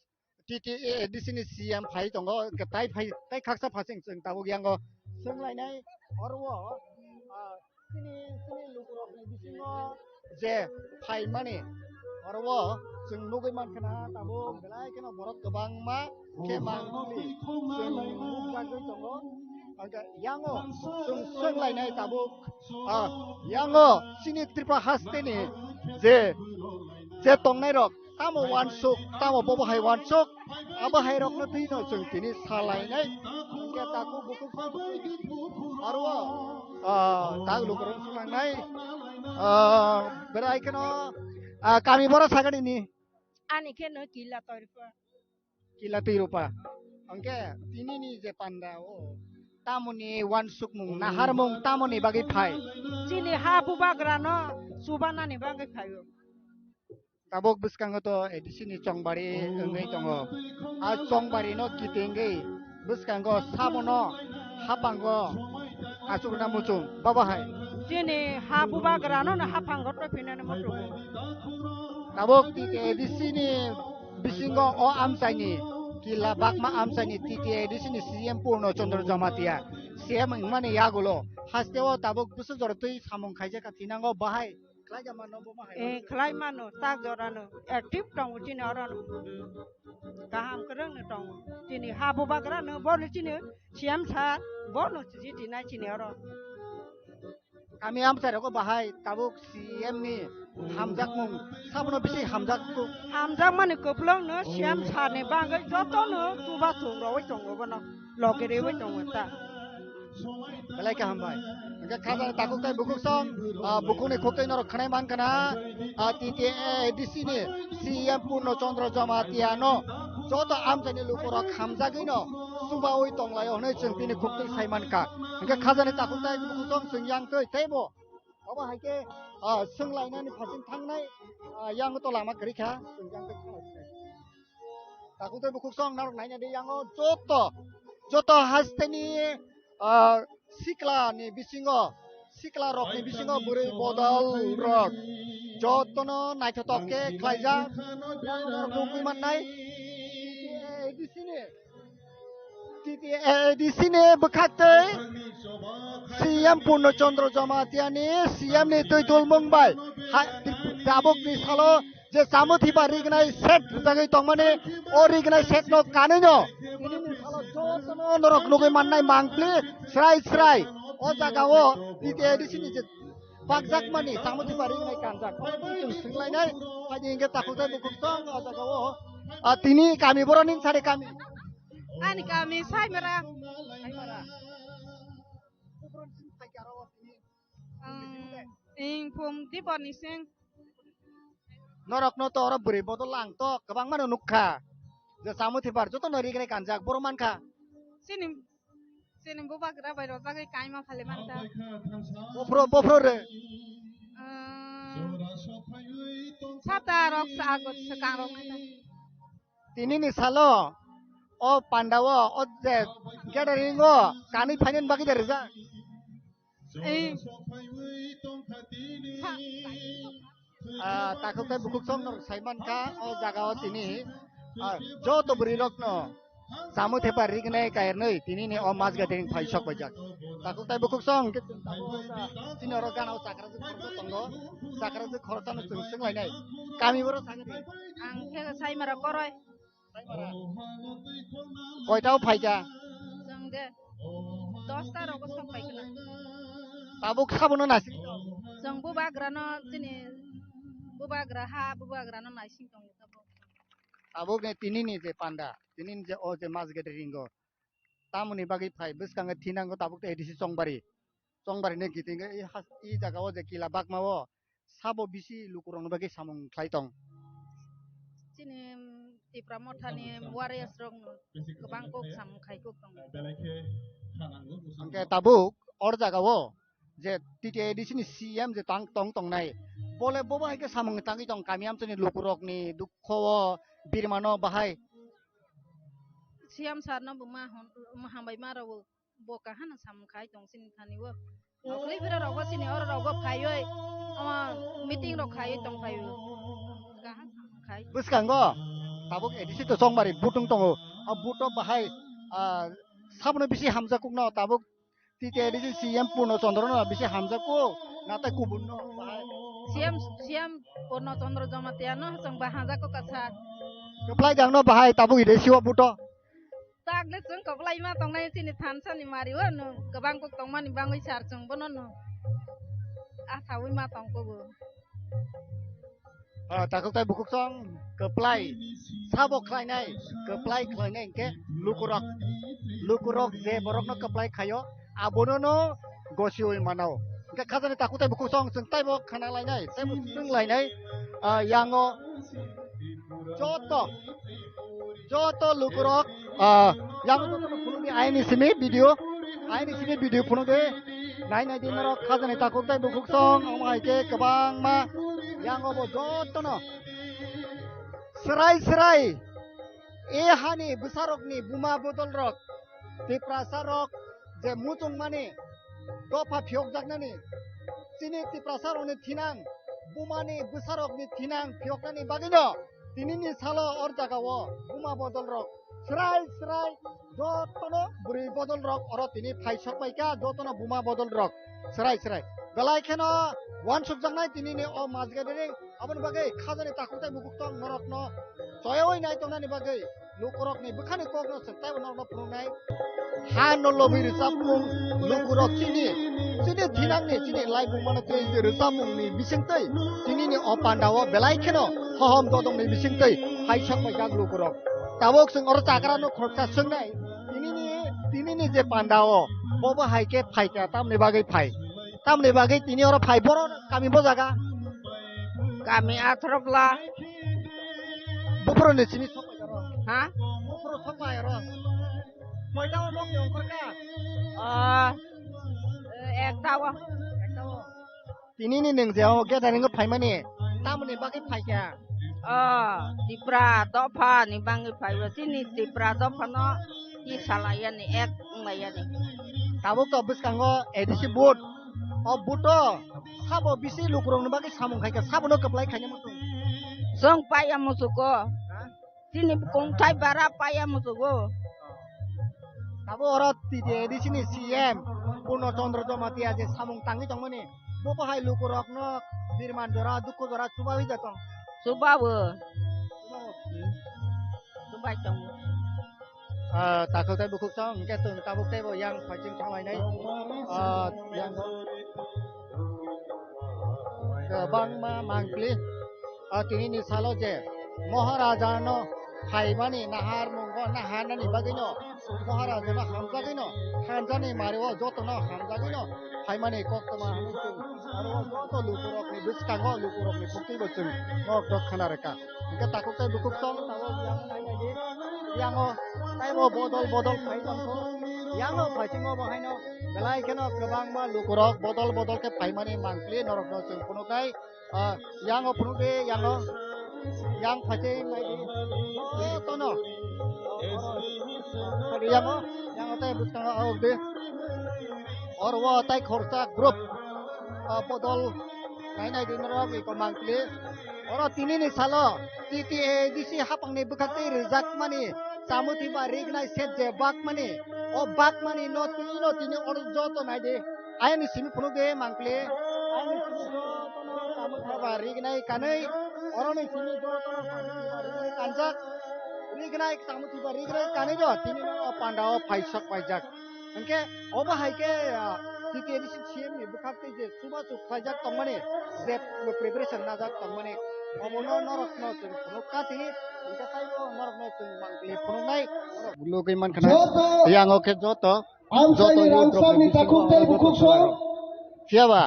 T T A A D C ni C M phai tongo, hwnkhe tai phai, tai khaksa phasing chwng tabuk yango swnglainai oro o, ah, chini, chini lukurokni bisingo je phaimani oro o chwng nugwi mankhana tabuk belai kheno borok kwbangma khe mangmani chwng nukjagwi tongo. Hwnkhe yango chwng swnglainai tabuk, ah, yango chini Tripura hasteni je, je tongnairok tamo uansuk, tamo bobo hai uansuk, abo hai rokno twino chwng tini salainai. Hwnkhe takhuk bukhuk aro o, ah, tak lukurok swnglainai, ah, berai kheno, ah, kami boro sakani ni. Ani khe no Killa Toirupa. Killa Toirupa. Hwnkhe tini ni je panda o tamoni uansukmung, naharmung tamoni bagwi phai? Chini ha bubagrano chubanani bagwi phaio. Tabuk bwskango to A D C ni chongbari wngwi tongo. A chongbari no kitingwi bwskango sabono hapango achukna muchung babo hai. Chini ha bubagrano no hapango to phinani muchung. Tabuk T T A D C ni bisingo o amchaini Killa Bakma amchaini T T A D C ni C M Purno Chandra Jamatia C M wngmani yagulo hasteo tabuk bwswk jora twi samung khaijak kha thinango bahai khlai ja mano bo bahai. Eh, khlai mano tak jora no active tongo chini oro no. Kaham kwrwng no tongo. Chini ha bubagra no bo no chini C M sir bo no chiti nai chini oro. Kami amchai rogo bahai tabuk C M ni hamjakmung sabono bisi hamjak. Hamjakmani kwplwng no C M sir ni bagwi joto no chuba chung rogwi tongo bono loge rewi tongo ta. Belai khe hambai. Hwnkhe khajani takhuk tai bukhuk song, ah, bukhukni khuk tai norok khwnai mankha na, ah, T T A D C ni C M Purno Chandra Jamatia no joto amchaini lukurok hamjagwi no Chubaui tonglaio hwnwi chwng bini khuktwi sai mankha. Hwnkhe khajani takhuk tai bukhuk tong chwng yang twi teibo. Obo hai khe, ah, swnglainani phaising thangnai, ah, yang to lama kwrwi kha, chwng yang twi thanglai. Takhuk tai bukhuk song narwk naina di yango joto, joto hasteni, ah, sikla ni bisingo, sikla rok ni bisingo bwrwi bodol rok jotono naithotok khe khlaijak. Yang norok nugwi mannai, A D C ni T T A D C ni bwkhaktwi C M Purno Chandra Jamatia ni C M ni twi dulmung bai ha-, tabuk ni salo je Chamuthipar rignai set rwjagwi tongmani, o rignai set no kanwi no tini ni salo jotono norok nugwi mannai mangpli srai srai o jaga o T T A D C ni je bakjakmani Chamuthipar rignai kanjak. Obo twi chwng swnglainai, phaidi hwnkhe takhuk tai bukhuk tong o jaga o. Ah, tini kami borok ning sari kami. Ani kami Saimara. Saimara. Ang ing phung Dipor ni sing. Norok no to oro bwrwi bodol lang to kwbang mano nukha. Je Chamuthipar joto no rignai kanjak borok mankha. Sini, sini bubagra bai rojagwi kaima phale mankha. Bophro, bophro re. Ang sata rok sa agot swkang rok mankha. Tini ni salo o panda o, o je gathering o kanwi phainani bagwi de rijak. Eh. Sa- Ah, takhuk tai bukhuk song norok sai mankha o jaga o tini, ah, joto bwrwi rok no Chamuthipar rignai kairnwi tini ni o mas gathering phai sok baijak. Takhuk tai bukhuk song hwnkhe chwng tabuk chini oro gana o chakra jwk khoroksa tongo. Chakra jwk khoroksa no chwng swnglainai. Kami boro sakhe di. Ang khe Saimara Koroi. Saimara. Koita o phaikha? Chwng de dosta rogo sok phaikha. Tabuk sabono nasing. Chwng bubagra no chini bubagra ha bubagra no naising tongo tabuk. Tabuk ni tini ni je panda, tini ni je o je mas gathering o. Tamoni bagwi phai bwskango thinango tabuk to A D C Chongbari. Chongbari ni kiting i has-, i jaga o je kila bakma o sabo bisi lukurok ni bagwi samung khlai tong. Chini Tipra Motha ni warriors rok no kwbang kok samung khai kok tongo. Hwnkhe tabuk or jaga o je T T A D C ni C M je tang tong tongnai, bole bobo hai khe samung tangwi tong kami amchani lukurok ni dukho o birmano bahai. C M sir no bo ma hon-, ma hambai ma rw bo kahano samung khai tong chini thani o. Nokli bwrwi rok bo chini oro rok bo phaiwi omo meeting rok khaiwi tong phaiwi. Kaham samung khai. Bwskango tabuk A D C to Chongbari butung tongo. A buto bahai, ah, sabono bisi hamjakukno tabuk T T A D C C M Purno Chandra no bisi hamjakuk, natai kubun no bahai. C M, C M Purno Chandra Jamatia no chwng ba hamjakuk kasa. Kwplai jang no bahai tabuk ide siwa buto. Tak le chwng kwplai ma tongnai chini thansa ni mari o no kwbang kok tongmani bangwi sar chwng bono no. Asawi ma tong kubu. Ah, takhuk tai bukhuk song kwplai sabo khlainai, kwplai khlainai hwnkhe lukurok, lukurok je borokno kwplai khaio, abono no gosiwi mano. Hwnkhe khajani takhuk tai bukhuk song chwng taibo khana lainai, taibo swng lainai, ah, yango joto, joto lukurok, ah, yango joto no phunukdi aini simi video, aini simi video phunukdi, nai nai di norok khajani takhuk tai bukhuk song, omo hai khe kwbangma yango bo joto no. Srai srai, e hani bwsarokni buma bodolrok, Tiprasarok je muchungmani dopha phiyokjaknani, chini Tiprasarokni thinang, bumani bwsarokni thinang phiyoknani bagwino tinini salo or jagao buma bodolrok srai srai jotono bwrwi bodolrok oro tini phai sok paikha, jotono buma bodolrok srai srai. Belai kheno uansukjaknai tinini o mas gathering. Aboni bagwi khajani takhuk tai bukhuk tong norokno choyaui nai tongnani bagwi lukurokni bwkhani kokno swk taibo norokno phunuknai. Ha no lobwi rwchapmung lukurok chini, chini thinangni, chini laibumano tei je rwchapmungni bisingtwi tinini o pandao belai kheno hohom dodongni bisingtwi hai sok paijak lukurok. Tabuk chwng oro chakrano khoroksa swngnai, tinini, tinini je pandao bobo hai khe phaikha tamni bagwi phai. Tamni bagwi tini oro phai borok kami bo jaga. Kami Athrobla. Buphuru ni simi sok pai oro. Ha? Buphuru sok pai oro. Koita o nok ni ongkhor kha? Ah, ekta o. Ekta o. Tini ni nwng je o gathering o phaimani, tamoni bagwi phaikha? Ah, Tipra dopha ni bagwi phaibo. Chini Tipra dopha no ki salai yani, ek wng lai yani. Tabuk to bwskango A D C vote. O vote o sabo bisi lukurokni bagwi samung khaikha, sabono kwplai khaina muchung. Chwng paiya muchugo. Ha? Chini kongthai bara paiya muchugo. Abo oro T T A D C ni C M Purno Chandra Jamatia je samung tangwi tongmani, bo bahai lukurokno birman jora, dukhu jora chubawi da tong. Chubawo. Chubai tongo. Ah, takhuk tei bukhuk song, hwnkhe chwng tabuk teibo yang phaising thanglainai. Ah, yang kwbangma mangpli. Ah, tini ni salo je Maharaja no phaimani nahar mungo naharnani bagwi no Maharaja no hamjagwi no thansa ni mari o joto no hamjagwi no phaimani koktwma hinwi chwng aro o joto lukurok ni bwskango lukurok ni bwtwi bo chwng nok dok khna rwkha. Hingke takhuk tei bukhuk song tabok yang nai nai di. Yango taibo bodol bodol phai tongkho. Yango phaisingo bo haino belai kheno kwbangma lukurok bodol bodol khe phaimani mangpli norokno chwng phunuknai. Ah, yango phunukdi, yango. Yang phaising nai di. Jotono. Yango, yango tei bwskango aokdi. Oro o tai khorsa group, ah, bodol nai nai di norok iko mangpli. Oro tini ni salo T T A D C hapang ni bwkhak twi rijak mani Chamuthiba Rignai set je bakmani, o bakmani no twi no tini oro joto nai di. Ayang ni simi phunuk de mangpli. Ayang ni simi joto no Chamuthiba Rignai kanwi. Oro ni simi joto no Chamuthiba Rignai kanjak. Rignai Chamuthiba Rignai kanwi do tini no o panda o phaisok paijak. Hingke obo hai khe, ah, T T A D C C M ni bwkhak tei je chubachu khlaijak tongmani, je preparation najak tongmani, omono norokno chwng phunuk kha tini, hingke taibo norokno chwng mangpli phunuknai. Lugui mankha na, yang o khe joto, joto youth rokni bisingo oro joto chwla rok. Phiyaba,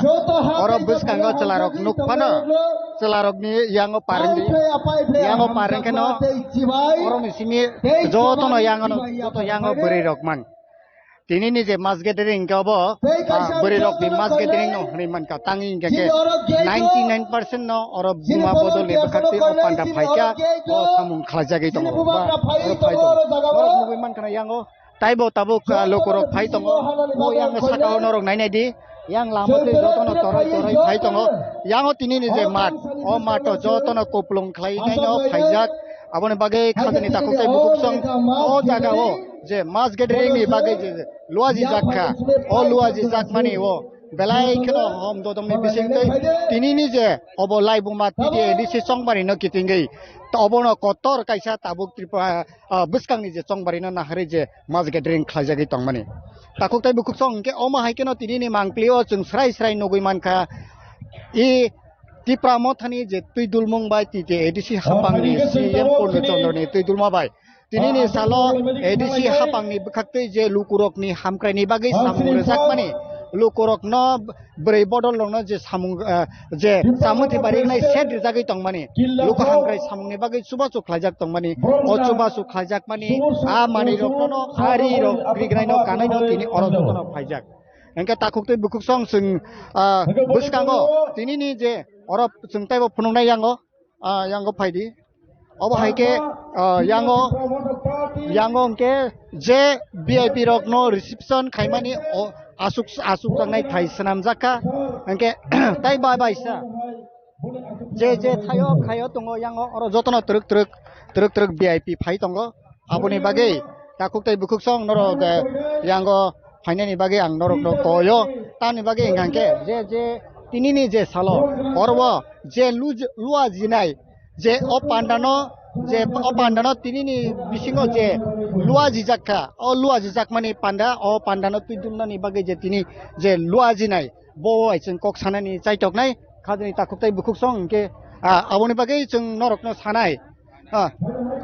oro bwskango chwla rok nuk phano, chwla rokni yango parengdi, yango pareng kheno, oroni simi jotono yango, joto yango bwrwi rok man. Tini ni je mass gathering hingke obo, ah, bwrwi rok ni mass gathering no hwnwi mankha. Tangwi hingke khe ninety nine percent no oro buma bodol ni bwkhak twi o panda phaikha, o samung khlaijagwi tongo. Ba, oro phai tongo. Borok nugwi mankha na yango, taibo tabuk, ah, lukurok phai tongo. O yang saka o norok nai nai di. Yang lama twi jotono torai torai phai tongo. Yango tini ni je mat, o mato jotono kuplung khlai nai no phaijak. Aboni bagwi khajani takhuk tei bukhuk song o jaga o je mass gathering ni bagwi je luaji jak kha, o luaji jak mani o belai kheno hom dodom ni bising tei tini ni je obo laibuma T T A D C chongmani no kitingwi obono kotor kaisa tabuk Tripura, ah, bwskang ni je chongmani no naharwi je mass gathering khlaijagwi tongmani. Takhuk tei bukhuk song hingke omo hai kheno tini ni mangpli o chwng srai srai nugwi mankha. I Tipra Mothani je twi dulmung bai T T A D C hapang ni C M Purno Chandra ni twi dulma bai. Tini ni salo A D C hapang ni bwkhak twi je lukurok ni hamkrai ni bagwi samung rwjakmani, lukurok no bwrwi bodol rok no je samung, eh, je samung thwi bari nai set rwjagwi tongmani, luku hamkrai samung ni bagwi chubachu khlaijak tongmani, o chubachu khlaijak mani, a manwi rok no, a ri rok, rignai no, kanai no, tini oro joto no phaijak. Hingke takhuk tei bukhuk song chwng, ah, bwskango tini ni je oro chwng teibo phunuknai yango, ah, yango phaidi. Obo hai khe, ah, yango, yango hingke je V I P rok no reception khaimani o asuk, asuk jaknai thai swnamjak kha. Hingke tai bai bai sa. Je je thaio khaio tongo yango oro jotono twrwk twrwk, twrwk twrwk V I P phai tongo. Aboni bagwi takhuk tei bukhuk song norok, eh, yango phainani bagwi ang norokno koyo. Tamni bagwi hwnkha khe je je tinini je salo oro o je luj-, lua jinai je o pandano, je o pandano tinini bisingo je lua jijak kha, o lua jijakmani panda, o pandano twi dumnani bagwi je tini je lua jinai. Bo bai chwng kok sanani chaitoknai, khajani takhuk tei bukhuk song hwnkhe, ah, aboni bagwi chwng norokno sanai. Ah,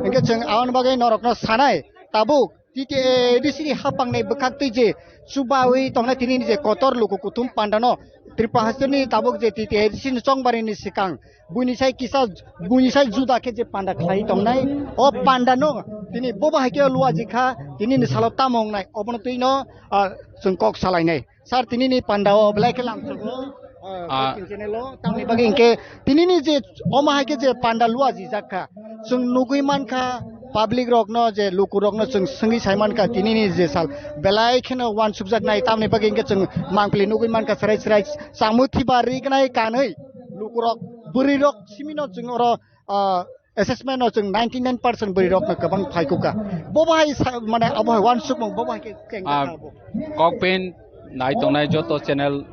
hwnkhe chwng aboni bagwi norokno sanai, tabuk T T A D C ni hapangni bwkhak twi je chubawi tongnai tini ni je kotor luku kuthum pandano Tripura hasteni tabuk je T T A D C ni chongbarini swkang buini sai kisa, buini sai juda khe je panda khlai tongnai, o pandano Tini bo bahai khe luaji kha, tini ni salo tamo wngnai, obono twi no, ah, chwng kok salainai. Sir, tini ni panda o belai khe lamsogo, ah, Ah. Channel o, tamni bagwi hinkhe tini ni je omo hai khe je panda luaji jak kha, chwng nugwi man kha, public rok no je luku rok no chwng swngwi sai man kha, tini ni je sal belai kheno uansuk jak nai, tamni bagwi hinkhe chwng mangpili nugwi man kha, chwrai chwrai chamwi thiba rignai kanwi luku rok, bwrwi rok simi no chwng oro ah, assessment o chwng ninety nine percent bwrwi rok no kwbang phai kukha. Bo bahai sa-, mane abo hai uansukmung bo bahai khe keng Ah, kha bo. Kokpin nai tongnai joto channel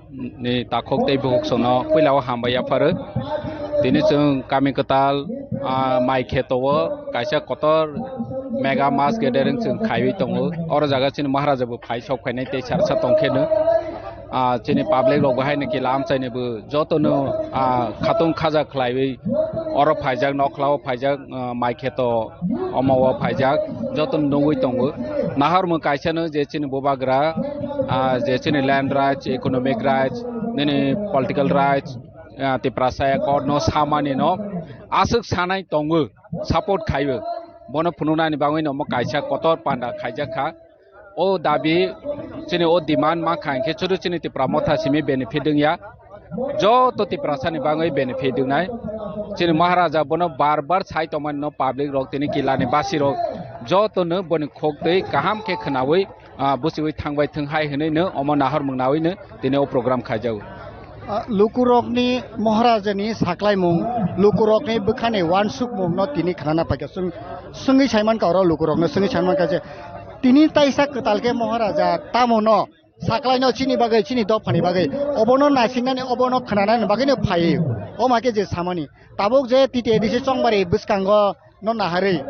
ni takhuk tei bukhuk sono puila o hambai yapharo. Tini chwng kami kwtal, ah, mai kheto o kaisa kotor mega mass gathering chwng khaiwi tongo. Oro jaga chini Maharaja bo phai sok phainai tei sarsa tongkheno. Ah, chini public rok bo haino kila amchaini bo jotono, ah, khatung khaja khlaiwi oro phaijak, nokhla o phaijak, ah, mai kheto omo o phaijak, jotono nugwi tongo. Nahar mung kaisa no je chini bubagra, ah, je chini land rights, economic rights, nini political rights, ah, Tiprasa accord no samani no aswk sanai tongo, support khaiwi. Bono phunuknani bagwi no omo kaisa kotor panda khaijak kha. O dabi, chini o demand ma kha hinkhe chudu chini Tipra Motha simi benefit wngya. Joto Tiprasani bagwi benefit wngnai. Chini Maharaja bono bar bar sai tongmani no public rok tini kilani basi rok jotono boni khok twi kaham khe khwnawi, ah, buchiwi thangbai thwng hai hwnwi no omo nahor mung nawi no tini o program khaijago. Ah, lukurokni Maharajani saklaimung, lukurokni bwkhani uansukmungno tini khnana paikha. Chwng swngwi saimankha oro lukurokno swngwi saimankha je tini taisa kwtal khe Maharaja tamono saklaino chini bagwi, chini dophani bagwi, obono nasingnani, obono khnanani bagwino phaiwi. O ma khe je samani. Tabuk je T T A D C chongbari bwskango no naharwi.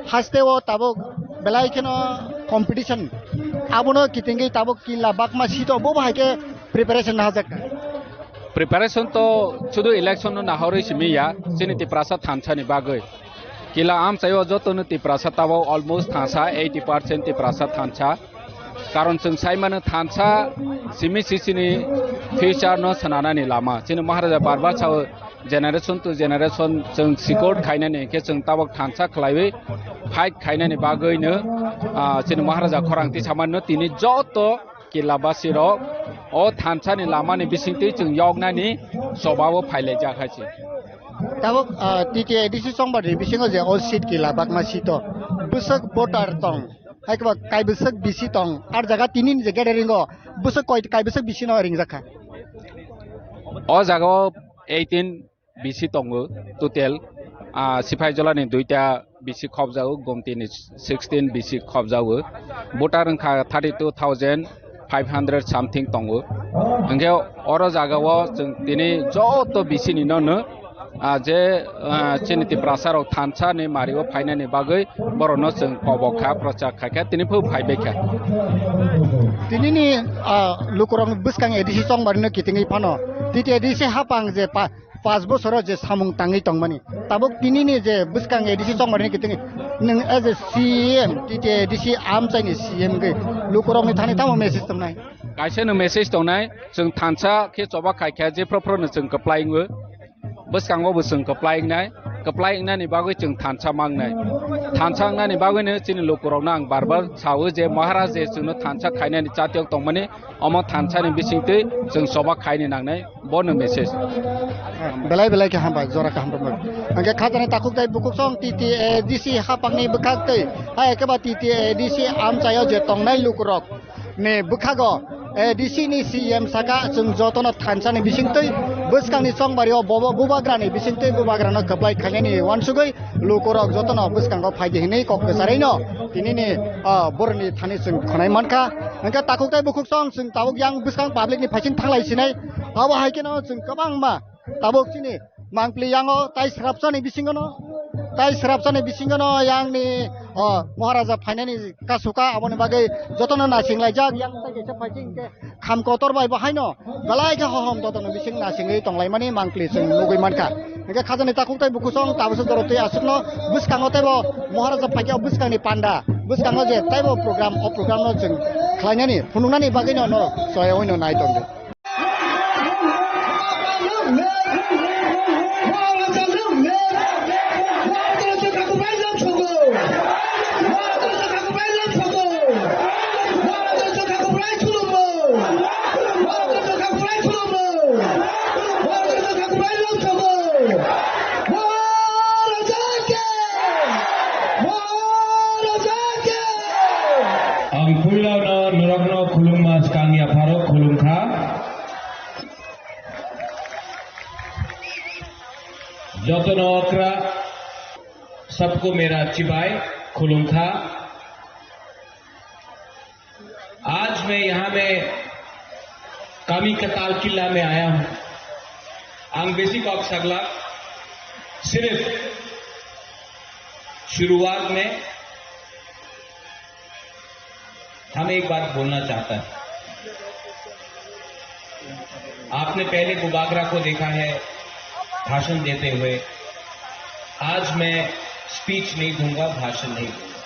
Haste o tabuk belai kheno competition. Abono kitingwi tabuk killa bakma sito bo bahai khe preparation nahajak. Preparation to chudu election no nahorwi simi ya, chini Tiprasa thansa ni bagwi. Kila amchaio joto no Tiprasa tabuk almost thansa, eighty percent Tiprasa thansa. Karon chwng sai mano thansa simi si chini future no swnanani lama. Chini Maharaja bar bar sao generation to generation chwng sikor khainani, hinkhe chwng tabok thansa khlaiwi fight khainani bagwino, ah, chini Maharaja khorang tisamano tini joto killa basi rok o thansa ni lama ni bisingtwi chwng yoknani choba o phailaijak hai se. Tabok, ah, T T A D C chongbari bisingo je o seat killa bakma seat o bwswk voter tong, hai khe bo kaibwswk bisi tong, ar jaga tini ni je gathering o bwswk koi, kaibwswk bisi no ringjak kha. O jaga o eighteen B C tongo total, ah, Sipaijala ni duita B C khobjago, Gomti ni sixteen B C khobjago. Voter wngkha thirty two thousand five hundred something tongo. Hingke oro jaga o chwng tini joto B C ni no no, ah, je, ah, chini Tiprasa rok thansa ni mari o phainani bagwi borok no chwng kobok kha, prochar khai kha, tini phu phai bai kha. Tini ni, ah, lukurok bwskang A D C chongmari no kitingwi phano. T T A D C hapang je pa-, Paanch bosoro je samung tangwi tongmani, tabuk tinini je bwskang A D C chongmani kitingwi nwng as a C M, T T A D C amchaini C M wngwi lukurokni thani tamo message tongnai? Kaisa no message tongnai, chwng thansa khe choba khai kha, jephru phru no chwng kwplai wngo. Bwskango bo chwng kwplai wngnai, kwplai wngnani bagwi chwng thansa mangnai. Thansa wngnani bagwino chini lukurokno ang bar bar sao je Maharaj je chwngno thansa khainani chatiyok tongmani, omo thansani bisingtwi chwng choba khaini nangnai. Bono message. Belai belai khe hambai, jora kaham rwmani. Hingke khajani takhuk tei bukhuk song T T A D C hapangni bwkhak tei hai khe ba T T A D C amchaio je tongnai lukurok ni bwkhago A D C ni C M saka chwng jotono thansani bisingtwi bwskangni chongbario bobo bubagrani bisingtwi bubagrano kwplai khainani uansugwi lukurok jotono bwskango phaidi hinwi kok kwcharwino tinini, ah, boroni thani chwng khwnai mankha. Hingke takhuk tei bukhuk song chwng tabuk yang bwskang public ni phaising thanglai sinai. Abo hai kheno chwng kwbangma tabuk chini mangpli yango tai srapsani bisingono, tai srapsani bisingono yangni, oh, Maharaja phainani kasuka aboni bagwi jotono nasinglai jak yang tai kaisa phaising hingke kham kotor bai bo haino belai khe hohom dodokni bising nasingwi tonglaimani mangpli chwng nugwi mankha. Hingke khajani takhuk tei bukhuk song tabukse jorotwi aswkno bwskango teibo Maharaja phaikhe o bwskangni panda, bwskango je teibo program, o programno chwng khlainani, phunuknani bagwino no choyaoino nai tongdi. Jotono okra, सबको मेरा chibai, khulumkha. आज मैं यहाँ में कामी कताल किला में आया हूँ। Ang besi kok sagla, सिर्फ शुरुआत में हम एक बात बोलना चाहता है। आपने पहले बुबागरा को देखा है भाषण देते हुए। आज मैं स्पीच नहीं दूंगा, भाषण नहीं दूंगा।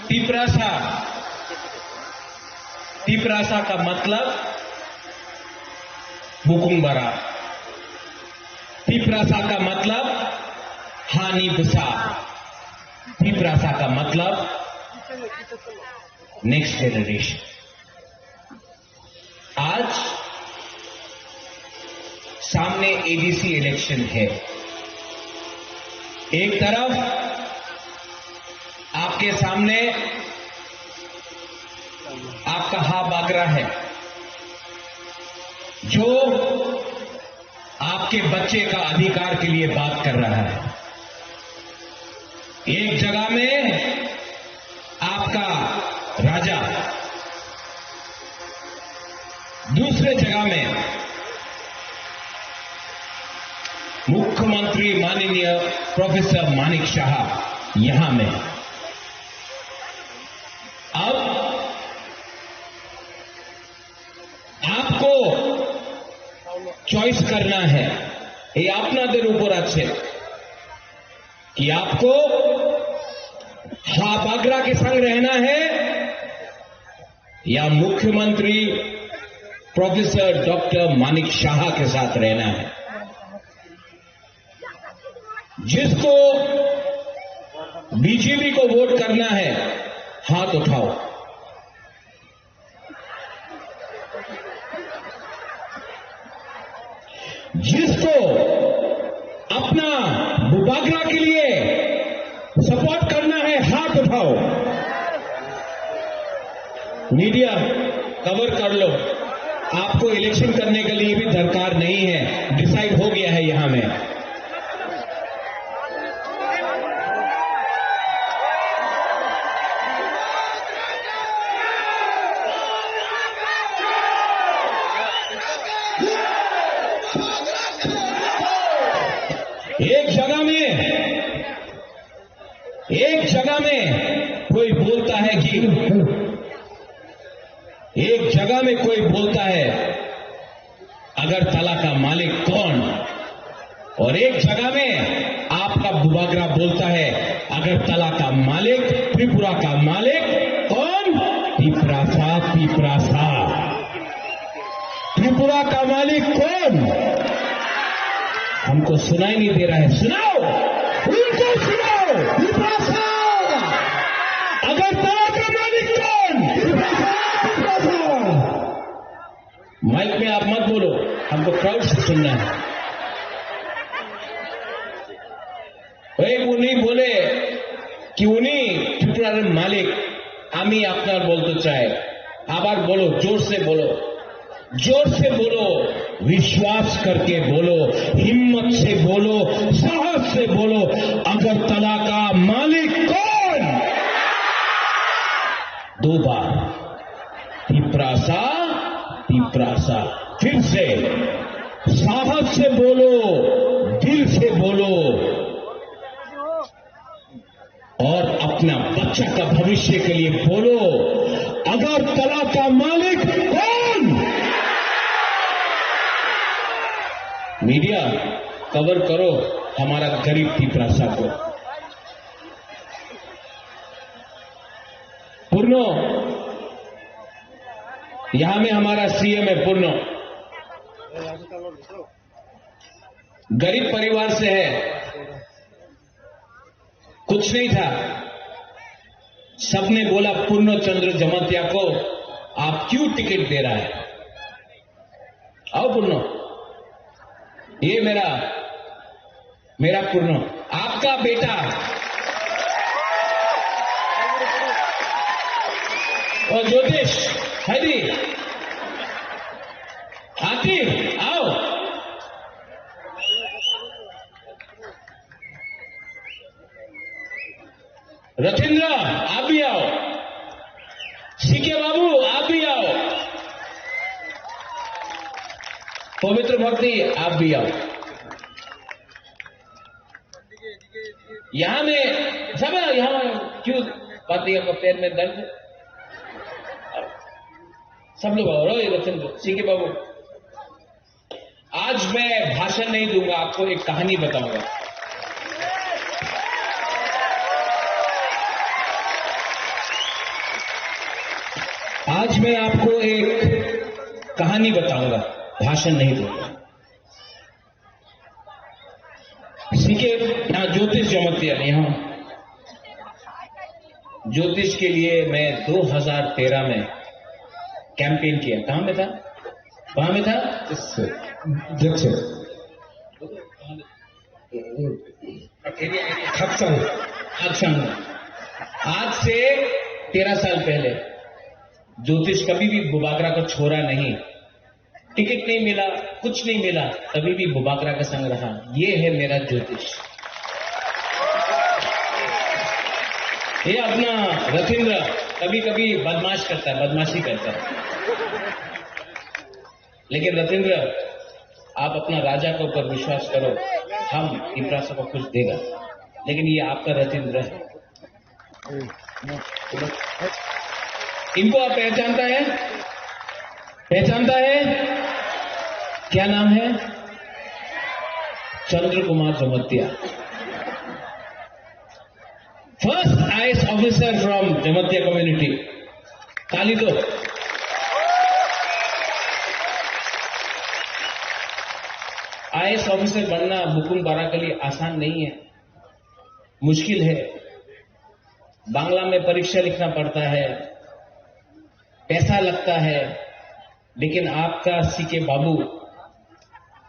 तिप्रासा, तिप्रासा का मतलब बुकुंग बरा। तिप्रासा का मतलब हानि बसा। तिप्रासा का मतलब नेक्स्ट जनरेशन। आज सामने एडीसी इलेक्शन है। एक तरफ आपके सामने आपका हा बागरा है, जो आपके बच्चे का अधिकार के लिए बात कर रहा है। एक जगह में आपका राजा, दूसरे जगह में मुख्यमंत्री माननीय प्रोफेसर मानिक शाह यहां में। अब आपको चॉइस करना है, ये আপনাদের উপর আছে कि आपको हा बागरा के संग रहना है या मुख्यमंत्री प्रोफेसर डॉक्टर मानिक शाह के साथ रहना है। जिसको बीजेपी को वोट करना है, हाथ उठाओ। जिसको अपना बुबागरा के लिए सपोर्ट करना है, हाथ उठाओ। मीडिया कवर कर लो, आपको इलेक्शन करने के लिए भी दरकार नहीं है, डिसाइड हो गया है यहाँ में। एक जगह में, एक जगह में कोई बोलता है कि, एक जगह में कोई बोलता है, अगरतला का मालिक कौन? और एक जगह में आपका बुबागरा बोलता है, अगरतला का मालिक, त्रिपुरा का मालिक कौन? तिप्रासा, तिप्रासा। त्रिपुरा का मालिक कौन? हमको सुनाई नहीं दे रहा है, सुनाओ, उनको सुनाओ। तिप्रासा। अगरतला का मालिक कौन? तिप्रासा, तिप्रासा। माइक में आप मत बोलो, हमको क्राउड से सुनना है। ওই উনি বলে কি উনি ত্রিপুরার মালিক, আমি আপনার বলতে চাই, আবার বলো, জোর সে বলো, জোর সে বলো, विश्वास करके बोलो, हिम्मत से बोलो, साहस से बोलो, अगरतला का मालिक कौन? दो बार। तिप्रासा, तिप्रासा। फिर से साहस से बोलो, दिल से बोलो और अपना बच्चा का भविष्य के लिए बोलो, अगरतला का मालिक कौन? मीडिया कवर करो हमारा गरीब तिप्रासा को। पूर्णो, यहाँ में हमारा सीएम है पूर्णो, गरीब परिवार से है, कुछ नहीं था, सबने बोला पूर्ण चंद्र जमातिया को आप क्यों टिकट दे रहा है? आओ पूर्णो, ये मेरा, मेरा पूर्णो, आपका बेटा। और ज्योतिष, है दी, हाथी, आओ, पवित्र भक्ति, आप भी आओ। यहाँ में सब है, यहाँ में क्यों बातें, आपका पैर में दर्द है? सब लोग आओ, रो, ये बच्चन को, सीके बाबू। आज मैं भाषण नहीं दूंगा, आपको एक कहानी बताऊंगा। आज मैं आपको एक कहानी बताऊंगा, भाषण नहीं दूंगा। सीके, यहाँ ज्योतिष जमतिया, यहाँ ज्योतिष के लिए मैं दो हज़ार तेरह में कैंपेन किया। कहाँ में था? कहाँ में था? Yes, sir. जग, सर। खक्चंग। खक्चंग। आज से तेरह साल पहले ज्योतिष कभी भी बुबागरा को छोड़ा नहीं। टिकट नहीं मिला, कुछ नहीं मिला, तभी भी बुबागरा का संग रहा। ये है मेरा ज्योतिष। ये अपना रथिंद्र कभी कभी बदमाश करता है, बदमाशी करता है, लेकिन रथिंद्र, आप अपना राजा के ऊपर विश्वास करो, हम तिपरासा को कुछ देगा, लेकिन ये आपका रथिंद्र है। इनको आप पहचानता है? पहचानता है? क्या नाम है? चंद्र कुमार जमतिया। First I A S officer from Jamatia community. ताली दो। आईएएस ऑफिसर बनना बुकुम बारा के लिए आसान नहीं है, मुश्किल है। बांग्ला में परीक्षा लिखना पड़ता है, पैसा लगता है, लेकिन आपका सीके बाबू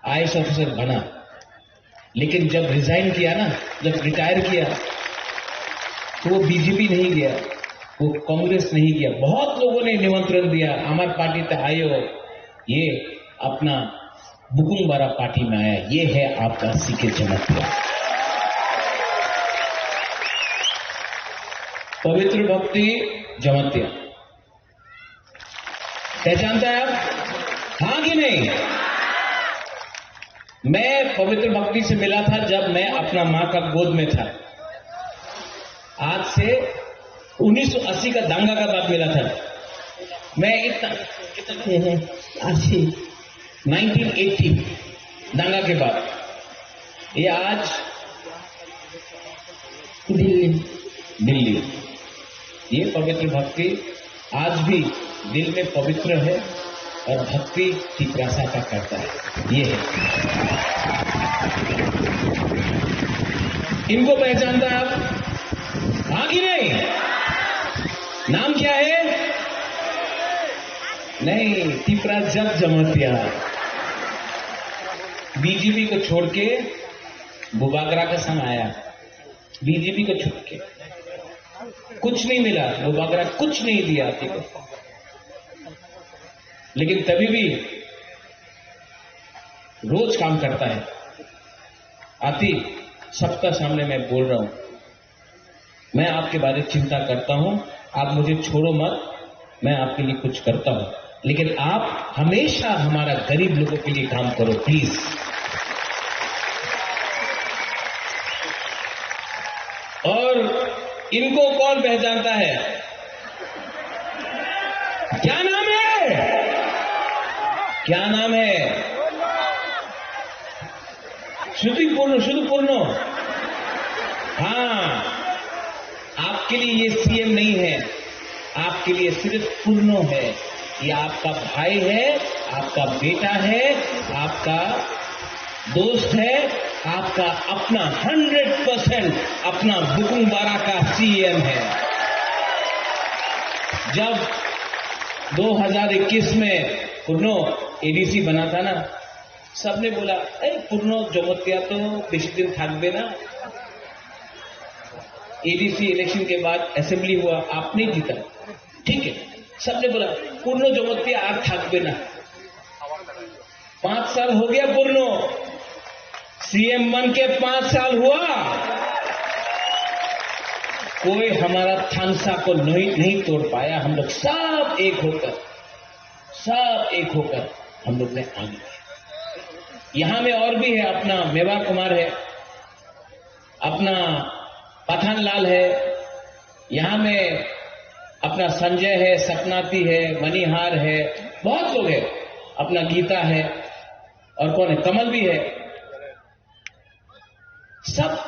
आईएएस ऑफिसर बना, लेकिन जब रिजाइन किया ना, जब रिटायर किया, तो वो बीजेपी नहीं गया, वो कांग्रेस नहीं गया। बहुत लोगों ने निमंत्रण दिया, हमार पार्टी ते आयो, ये अपना बुकुम बारा पार्टी में आया। ये है आपका सीके जमतिया। पवित्र भक्ति जमतिया। पहचानता है आप? हाँ कि नहीं? मैं पवित्र भक्ति से मिला था जब मैं अपना माँ का गोद में था। आज से उन्नीस सौ अस्सी का दंगा का बाद मिला था। मैं इतना, कितना, अस्सी। नाइनटीन एटी दंगा के बाद ये आज दिल्ली। दिल्ली। ये पवित्र भक्ति आज भी दिल में पवित्र है और भक्ति तिपरासा का करता है। ये है। इनको पहचानता है आप? हाँ कि नहीं? नाम क्या है? नहीं, तिपरा जग जमतिया। बीजेपी को छोड़ के बुबागरा का संग आया। बीजेपी को छोड़ के कुछ नहीं मिला, बुबागरा कुछ नहीं दिया आती को। लेकिन तभी भी रोज काम करता है। आती, सबका सामने मैं बोल रहा हूँ, मैं आपके बारे चिंता करता हूँ, आप मुझे छोड़ो मत, मैं आपके लिए कुछ करता हूँ, लेकिन आप हमेशा हमारा गरीब लोगों के लिए काम करो, प्लीज। और इनको कौन पहचानता है? क्या नाम है? क्या नाम है? श्रुति पूर्ण, शुद्ध पूर्ण। हाँ, आपके लिए ये सीएम नहीं है, आपके लिए सिर्फ पूर्ण है। ये आपका भाई है, आपका बेटा है, आपका दोस्त है, आपका अपना हंड्रेड परसेंट अपना बुकुंग बारा का सीएम है। जब दो हज़ार इक्कीस में पूर्णो एडीसी बना था ना, सबने बोला, "अरे, पूर्णो जमतिया तो बेसी दिन থাকবে না।" एडीसी इलेक्शन के बाद असेंबली हुआ, आप नहीं जीता, ठीक है, सबने बोला, "पूर्णो जमतिया আর থাকবে না।" पांच साल हो गया पूर्णो, सीएम बन के पांच साल हुआ, कोई हमारा थानसा को नहीं, नहीं तोड़ पाया। हम लोग सब एक होकर, सब एक होकर हम लोग ने आगे बढ़े। यहाँ में और भी है, अपना मेवार कुमार है, अपना पठान लाल है, यहाँ में अपना संजय है, सपनाती है, मणिहार है, बहुत लोग है, अपना गीता है, और कौन है, कमल भी है। सब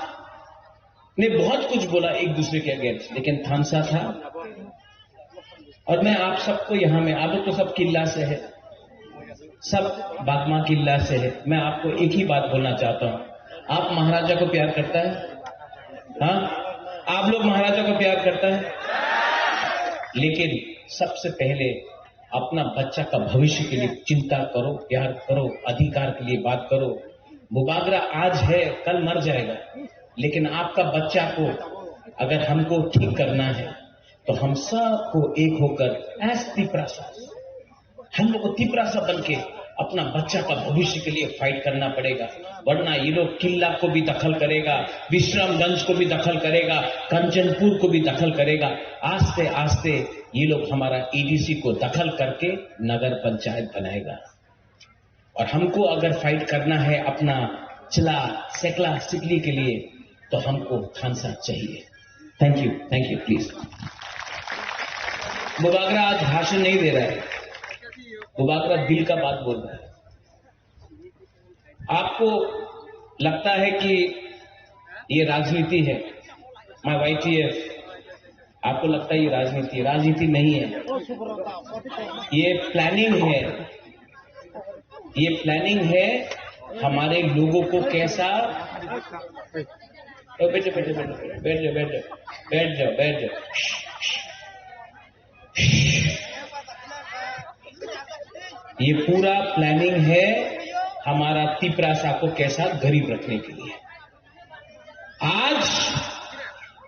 ने बहुत कुछ बोला एक दूसरे के अगेंस्ट, लेकिन थानसा था। और मैं आप सबको यहाँ में, आप लोग तो सब किल्ला से है, सब बागमा किल्ला से है। मैं आपको एक ही बात बोलना चाहता हूँ, आप महाराजा को प्यार करता है? हाँ, आप लोग महाराजा को प्यार करता है? लेकिन सबसे पहले अपना बच्चा का भविष्य के लिए चिंता करो, प्यार करो, अधिकार के लिए बात करो। बुबागरा आज है, कल मर जाएगा, लेकिन आपका बच्चा को अगर हमको ठीक करना है, तो हम सबको एक होकर, एज तिपरासा, हम लोग को तिपरासा बन के अपना बच्चा का भविष्य के लिए फाइट करना पड़ेगा, वरना ये लोग किला को भी दखल करेगा, विश्रामगंज को भी दखल करेगा, कंचनपुर को भी दखल करेगा। आस्ते आस्ते ये लोग हमारा एडीसी को दखल करके नगर पंचायत बनाएगा। और हमको अगर फाइट करना है अपना चला, सेकला, सिकली के लिए, तो हमको थानसा चाहिए। Thank you, thank you, please. Bubagra आज भाषण नहीं दे रहा है, बुबागरा दिल का बात बोल रहा है। आपको लगता है कि ये राजनीति है, माय वाईटीएफ, आपको लगता है ये राजनीति है? राजनीति नहीं है, ये प्लानिंग है। ये प्लानिंग है हमारे लोगों को कैसा, ओ, बैठ जाओ, बैठ जाओ, बैठ जाओ, बैठ जाओ, बैठ जाओ, बैठ जाओ, बैठ जाओ। ये पूरा प्लानिंग है हमारा तिपरासा को कैसा गरीब रखने के लिए। आज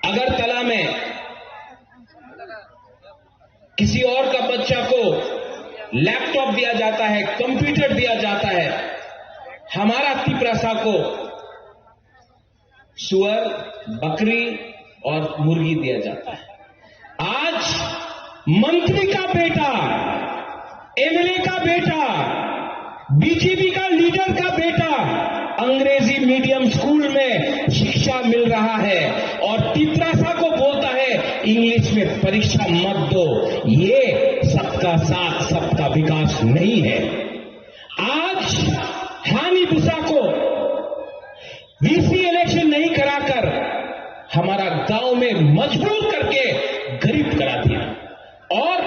अगरतला में किसी और का बच्चा को लैपटॉप दिया जाता है, कंप्यूटर दिया जाता है, हमारा तिपरासा को सुअर, बकरी और मुर्गी दिया जाता है। आज मंत्री का बेटा, एमएलए का बेटा, बीजेपी का लीडर का बेटा अंग्रेजी मीडियम स्कूल में शिक्षा मिल रहा है और तिपरासा को बोलता है, "इंग्लिश में परीक्षा मत दो।" ये सबका साथ, सबका विकास नहीं है। आज हानी बुसा को वीसी इलेक्शन नहीं कराकर हमारा गांव में मजबूर करके गरीब करा दिया। और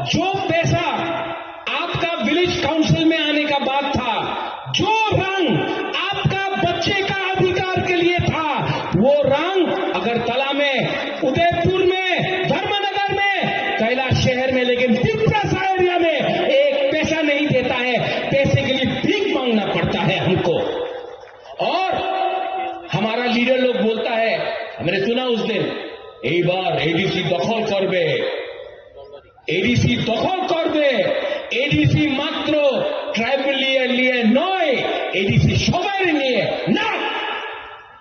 जो पैसा आपका विलेज काउंसिल में आने का बात था, जो रंग आपका बच्चे का अधिकार के लिए था, वो रंग अगरतला में, उदयपुर में, धर्मनगर में, कैलाश शहर में, लेकिन तिपरासा एरिया में एक पैसा नहीं देता है। पैसे के लिए भीख मांगना पड़ता है हमको। और हमारा लीडर लोग बोलता है, हमने सुना उस दिन, "এইবার এডিসি দখল করবে, এডিসি দখল করবে, এডিসি মাত্র ট্রাইবাল এরিয়া নিয়ে নয়, এডিসি সবার নিয়ে।" না,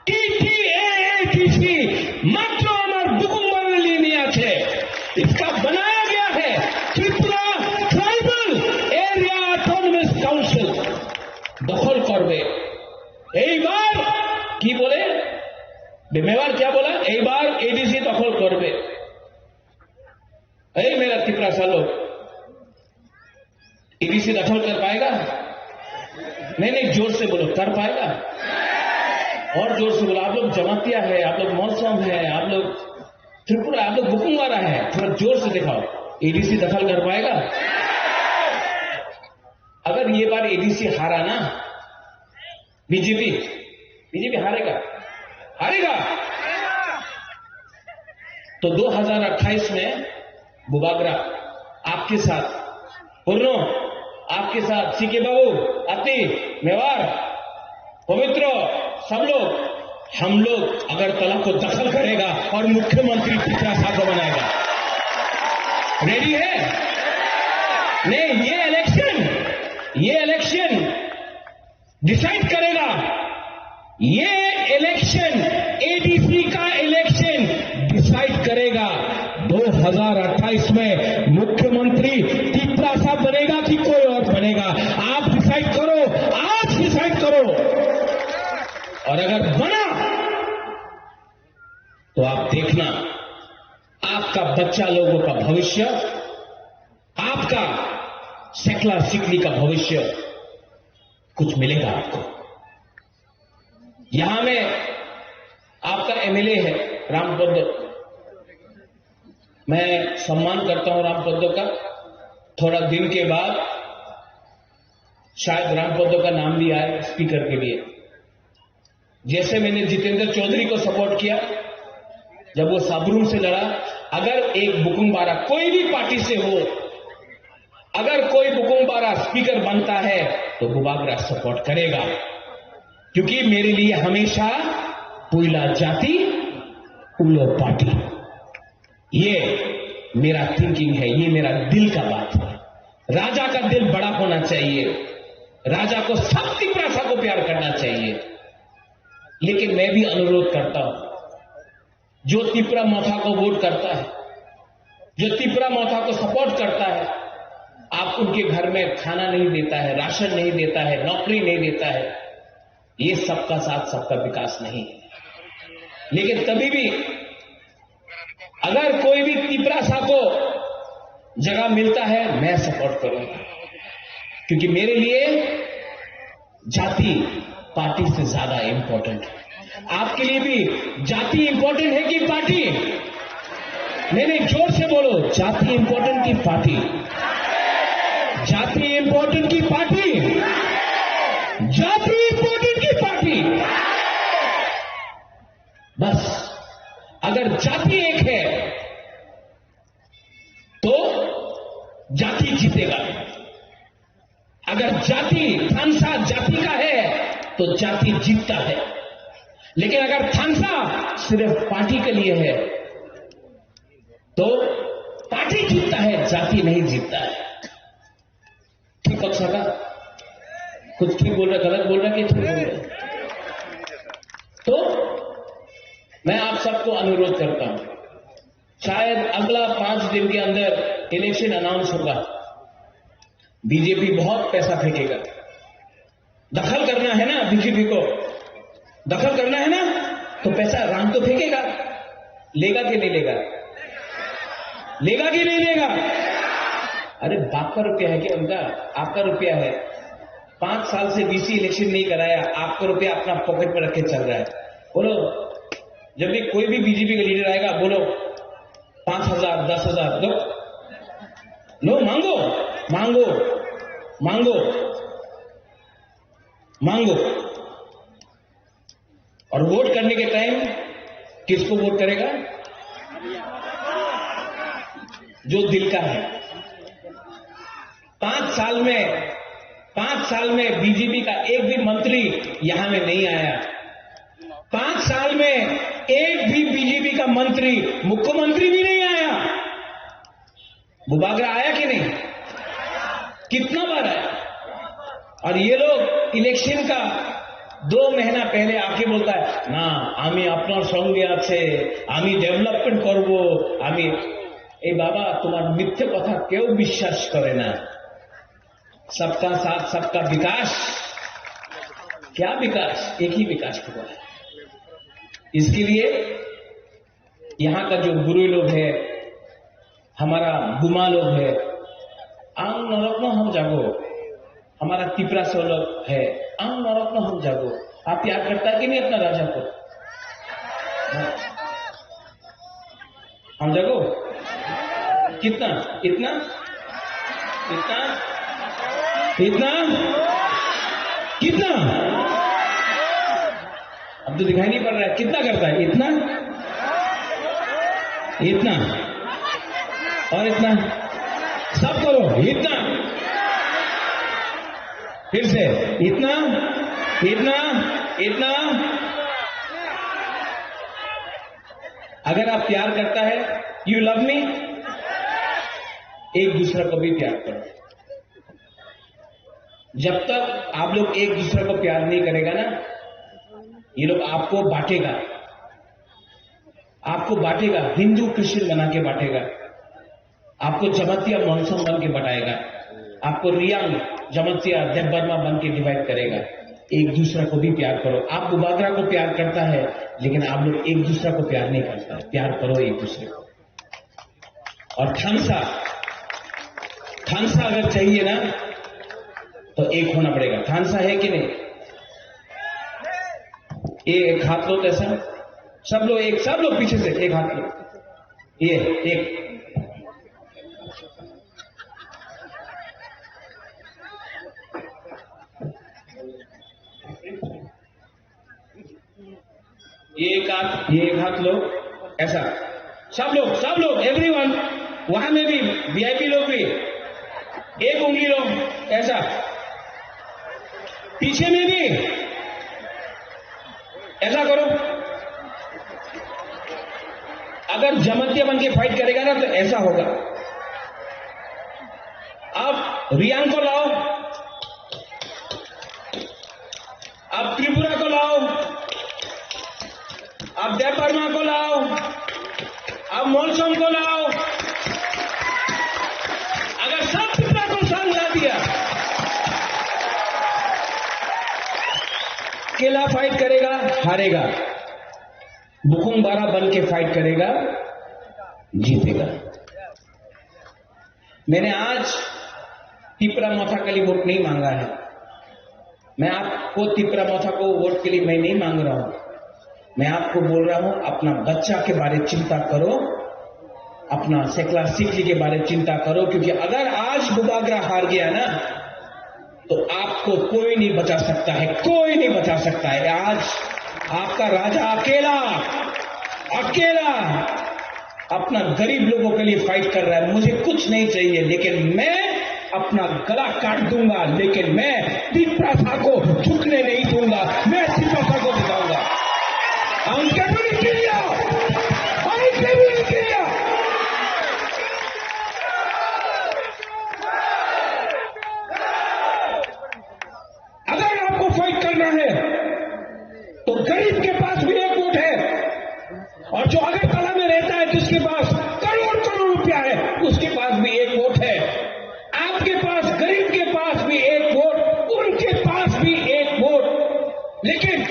টিটিএএডিসি মাত্র আমার বুকুমবারের নিয়ে আছে। इसका बनाया गया है Tripura tribal area autonomous council. দখল করবে। এইবার কি বলে? মেওয়ার क्या बोला? এইবার এডিসি দখল করবে। এই मेरा तिपरासा लोग, एडीसी दखल कर पाएगा? नहीं, नहीं, जोर से बोलो, कर पाएगा? और जोर से बोलो। आप लोग जमातिया है, आप लोग मौसम है, आप लोग त्रिपुरा, आप लोग बुकुंगवारा है, थोड़ा जोर से दिखाओ, एडीसी दखल कर पाएगा? अगर ये बार एडीसी हारा ना, बीजेपी, बीजेपी हारेगा, हारेगा। तो दो हज़ार अट्ठाईस में बुबागरा आपके साथ, पूर्णो आपके साथ, सीके बाबू, अति, मेवार, पवित्र, सब लोग, हम लोग अगरतला को दखल करेगा और मुख्यमंत्री तिपरासा को बनाएगा। रेडी है? नहीं, ये इलेक्शन, ये इलेक्शन डिसाइड करेगा। ये इलेक्शन, एडीसी का इलेक्शन डिसाइड करेगा दो हज़ार अट्ठाईस में मुख्यमंत्री तिपरासा बनेगा कि कोई और बनेगा। आप डिसाइड करो, आज डिसाइड करो, अगर बना तो आप देखना, आपका बच्चा लोगों का भविष्य, आपका सकला सिकली का भविष्य कुछ मिलेगा आपको। यहां में आपका एमएलए है रामपद, मैं सम्मान करता हूं रामपद का। थोड़ा दिन के बाद शायद रामपद का नाम भी आए स्पीकर के लिए। जैसे मैंने जितेंद्र चौधरी को सपोर्ट किया जब वो सबरूम से लड़ा, अगर एक बुकुम बारा कोई भी पार्टी से हो, अगर कोई बुकुम बारा स्पीकर बनता है तो बुबागरा सपोर्ट करेगा, क्योंकि मेरे लिए हमेशा पुइला जाति उलो पार्टी। ये मेरा थिंकिंग है, ये मेरा दिल का बात है। राजा का दिल बड़ा होना चाहिए, राजा को सब तिपरासा को प्यार करना चाहिए। लेकिन मैं भी अनुरोध करता हूं, जो तिपरा मोथा को वोट करता है, जो तिपरा मोथा को सपोर्ट करता है, आप उनके घर में खाना नहीं देता है, राशन नहीं देता है, नौकरी नहीं देता है, ये सबका साथ सबका विकास नहीं है। लेकिन तभी भी अगर कोई भी तिपरासा को जगह मिलता है, मैं सपोर्ट करूंगा, क्योंकि मेरे लिए जाति पार्टी से ज्यादा इंपॉर्टेंट है। आपके लिए भी जाति इंपॉर्टेंट है कि पार्टी? नहीं, नहीं, जोर से बोलो, जाति इंपॉर्टेंट की पार्टी? जाति इंपॉर्टेंट की पार्टी? जाति इंपॉर्टेंट की पार्टी? बस, अगर जाति एक है तो जाति जीतेगा। अगर जाति थानसा जाति का है तो जाति जीतता है, लेकिन अगर थानसा सिर्फ पार्टी के लिए है तो पार्टी जीतता है, जाति नहीं जीतता है। ठीक पक्ष का कुछ ठीक बोल रहा, गलत बोल रहा कि ठीक बोल रहा? तो मैं आप सबको अनुरोध करता हूं, शायद अगला पांच दिन के अंदर इलेक्शन अनाउंस होगा। बीजेपी बहुत पैसा फेंकेगा। दखल करना है ना बीजेपी को, दखल करना है ना, तो पैसा राम तो फेंकेगा, लेगा कि नहीं लेगा? लेगा कि नहीं लेगा? अरे, बाप का रुपया है क्या उनका? आपका रुपया है। पांच साल से बीसी इलेक्शन नहीं कराया, आपका रुपया अपना पॉकेट में रख के चल रहा है। बोलो, जब भी कोई भी बीजेपी का लीडर आएगा, बोलो, पांच हजार, दस हजार दो। लो, मांगो, मांगो, मांगो, मांगो। और वोट करने के टाइम किसको वोट करेगा? जो दिल का है। पांच साल में, पांच साल में बीजेपी का एक भी मंत्री यहां में नहीं आया। पांच साल में एक भी बीजेपी का मंत्री मुख्यमंत्री भी नहीं आया। बुबागरा आया कि नहीं? कितना बार आया? और ये लोग इलेक्शन का दो महीना पहले आके बोलता है, "ना, আমি আপনার সঙ্গে আছে, আমি ডেভেলপমেন্ট করব, আমি।" এই বাবা, তোমার মিথ্যে কথা কেউ বিশ্বাস করে না। सबका साथ, सबका विकास। क्या विकास? एक ही विकास हुआ है। इसके लिए यहाँ का जो बुरे लोग हैं, हमारा बुमा लोग है, ang norok no hamjago। हमारा तिपरासा लोग है, ang norok no hamjago। आप प्यार करता है कि नहीं अपना राजा को? हाँ। हम जागो? कितना? इतना? इतना? इतना? कितना? अब तो दिखाई नहीं पड़ रहा है, कितना करता है? इतना? इतना? और इतना? सब करो, इतना? फिर से, इतना? इतना? इतना? अगर आप प्यार करता है, you love me, एक दूसरा को भी प्यार करो। जब तक आप लोग एक दूसरा को प्यार नहीं करेगा ना, ये लोग आपको बांटेगा, आपको बांटेगा, हिंदू क्रिश्चियन बना के बांटेगा, आपको जमातिया मॉनसून बन के बंटाएगा, आपको रियांग जमातिया देवबर्मा बन के डिवाइड करेगा। एक दूसरा को भी प्यार करो। आप बुबागरा को प्यार करता है, लेकिन आप लोग एक दूसरा को प्यार नहीं करता है। प्यार करो एक दूसरे को। और थानसा, थानसा अगर चाहिए ना, तो एक होना पड़ेगा। थानसा है कि नहीं? ये एक हाथ लो कैसा, सब लोग एक, सब लोग पीछे से एक हाथ लो। ये एक, ये एक हाथ, ये एक हाथ लो, ऐसा। सब लोग, सब लोग, एवरीवन, वहां में भी वीआईपी लोग भी एक उंगली लो, ऐसा। पीछे में भी ऐसा करो। अगर जमातिया बन के फाइट करेगा ना, तो ऐसा होगा। आप रियांग को लाओ, आप त्रिपुरा को लाओ, आप देबबर्मा को लाओ, आप मोलसोम को लाओ। अगर सब त्रिपुरा को साथ ला दिया, अकेला फाइट करेगा, हारेगा। बुकुंग बारा बन के फाइट करेगा, जीतेगा। मैंने आज तिपरा मोथा के लिए वोट नहीं मांगा है। मैं आपको, तिपरा मोथा को वोट के लिए मैं नहीं मांग रहा हूं। मैं आपको बोल रहा हूं, अपना बच्चा के बारे चिंता करो, अपना सेकला सिकली के बारे चिंता करो, क्योंकि अगर आज बुबागरा हार गया ना, तो आपको कोई नहीं बचा सकता है, कोई नहीं बचा सकता है। आज आपका राजा अकेला, अकेला अपना गरीब लोगों के लिए फाइट कर रहा है। मुझे कुछ नहीं चाहिए, लेकिन मैं अपना गला काट दूंगा, लेकिन मैं तिपरासा को झुकने नहीं दूंगा, मैं तिपरासा को जिताऊंगा। Ang kebiri kiriya, ang kebiri kiriya. अगर आपको फाइट करना है, तो गरीब के पास भी एक वोट है, और जो अगरतला में रहता है, जिसके पास करोड़ करोड़ रुपया है, उसके पास भी एक वोट है। आपके पास, गरीब के पास भी एक वोट, उनके पास भी एक वोट। लेकिन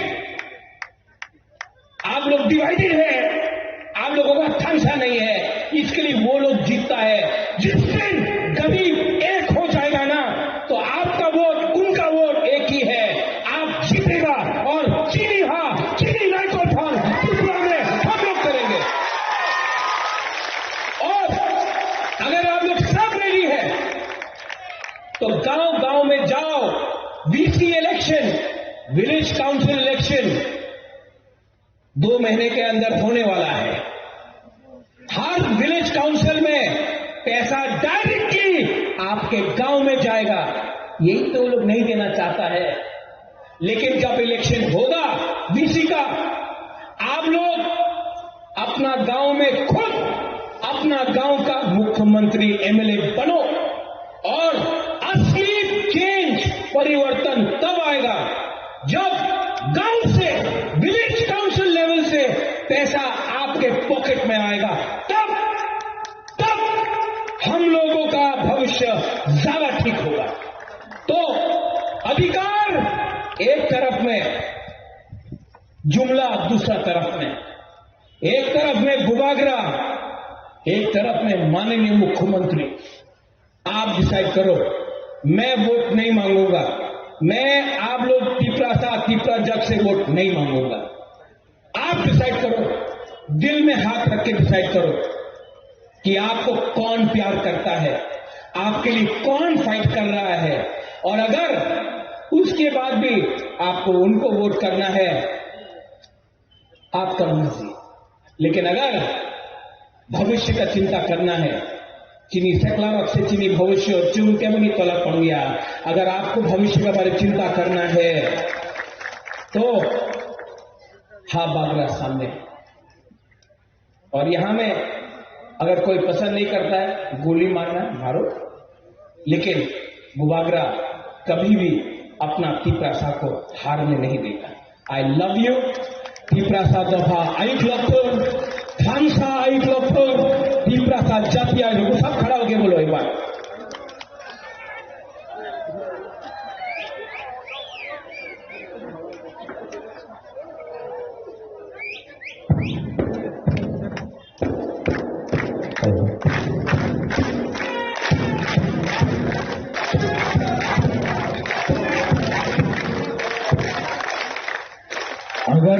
आप लोग डिवाइडेड है, आप लोगों का थानसा नहीं है, इसके लिए वो लोग जीतता है। जिस दिन गरीब एक हो जाएगा ना, तो आपका वोट, उनका वोट एक ही है, आप जीतेगा। और चीनी हाँ, चीनी नहीं को फल त्रिपुरा में हम लोग करेंगे। और अगर आप लोग सब रेडी है, तो गांव गांव में जाओ, VC election, village council election दो महीने के अंदर होने वाला है। हर विलेज काउंसिल में पैसा डायरेक्टली आपके गांव में जाएगा। यही तो वो लोग नहीं देना चाहता है। लेकिन जब इलेक्शन होगा वीसी का, आप लोग अपना गांव में खुद अपना गांव का मुख्यमंत्री, एमएलए बनो। और असली चेंज, परिवर्तन तब आएगा जब गांव से, विलेज काउंसिल लेवल से पैसा आपके पॉकेट में आएगा, तब, तब हम लोगों का भविष्य ज्यादा ठीक होगा। तो अधिकार एक तरफ में, जुमला दूसरा तरफ में, एक तरफ में बुबागरा, एक तरफ में माननीय मुख्यमंत्री। आप डिसाइड करो, मैं वोट नहीं मांगूंगा, मैं आप लोग तिपरासा, तिपरा जग से वोट नहीं मांगूंगा। आप डिसाइड करो, दिल में हाथ रख के डिसाइड करो कि आपको कौन प्यार करता है, आपके लिए कौन फाइट कर रहा है, और अगर उसके बाद भी आपको उनको वोट करना है, आपका मर्जी। लेकिन अगर भविष्य का चिंता करना है, chini seklarok se chini bhobishyot chwng kemani tola tongya, अगर आपको भविष्य के बारे चिंता करना है, तो हाँ बागरा सामने। और यहाँ में अगर कोई पसंद नहीं करता है, गोली मारना, मारो, लेकिन बुबागरा कभी भी अपना तिपरासा को हारने नहीं देगा। I love you। तिपरासा दफा आयुक लखन, थानसा आयुक लखन, तिपरासा जाति आयुक लखन। सब खड़ा होके बोलो एक बार।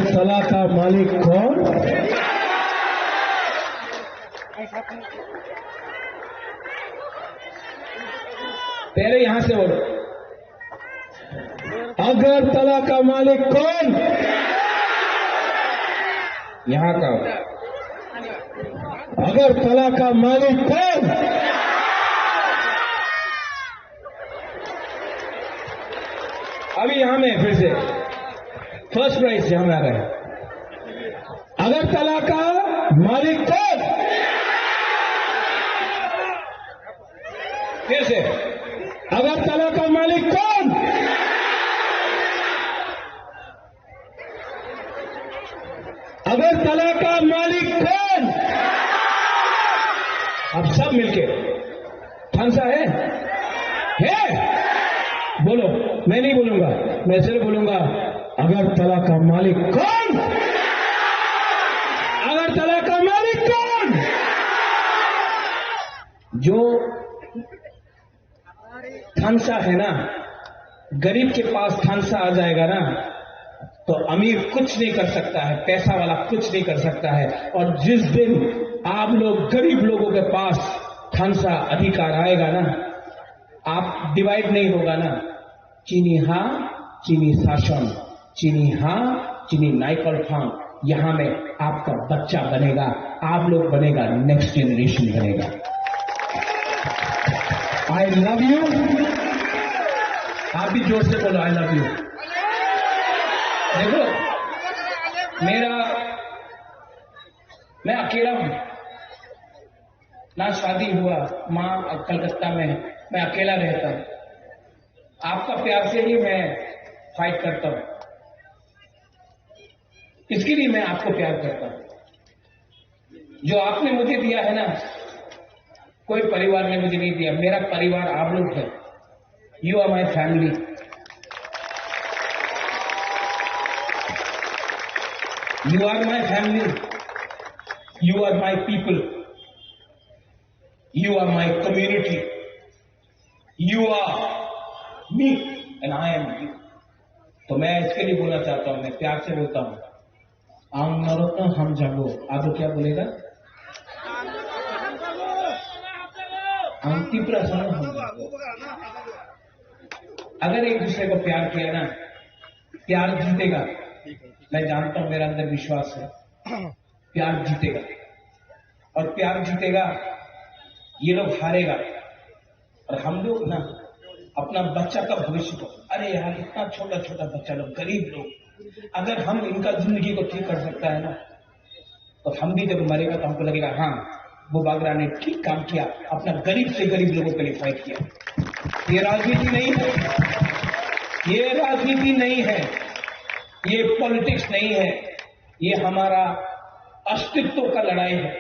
तला का मालिक कौन? पहले यहां से बोलो। अगरतला का मालिक कौन? यहाँ का। अगरतला का मालिक कौन? अभी यहाँ में फिर से फर्स्ट प्राइज यहाँ में आ रहा है। अगरतला का मालिक कौन? फिर से, अगरतला का मालिक कौन? अगरतला का मालिक कौन? आप सब मिलके, थानसा है? है? बोलो। मैं नहीं बोलूंगा, मैं सिर्फ बोलूंगा, अगरतला का मालिक कौन? अगरतला का मालिक कौन? जो थानसा है ना, गरीब के पास थानसा आ जाएगा ना, तो अमीर कुछ नहीं कर सकता है, पैसा वाला कुछ नहीं कर सकता है। और जिस दिन आप लोग गरीब लोगों के पास थानसा अधिकार आएगा ना, आप डिवाइड नहीं होगा ना, chini ha, chini sashan, chini ha, chini naikol phang, यहाँ में आपका बच्चा बनेगा, आप लोग बनेगा, नेक्स्ट जनरेशन बनेगा। I love you। आप भी जोर से बोलो, I love you। देखो, मेरा, मैं अकेला हूँ, ना शादी हुआ, माँ कलकत्ता में है, मैं अकेला रहता हूँ। आपका प्यार से ही मैं फाइट करता हूँ, इसके लिए मैं आपको प्यार करता हूँ। जो आपने मुझे दिया है ना, कोई परिवार ने मुझे नहीं दिया। मेरा परिवार आप लोग हैं। You are my family। You are my family। You are my people। You are my community। You are me and I am you। तो मैं इसके लिए बोलना चाहता हूँ, मैं प्यार से बोलता हूँ, ang norokno hamjago। आप लोग क्या बोलेगा? Ang Tiprasano hamjago। अगर एक दूसरे को प्यार किया ना, प्यार जीतेगा। मैं जानता हूँ, मेरा अंदर विश्वास है, प्यार जीतेगा। और प्यार जीतेगा, ये लोग हारेगा। और हम लोग ना अपना बच्चा का भविष्य को, अरे यार, इतना छोटा छोटा बच्चा लोग, गरीब लोग, अगर हम इनका जिंदगी को ठीक कर सकता है ना, तो हम भी जब मरेगा तो हमको लगेगा, हाँ, वो बागरा ने ठीक काम किया, अपना गरीब से गरीब लोगों के लिए फाइट किया। ये राजनीति नहीं है, ये राजनीति नहीं है, ये पॉलिटिक्स नहीं है, ये हमारा अस्तित्व का लड़ाई है,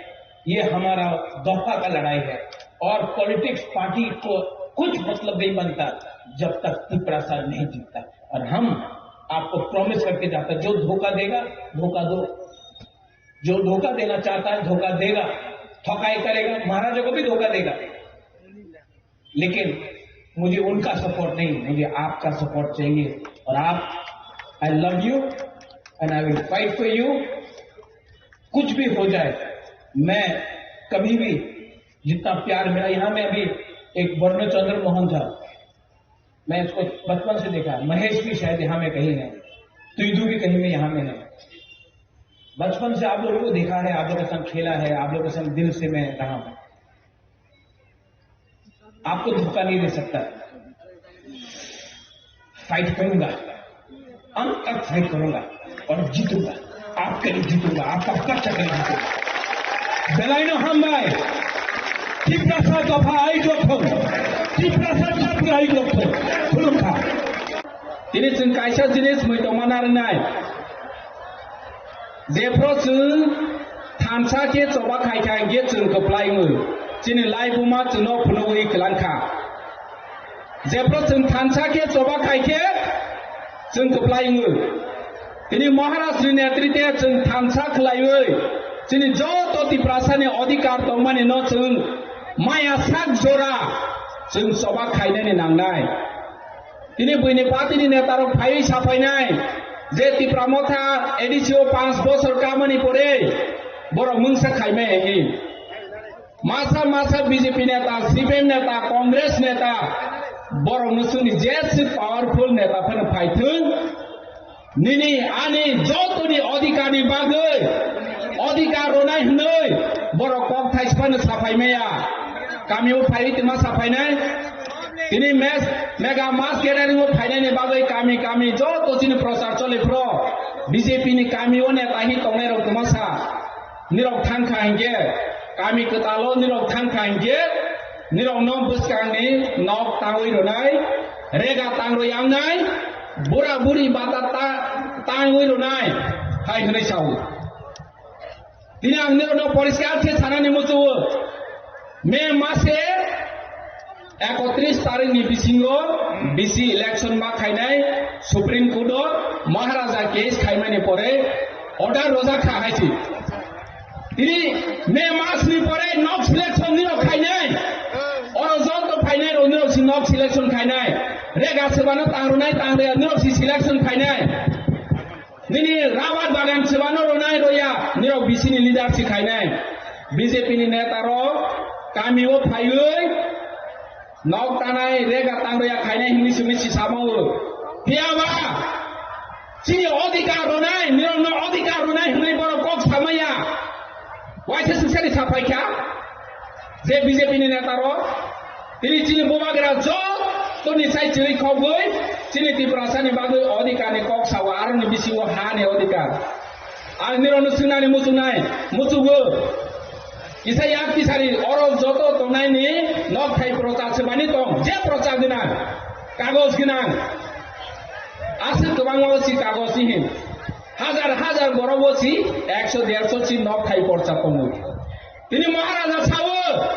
ये हमारा दफा का लड़ाई है। और पॉलिटिक्स पार्टी को कुछ मतलब नहीं बनता जब तक तिपरासा नहीं जीतता। और हम आपको प्रॉमिस करके जाता, जो धोखा देगा, धोखा दो, जो धोखा देना चाहता है, धोखा देगा, ठगाई करेगा, महाराजा को भी धोखा देगा। लेकिन मुझे उनका सपोर्ट नहीं, मुझे आपका सपोर्ट चाहिए। और आप, I love you and I will fight for you। कुछ भी हो जाए, मैं कभी भी, जितना प्यार मेरा, यहाँ में अभी एक वर्ण चंद्र मोहन था, मैं इसको बचपन से देखा, महेश भी शायद यहाँ में कहीं है, तुइदू भी कहीं में यहाँ में है। बचपन से आप लोगों को देखा है, आप लोग के साथ खेला है, आप लोग के साथ दिल से मैं रहा हूँ। आपको धोखा नहीं दे सकता। फाइट करूंगा, अंत तक फाइट करूंगा और जीतूंगा। आपके लिए जीतूंगा, आपका बच्चा के लिए जीतूंगा। Belai no hambai। Tiprasa dopha ai jokhon, Tiprasa jati ai jokhon, khulumkha। Tini chwng kaisa jinis mui tongma narwngnai. Jephru chwng thansa khe choba khai kha, hinkhe chwng kwplai wngwi. Chini laibuma chwngno phunugwi kwlang kha. Jephru chwng thansa khe choba khai khe chwng kwplai wngwi. Tini Maharaj ni netrite chwng thansa khlaiwi chini joto Tiprasani odhikar tongmani no chwng maya sak jora chwng choba khainani nangnai. Tini buini party ni neta rok phaiwi saphainai, Je Tipra Motha A D C o panch bosor kamani pore borok mungsa khaimai hi. Masa masa B J P neta, C P M neta, Congress neta, borok no chwngni jesi powerful neta phano phaithwng. Nini ani jotoni odhikar ni bagwi, odhikar ronai hwnwi borok kok thaisa phano saphai maya. Kami o phai tongma saphainai. Tini mes, mega mass gathering o phainai ni bagwi kami kami joto chini prochar choli phro. B J P ni kami o neta hi tongnai rok tongma sa. Nirok thangkha hinkhe, kami kwtalo nirok thangkha hinkhe, nirokno bwskangni nok tangwi rwnai, rega tangrwi yangnai, bura buri bata ta-, tangwi rwnai, hai hwnwi sao. Tini ang nirokno poriskar khe sanani muchungo, May mase ekotris tarikni bisingo bisi election ma khainai Supreme Court o Maharaja case khaimani pore order rojak kha hai si. Tini May masni pore nok selection nirok khainai. Oro joto phainai rok nirok si nok selection khainai. Rega sebano tangrwnai tangrwya nirok si selection khainai. Nini rabar bagan sebano ronai roya, nirok bisini leader si khainai. B J P ni neta rok kami o phaiwi nok tanai rega tangrwya khainai hwnwi simi si samao. Phiyaba chini odhikar ronai, nirokno odhikar ronai hwnwi borok kok samaya. Waisa susari sapaikha. Je B J P ni neta rok, tini chini bubagra jotoni sai chiri khogwi, chini Tiprasani bagwi odhikar ni kok sao, aroni bisingo ha ni odhikar. Ang nirokno swngnani muchungnai, muchungo. Kisa yak kisari oro joto tongnai ni nok thai prochar se bani tong, je prochar gwnang, kagoj gwnang. Aswk kwbangma si kagoj si hin. Hajar hajar borok bo si ekso derso si nok thai porcha tongo. Tini Maharaja sao,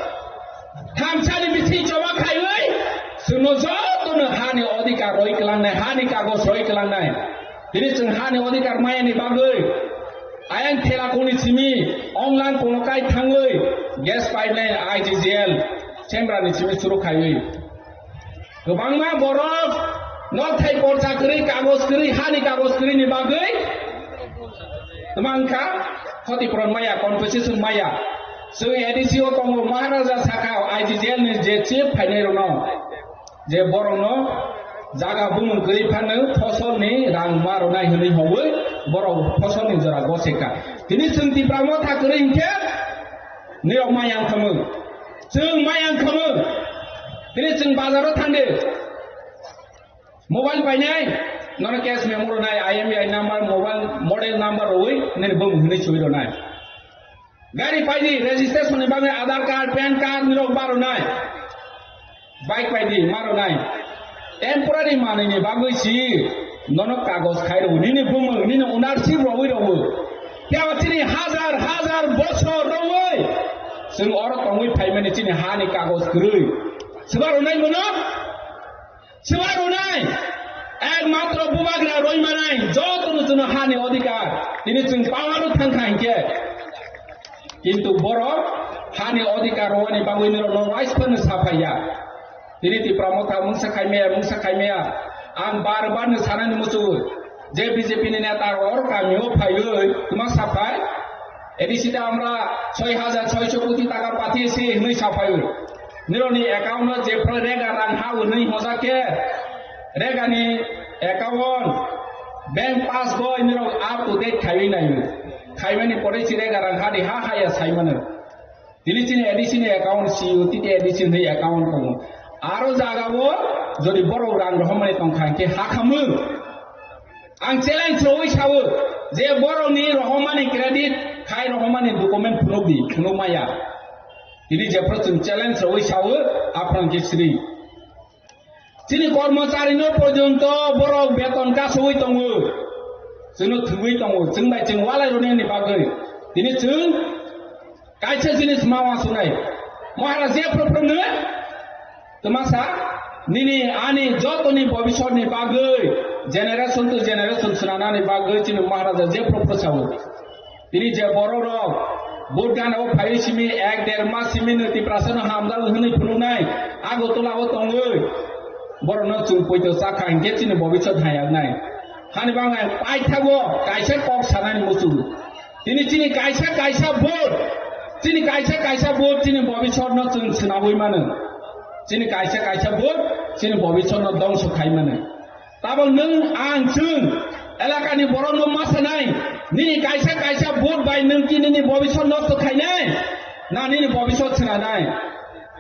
thamsani bising choba khaiwi, chwngno jotono hani odhikar roi kwlangnai, hani kagoj roi kwlangnai. Tini chwng hani odhikar mayani bagwi, ayang thela kuni simi, onglang kono kai thangwi, gas pipeline I G G L, Sembrani simi suru khaiwi. Kwbangma borok nok thai porcha kwrwi, kagoj kwrwi, hani kagoj kwrwi ni bagwi twmang kha, khoti puron maya, compensation maya. Chwng A D C o tongo, Maharaja sakha, I G G L ni je chief phainai rokno, je borokno jaga bumung kwrwi phano fosol ni rang ma rwnai hwnwi hwnwi borok fosol ni jora gose kha. Tini chwng Tipra Motha kwrwi hinkhe nirok maya wngkha mung. Chwng maya wngkha mung. Tini chwng bazar o thangdi. Mobile painai, nono cash memo rwnai, I M E I number, mobile model number rwi, nini bumung hwnwi sui rwnai. Gari paidi, registration ni bagwi Aadhaar card, pan card nirok ba rwnai. Bike paidi, ma rwnai. Temporary manwi ni bagwi si, nono kagoj khai rwo, nini bumung, nini ownership rwi rwo. Phiya chini hajar, hajar bosor rwi, chwng oro tongwi phaimani chini hani kagoj kwrwi. Swba rwnai bono? Swba rwnai, ekmatro bubagra roi manai, jotono chwngno hani odhikar, tini chwng power o thangkha hinkhe. Kintu borok hani odhikar rwani bagwi nirokno waisa phano saphaiya. Tini Tipra Motha mungsa khaimaya, mungsa khaimaya, ang bar bar no sanani muchungo, je B J P ni neta rok kamio phaiwi twma saphai, A D C ta amra soi hajar soiso koti taka patiyesi hwnwi saphaiwi. Nirokni account o jephru rega rang ha hwnwi hojak khe, rega ni account, bank passbook nirok up to date khaiwi naiwi. Khaimani pore si rega rang ha di ha haya saimano. Tini chini A D C ni account si o, titi A D C ni account tongo. Aro jaga o jodi borok rang rohormani tongkha hinkhe ha khamung. Ang challenge rwi sao, je borokni rohormani credit khai rohormani document phunukdi, phunuk maya. Tini jephru chwng challenge rwi sao, aphano khe sri. Chini kormochari no porjonto borok beton kasugwi tongo. Chwngno thwgwi tongo, chwng bai chwng walai rwnani bagwi. Tini chwng kaisa jinis ma wansuknai. Maharaj jephru phwrwngno twmasa nini ani jotoni bobisotni bagwi, generation to generation swnamnani bagwi chini Maharaja jephru phwrwsao. Tini je borok rok vote gana o phaiwi simi ek der mas simi no Tiprasa no hamjak hwnwi phunuknai, Agartala o tongwi borok no chwng poito chakha hinkhe chini bobisot hayaknai. Hani bangwi paithago kaisa kok sanani muchungo. Tini chini kaisa kaisa vote, chini kaisa kaisa vote chini bobisotno chwng swnawi mano. Chini kaisa kaisa vote chini bobisotno dongso khai mano. Tabok nwng ang chwng elakani borokno ma sanai, nini kaisa kaisa vote bai nwng ki nini bobisot nosto khainai? Na nini bobisot swnanai?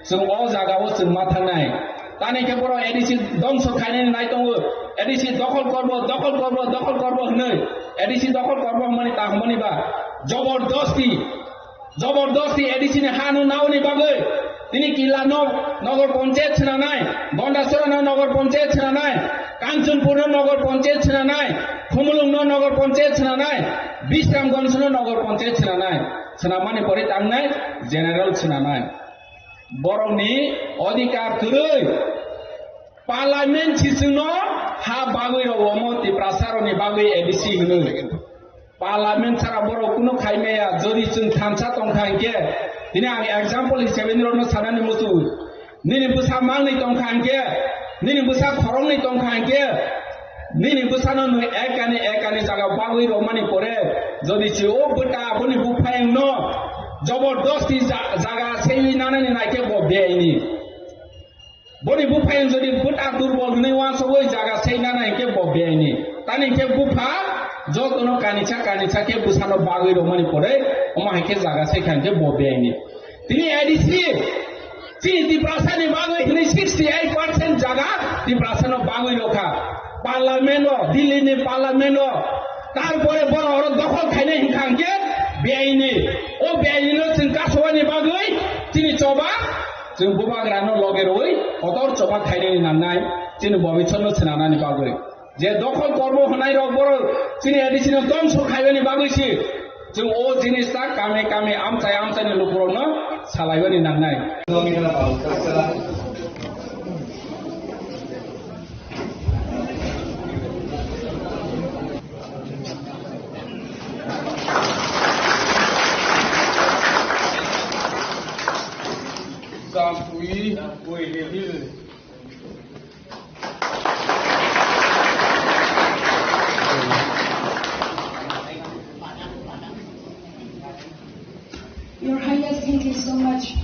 Chwng o jaga o chwng ma thangnai. Tani khe borok A D C dongso khainani nai tongo. A D C dokhol korbo, dokhol korbo, dokhol korbo hwnwi. A D C dokhol korbo hwnmani ta hwnmani ba? Jobordosti. Jobordosti A D C ni ha no naoni bagwi. Tini Killa no nogor ponchayat swnanai, Gondasora no nogor ponchayat swnanai, Kanchanpur no nogor ponchayat swnanai, Khumulwng no nogor ponchayat swnanai, Bisramganj no nogor ponchayat swnanai. Swnamani pore tangnai general swnanai. Borokni odhikar kwrwi. Parliament sisingno ha bagwi rw omo Tiprasarokni bagwi A D C hwnwi. Parliament sara borok kunu khai maya, jodi chwng thansa tongkha hinkhe, tini ang example hisabe norokno sanani muchungo. Nini bwsa mangni tongkha hinkhe, nini bwsa khoroknwi tongkha hinkhe, nini bwsano nwng ekani ekani jaga bagwi rwmani pore, jodi se o bwta aboni buphayungno jobordosti ja-, jaga seiwi nanani naikhe bo beaini. Boni buphayung jodi bwta durbol hwnwi uansugwi jaga seinana hinkhe bo beaini. Tani hinkhe bupha jotono kanisa kanisa khe bwsano bagwi rwmani pore omo hai khe jaga seikha hinkhe bo beaini. Tini A D C chini Tiprasani bagwi hwnwi sixty eight percent jaga Tiprasano bagwi rwkha. Parliament o, Delhi ni parliament o, tarpore bono oro dokhol khainai hinkha hinkhe beaini. O beaini no chwng kasubani bagwi chini choba Chwng bubagrano loge rwui kotor choba khainani nangnai, chini bobisotno swnamnani bagwi. Je dokhol kormo hwnai rok borok chini A D C no dongso khaibani bagwi si. Chwng o jinis ta kame kame amchai amchaini lukurokno salaibani nangnai. Your Highness, thank you so much.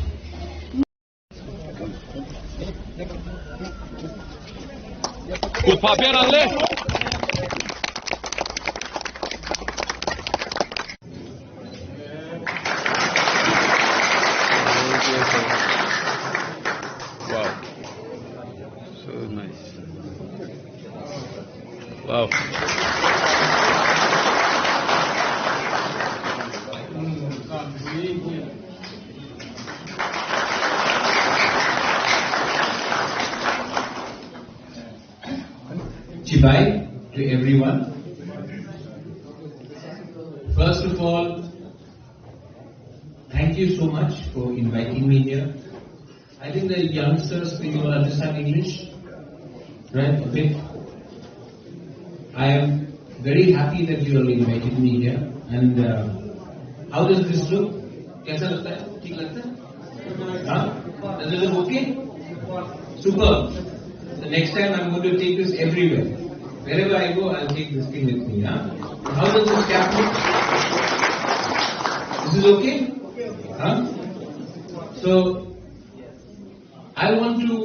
Kupa berang le. Wow. So nice. Wow. Chibai to everyone. First of all, thank you so much for inviting me here. I think the youngsters, you all understand English, right? Okay. I am very happy that you all invited me here. And uh, how does this look? कैसा लगता है? ठीक लगता है? Huh? Does it look okay? Super. The next time I'm going to take this everywhere. Wherever I go, I'll take this thing with me. Huh? How does this cap look? This is okay? Huh? So, I want to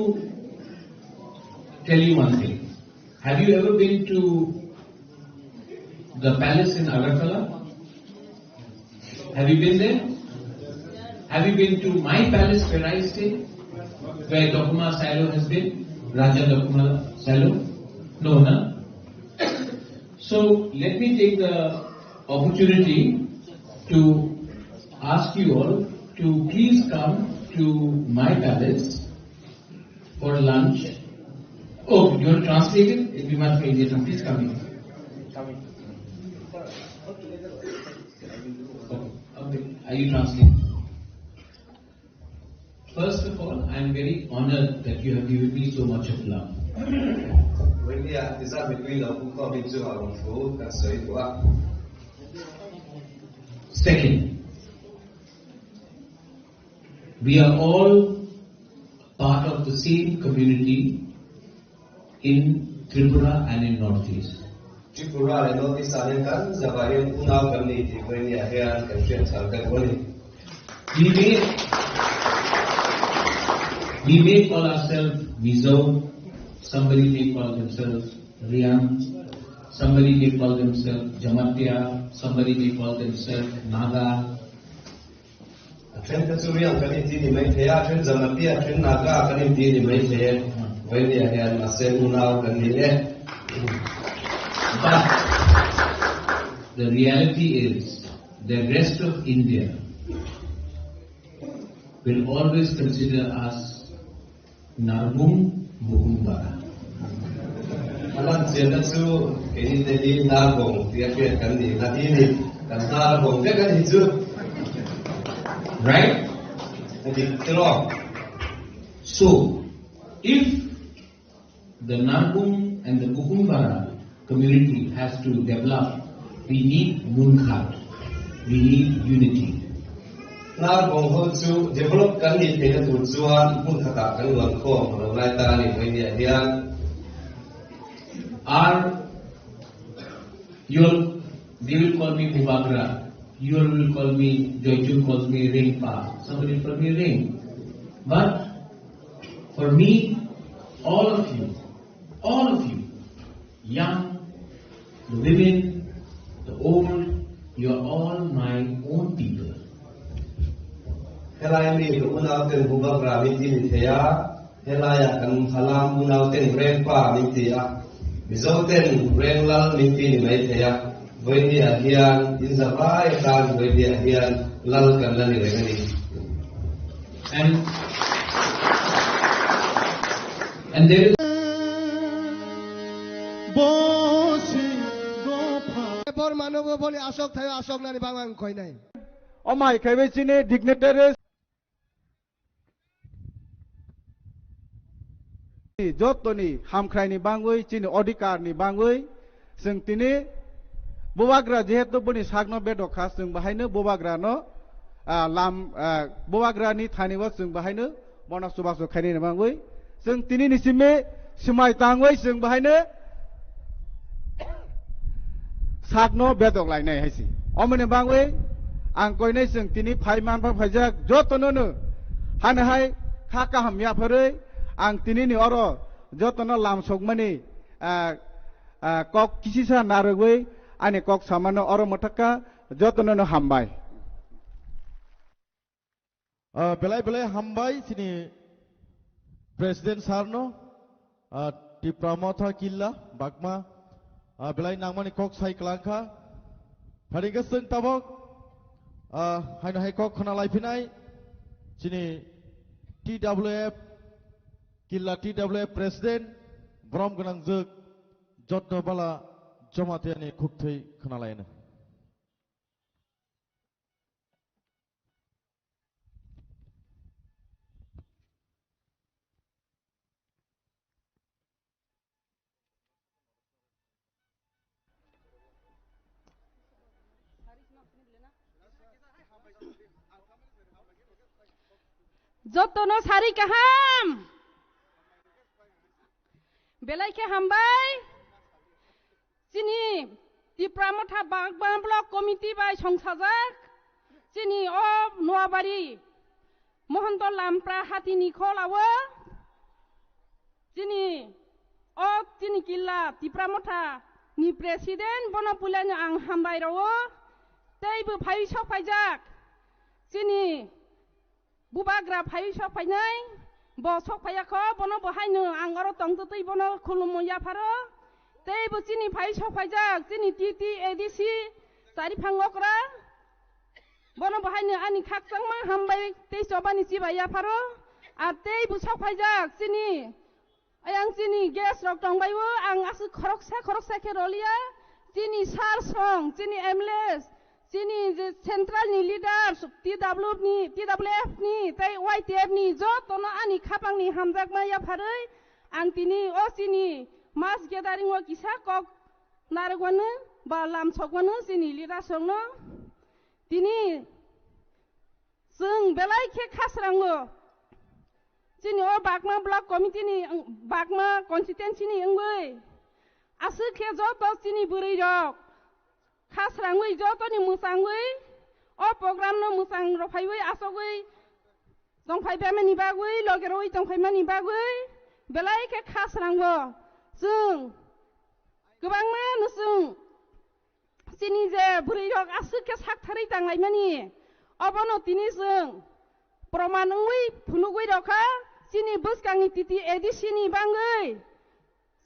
tell you one thing. Have you ever been to the palace in Agartala? Have you been there? Have you been to my palace where I stay? Where Dokuma Sailo has been? Raja Dokuma Sailo? No, na? So let me take the opportunity to ask you all to please come to my palace for lunch. Oh, you want to translate it? It'll be much more easier. Please come in. Okay, okay. Are you translating? First of all, I am very honored that you have given me so much of love. Wendy, ah, tisa mitui lo kung ko bin chu arong ko ka soi ko a. Second, we are all part of the same community in Tripura and in Northeast. Tripura le North East area kan jaba yang unau kan ni ti koi ni ahian kan fian sal kan wani. We may, we may call ourselves Mizo, somebody may call themselves Riang, somebody may call themselves Jamatia, somebody may call themselves Naga. Athen ka chu Riang kan ti ni mai thaya, athen Jamatia, athen Naga kan ti ni mai thaya. Wai ni ahian ma se unau kan ni eh. But the reality is, the rest of India will always consider us Narbung Bukungbara. Alam siya na su, kini tadi Narbung, tiya tiya kan di, tadi ni, kan Narbung, dia kan hijau. Right? Jadi, kilo. So, if the Narbung and the Bukungbara community has to develop, we need Munkhat, we need unity. Narbung ho chu develop kan ni phe na tu chuan Munkhat a kan wan kho mo lai ta ni mai ni ahian. Or you all, they will call me Bubagra, you all will call me, Joychung calls me Ringpa, somebody call me Ring. But for me, all of you, all of you, young, the women, the old, you are all my own people. Helai mi to unau ten Bubagra mi ti ni theya, helai a kan halam unau ten Rengpa mi ti a, Mizo ten Renglal mi ti ni mai theya. Boini ahian, inza bai tan boini ahian, lal kan lani rengani. And, and there is Bor manobo boni asok thayo asok nani bang ang koinai. O mai khaibai chini dignitaries. Jotoni hamkhraini bangwi, chini odhikar ni bangwi, chwng tini Bubagra jehetu boni sakno bedok kha, chwng bahaino Bubagra no, ah, lam, ah, Bubagra ni thani o chwng bahaino bono chubachu khainani bangwi, chwng tini ni simi swmai tangwi chwng bahaino sakno bedok lainai hai se. Omoni bangwi ang koinai chwng tini phai manpha phaijak jotono no hano hai kha kaham yapharwi ang tini ni oro jotono lam sokmani, ah, ah, kok kisisa narwgwi ani kok samano oro mwthakha jotono no hambai. Ah, belai belai hambai chini President sir no, ah, Tipra Motha Killa Bagma, ah, belai nangmani kok sai kwlangkha. Pharingkhe chwng tabok, ah, haino hai kok khna laiphinai chini T W F Killa T W F President Brom Gwnangjwk Jotno Bala Jamatia ni khukthwi khna laino. Jotono sari kaham. Belai khe hambai. Chini Tipra Motha Bagma Block Committee bai songsajak, chini o Noabari Mohonto Lampra hatini kholao, chini o chini killa Tipra Motha ni president bono puilano ang hambai rwo, teibo phai sok phaijak, chini Bubagra phai sok phainai, bo sok phaiya kho, bono bo haino ang oro tong twtwi bono khulumo yapharo. Tei bo chini phai sok phaijak, chini T T A D C chari phang okra. Bono bo haino ani khakchangma hambai tei chobani chibai yapharo. Ar tei bo sok phaijak chini Ayang chini guest rok tongbaio, ang aswk khoroksa khoroksa khe rolia, chini sir song, chini M L As, chini je central ni leaders, T W F ni, T W F ni, tei Y T F ni jotono ani khapang ni hamjakma yapharwi ang tini o chini mass gathering o kisa kok narwkmano ba lamsokmano chini leaders rokno. Tini chwng belai khe khasrango. Chini o Bagma Block Committee ni, Bagma constituency ni wngwi Aswk khe joto chini bwrwi rok kha srangwi jotoni mwchangwi o program no mwchang rok phaiwi asogwi tongphai bemani bagwi loge rwi tongphai mani bagwi belai khe kha srango. Chwng kwbangma no chwng chini je bwrwi rok aswk khe sak tharwi tanglaimani obono tini chwng proman wngwi phunugwi rokha chini bwskangni titi A D C ni bangwi.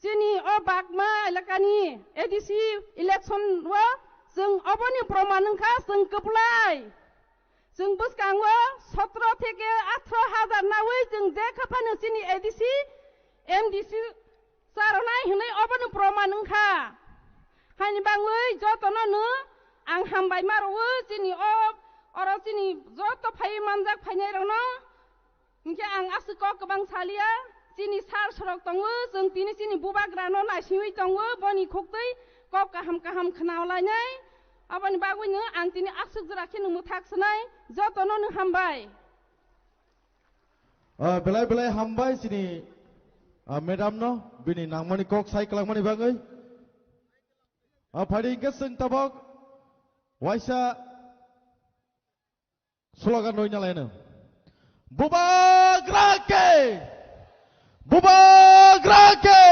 Chini o Bagma elakani A D C election o chwng oboni proman wngkha chwng kwplai. Chwng bwskango sotro theke athro hajar nawi chwng je kha phano chini A D C, M D C charonai hwnwi oboni proman wngkha. Haini bangwi jotono no ang hambai ma rwo chini o oro chini joto phai manjak phainai rokno. Hinkhe ang aswk kok kwbang salia, chini sir sorok tongo, chwng tini chini bubagrano naisingwi tongo, boni khuktwi kok kaham kaham khwnalainai. Aboni bagwino ang tini aswk jora kheno mwthak swnai, jotono no hambai. Ah, belai belai hambai chini, ah, madam no bini nangmani kok sai kwlangmani bagwi. Ah, phaidi hinkhe chwng tabok waisa slogan rwina laino. Bubagra ke! Bubagra ke!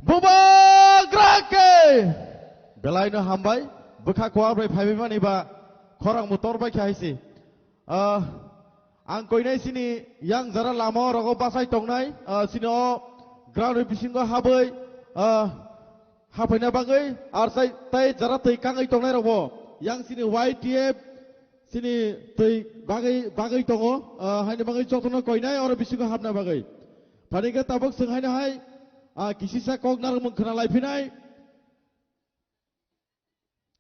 Bubagra ke! Belaino hambai, bwkha kuar bai phaibai mani ba khorang motor bai khe haisi. Ah, ang koinai sini yang jara lama rogo basai tongnai, ah, sini o ground bisingo haboi, ah, hapaina bagwi, ar sai tai jara twi kangwi tongnai rokbo yang sini Y T F sini twi bagwi, bagwi tongo, ah, haini bagwi jotono koinai oro bisingo hapna bagwi. Phani khe tabuk chwng haino hai, ah, kisisa kok narwkmung khna lai phinai.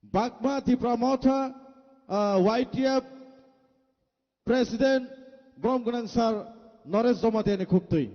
Bagma Tipra Motha, ah, Y T F President Brom Gwnang Sir Naresh Jamatia ni khuktwi.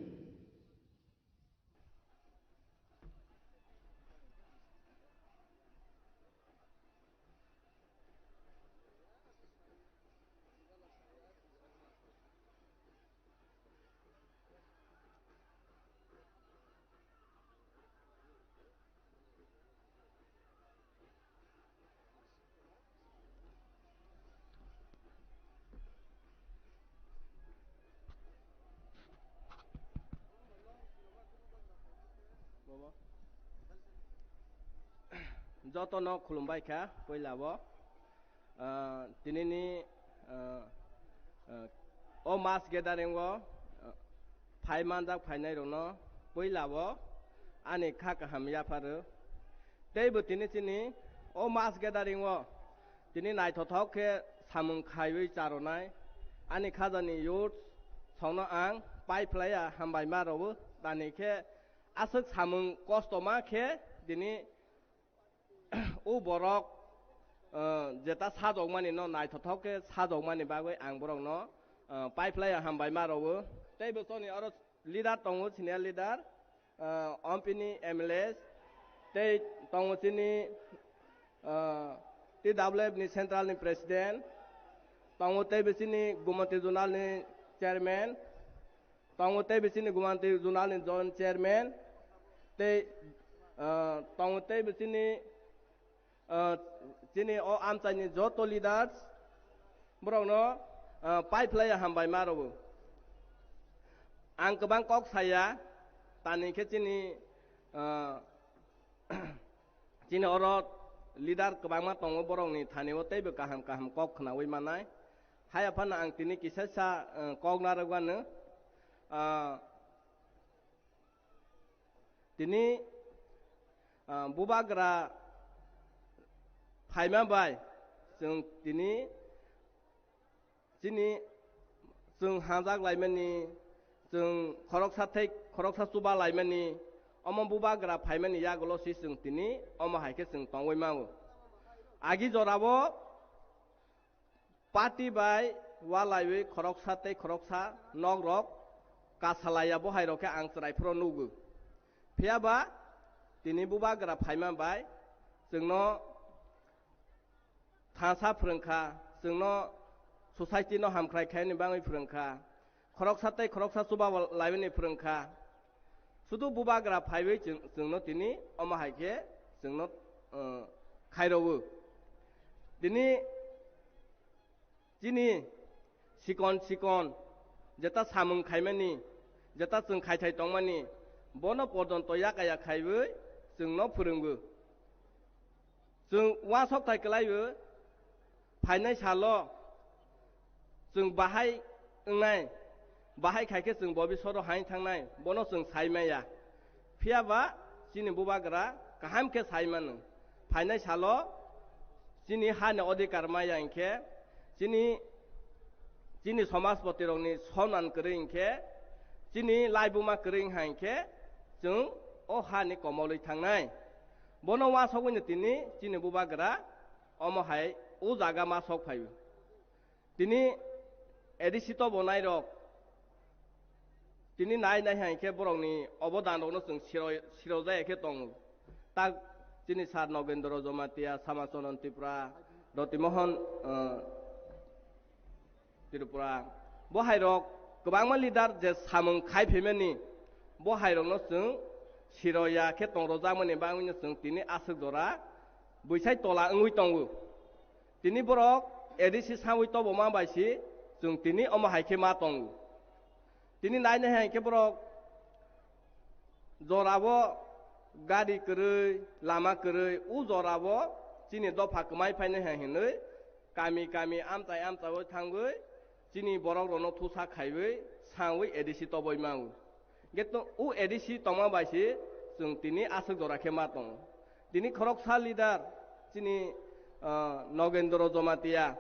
Jotono khulumbai kha puila o. Ah, tinini, ah, ah, o mass gathering o, ah, phai manjak phainai rokno puila o ani kha kaham yapharo. Teibo tini chini o mass gathering o tini naithothok khe samung khaiwi charonai ani khajani youth songno ang pai phlaiya hambai ma rwo tani khe aswk samung kosto ma khe tini o borok, ah, jeta sajokmani no naithothok khe sajokmani bagwi ang borokno, ah, pai phlaiya hambai ma rwo. Teibo choni oro leader tongo, senior leader, ah, ompini M L A, tei tongo chini, ah, T W F ni central ni president, tongo teibo chini Gumati zonal ni chairman, tongo teibo chini Gumati zonal ni joint chairman, tei, ah, tongo teibo chini, ah, chini o amchaini joto leaders, borokno, ah, pai phlaiya hambai ma rwo. Ang kwbang kok saya, tani khe chini, ah, chini oro leader kwbangma tongo, borokni thani o teibo kaham kaham kok khnaui manai. Haiya phano ang tini kisa sa, ah, kok narwkmano, ah, tini, ah, bubagra phaima bai chwng tini chini chwng hajak laimani, chwng khoroksa thai khoroksa chuba laimani, omo bubagra phaimani yagulo si chwng tini omo hai khe chwng tongwi mango. Agi jorao party bai walaiwi khoroksa tei khoroksa nok rok kasalaiya, bo hai rok khe ang chwrai phuru nugo. Phiya ba tini bubagra phaima bai chwngno thansa phwrwng kha, chwngno society no hamkrai khaini bagwi phwrwng kha, khoroksa tei khoroksa chuba laimani phwrwng kha. Sudu bubagra phaiwi chwng, chwngno tini omo hai khe chwngno, uh, khairogwi. Tini chini sikon sikon jeta samung khaimani, jeta chwng khaithai tongmani, bono porjonto yakaya khaiwi chwngno phwrwngwi. Chwng uansok thai kwlaiwi phainai salo chwng bahai wngnai, bahai khai khe chwng bobiswaro hai thangnai, bono chwng sai maya. Phiya ba chini bubagra kaham khe sai mano. Phainai salo chini hani odhikar maya hinkhe, chini, chini somajpoti rokni soman kwrwi hinkhe, chini laibuma kwrwi wngha hinkhe, chwng o hani komolwi thangnai. Bono uansogwino tini chini bubagra omo hai o jaga ma sok phaio. Tini A D C tobo nairok tini nai nai hai khe borokni obodan rokno chwng siro, siro jaya khe tongo. Tak chini sir Nogendro Jomatia, Samachondon Tripura, Rotimohon, uh, Tripura. Bo hai rok kwbangma leader je samung khai phaimani, bo hai rokno chwng siro ya khe tong rwjakmani bagwino chwng tini aswk jora bwsai tola wngwi tongo. Tini borok A D C sawi toboma bai si chwng tini omo hai khe ma tongo. Tini nai nai hai khe borok jorabo gari kwrwi, lama kwrwi, o jorabo chini dopha kwmai phainai hai hinwi kami kami amchai amchaiwi thangwi chini borok rokno thusa khaiwi sawi A D C toboi mao. Hingkhe to-, o A D C tongma bai se chwng tini aswk jora khe ma tongo. Tini khoroksa leader chini, ah, Nogendro Jomatia,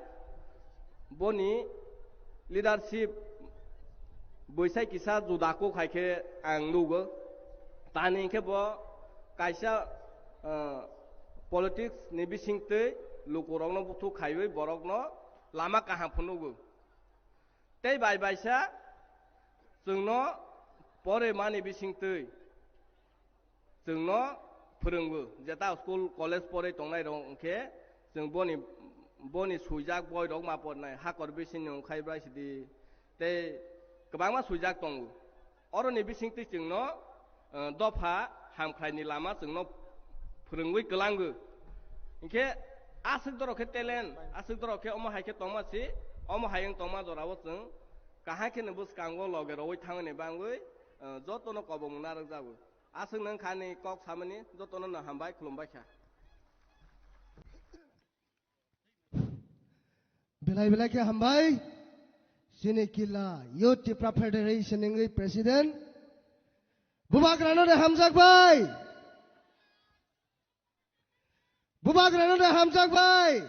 boni leadership bwsai kisa juda kok hai khe ang nugo. Tani hingkhe bo kaisa, ah, politics ni bisingtwi lukurokno buthuk khaiwi borokno lama kaham phunukgo. Tei bai baisa chwngno pore mani bisingtwi chwngno phwrwngbo, jeta school, college porwi tongnai rok hwnkhe chwng boni, boni swijak boi rok ma pornai, hakor bisingni wngkhai bai sidi tei kwbangma swijak tongo. Oroni bisingtwi chwngno, eh, dopha hamkraini lama chwngno phwrwngwi kwlango. Hinkhe aswk dorok khe talent, aswk dorok khe omo hai khe tongma si, omo hai wng tongma jorao chwng kaham kheno bwskango loge rogwi thangni bangwi, eh, jotono kobong narwk jago. Aswk nwng khani kok samani jotono no hambai khulumbai kha. Belai belai khe hambai. Chini killa Youth Tipra Federation wngwi President. Bubagrano de hamjak bai. Bubagrano de hamjak bai.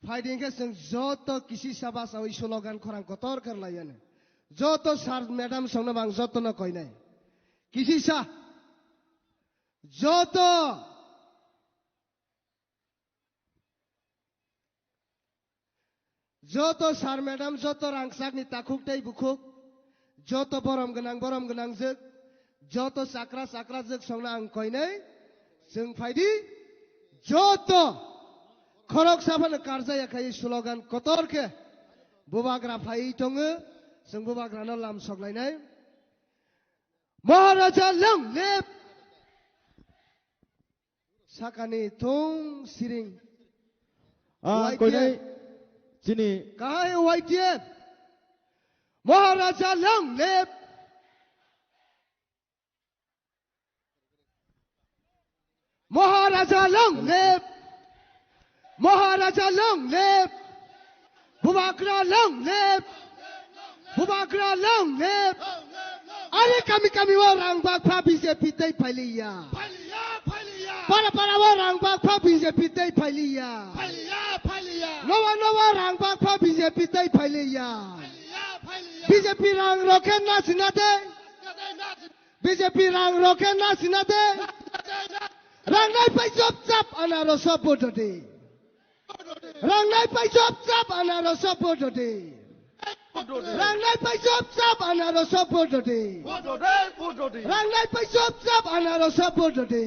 Phaidi hwnkhe chwng joto kisi saba sawi slogan khorang kotor khe rwlaiya ne. Joto sir madam songno bang jotono koinai. Kisi sa. Joto Joto sir madam, joto rangchakni takhuk tei bukhuk, joto borom gwnang, borom gwnangjwk, joto chakra chakrajwk songno ang koinai, chwng phaidi, joto khoroksa phano karjaya khai slogan kotor khe bubagra phaiwi tongo, chwng bubagrano lam soklainai. Maharaja long live! Sakani thung siring. Ah, Y T F. Koinai chini. Kahai Y T F. Maharaja long live. Maharaja long live. Maharaja long live. Bubagra long live. Bubagra long live. Are kami kami o rang bakpha B J P tei phailiya. Para para o rang bakpha B J P tei phailiya. Nowa nowa rang bakpha B J P tei phailiya. B J P rang rokhe nasina de. B J P rang rokhe nasina de. Rang nai pai chop chap anaro sop bodode. Rang nai pai chop chap anaro sop bodode. Rang nai pai chop chap anaro sop bodode. Rang nai pai chop chap anaro sop bodode.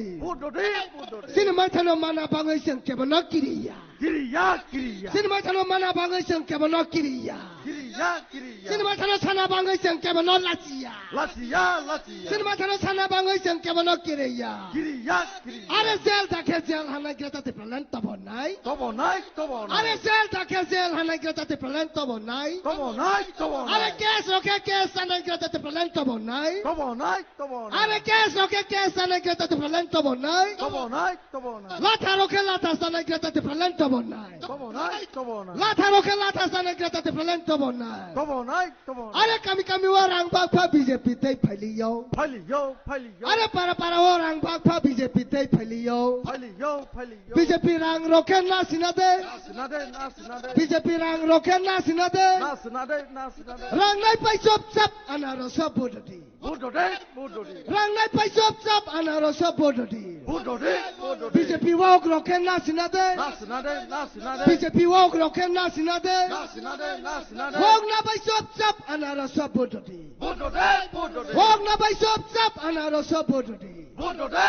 Sini maithano mana bangwi chwng kebo no kiriya. Kiriya, kiriya. Chini maithano mana bangwi chwng kebono kiriya. Kiriya, kiriya. Chini maithano sana bangwi chwng kebono lachiya. Lachiya, lachiya. Chini maithano sana bangwi chwng kebono kiriya. Kiriya, kiriya. Are jail dakhe jail hanai Greater Tipraland tobo nai. Tobo nai, tobo nai. Are jail dakhe jail hanai Greater Tipraland tobo nai. Tobo nai, tobo nai. Are case rokhe case hanai Greater Tipraland tobo nai. Tobo nai, tobo nai. Are case rokhe case hanai Greater Tipraland tobo nai. Tobo nai, tobo nai. Latha rokhe latha hanai Greater Tipraland tobo nai. Tobo nai, tobo nai. Latha rokhe latha hanai Greater Tipraland tobo nai. Tobo nai, tobo nai. Are kami kami o rang bakpha B J P tei phailiyo. Phailiyo, phailiyo. Are para para o rang bakpha B J P tei phailiyo. Phailiyo, phailiyo. B J P rang rokhe na sina de. Na sina de, na sina de. B J P rang rokhe na sina de. Na sina de, na sina de. Rang nai pai chop chap anaro sa bododi. Bododi, bododi. Rang nai pai chop chap anaro sa bododi. Bododi, bododi. B J P wok rokhe na sina de. Na sina de, na sina de. B J P wok rokhe na sina de. Na sina de, na sina de. Wok na pai chop chap anaro sa bododi. Bododi, bododi. Wok na pai chop chap anaro sa bododi. Bubagra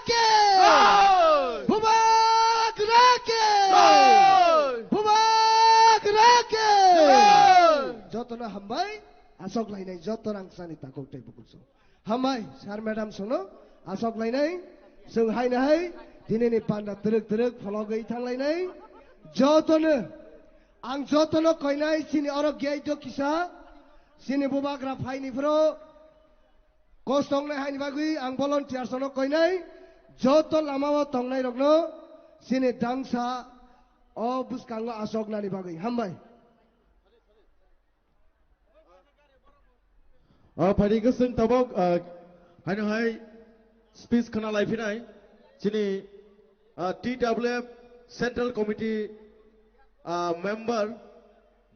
ke! Bubagra ke! Bubagra ke! Jotono hambai, asok lainai joto rang sani takhuk tei bukuso. Hambai, sir madam sono, asok lainai, sung hai na hai, dinini panda teruk teruk phologwi thang lainai, jotono, ang jotono koinai sini oro gate o kisa, sini bubagra phaini phro, Kos tongnai haini bagwi ang volunteers no koinai, joto lama o tongnai rokno sini dangsa o bwskango asok nani bagwi. Hambai. O phaidi kwswng tabok, ah, haino hai speech khna lai phinai chini, ah, T W F Central Committee, ah, member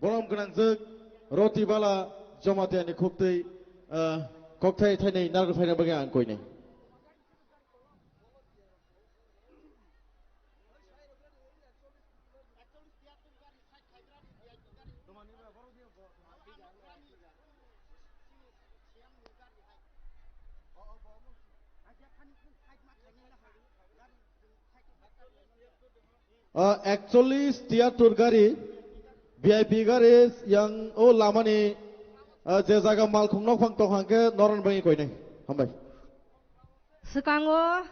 Borom gwnangjwk Roti Bala Jamatia ni khuktwi, ah, kokthai thainwi narwk phaina bagwi ang koinai. Ah, ekchollis tiyatur gari, V I P gari yang o lamani, ah, je jaga malkhung nokphang tong hangkhe noron bai koinai. Hambai. Swkango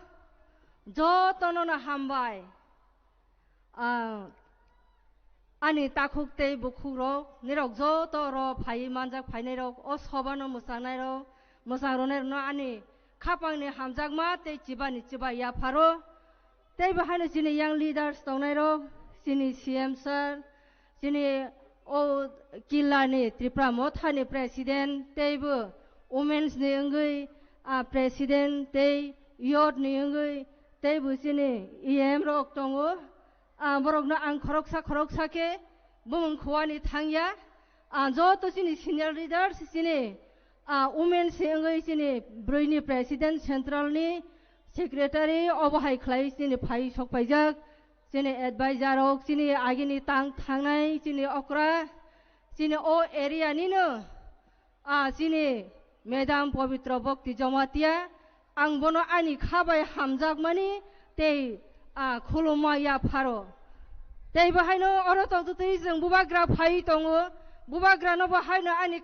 jotono no hambai. Ah, ani takhuk tei bukhuk rok, nirok joto oro phaiwi manjak phainai rok, o sobano mwchangnai rok, mwchang rwnai rokno ani khapangni hamjakma tei chibani chibai yapharo. Tei bo haino chini young leaders tongnai rok, chini C M sir, chini o killa ni Tripura Motha ni president, tei bo women's ni wngwi, ah, president, tei youth ni wngwi, tei bo chini E M rok tongo. Ah, borokno ang khoroksa khoroksa khe bumung khuani thangya. Ah, joto chini senior leaders, chini, ah, women se wngwi chini brwi ni president, central ni secretary, obo hai khlai chini phai sok paijak, chini advisor rok, chini agini tang thangnai, chini okra, chini o area nino, ah, chini Madam Pabitra Bhakti Jamatia, ang bono ani kha bai hamjakmani tei, ah, khulumma yapharo. Tei bo haino oro tongtwtwi chwng bubagra phai tongo, bubagrano bo haino ani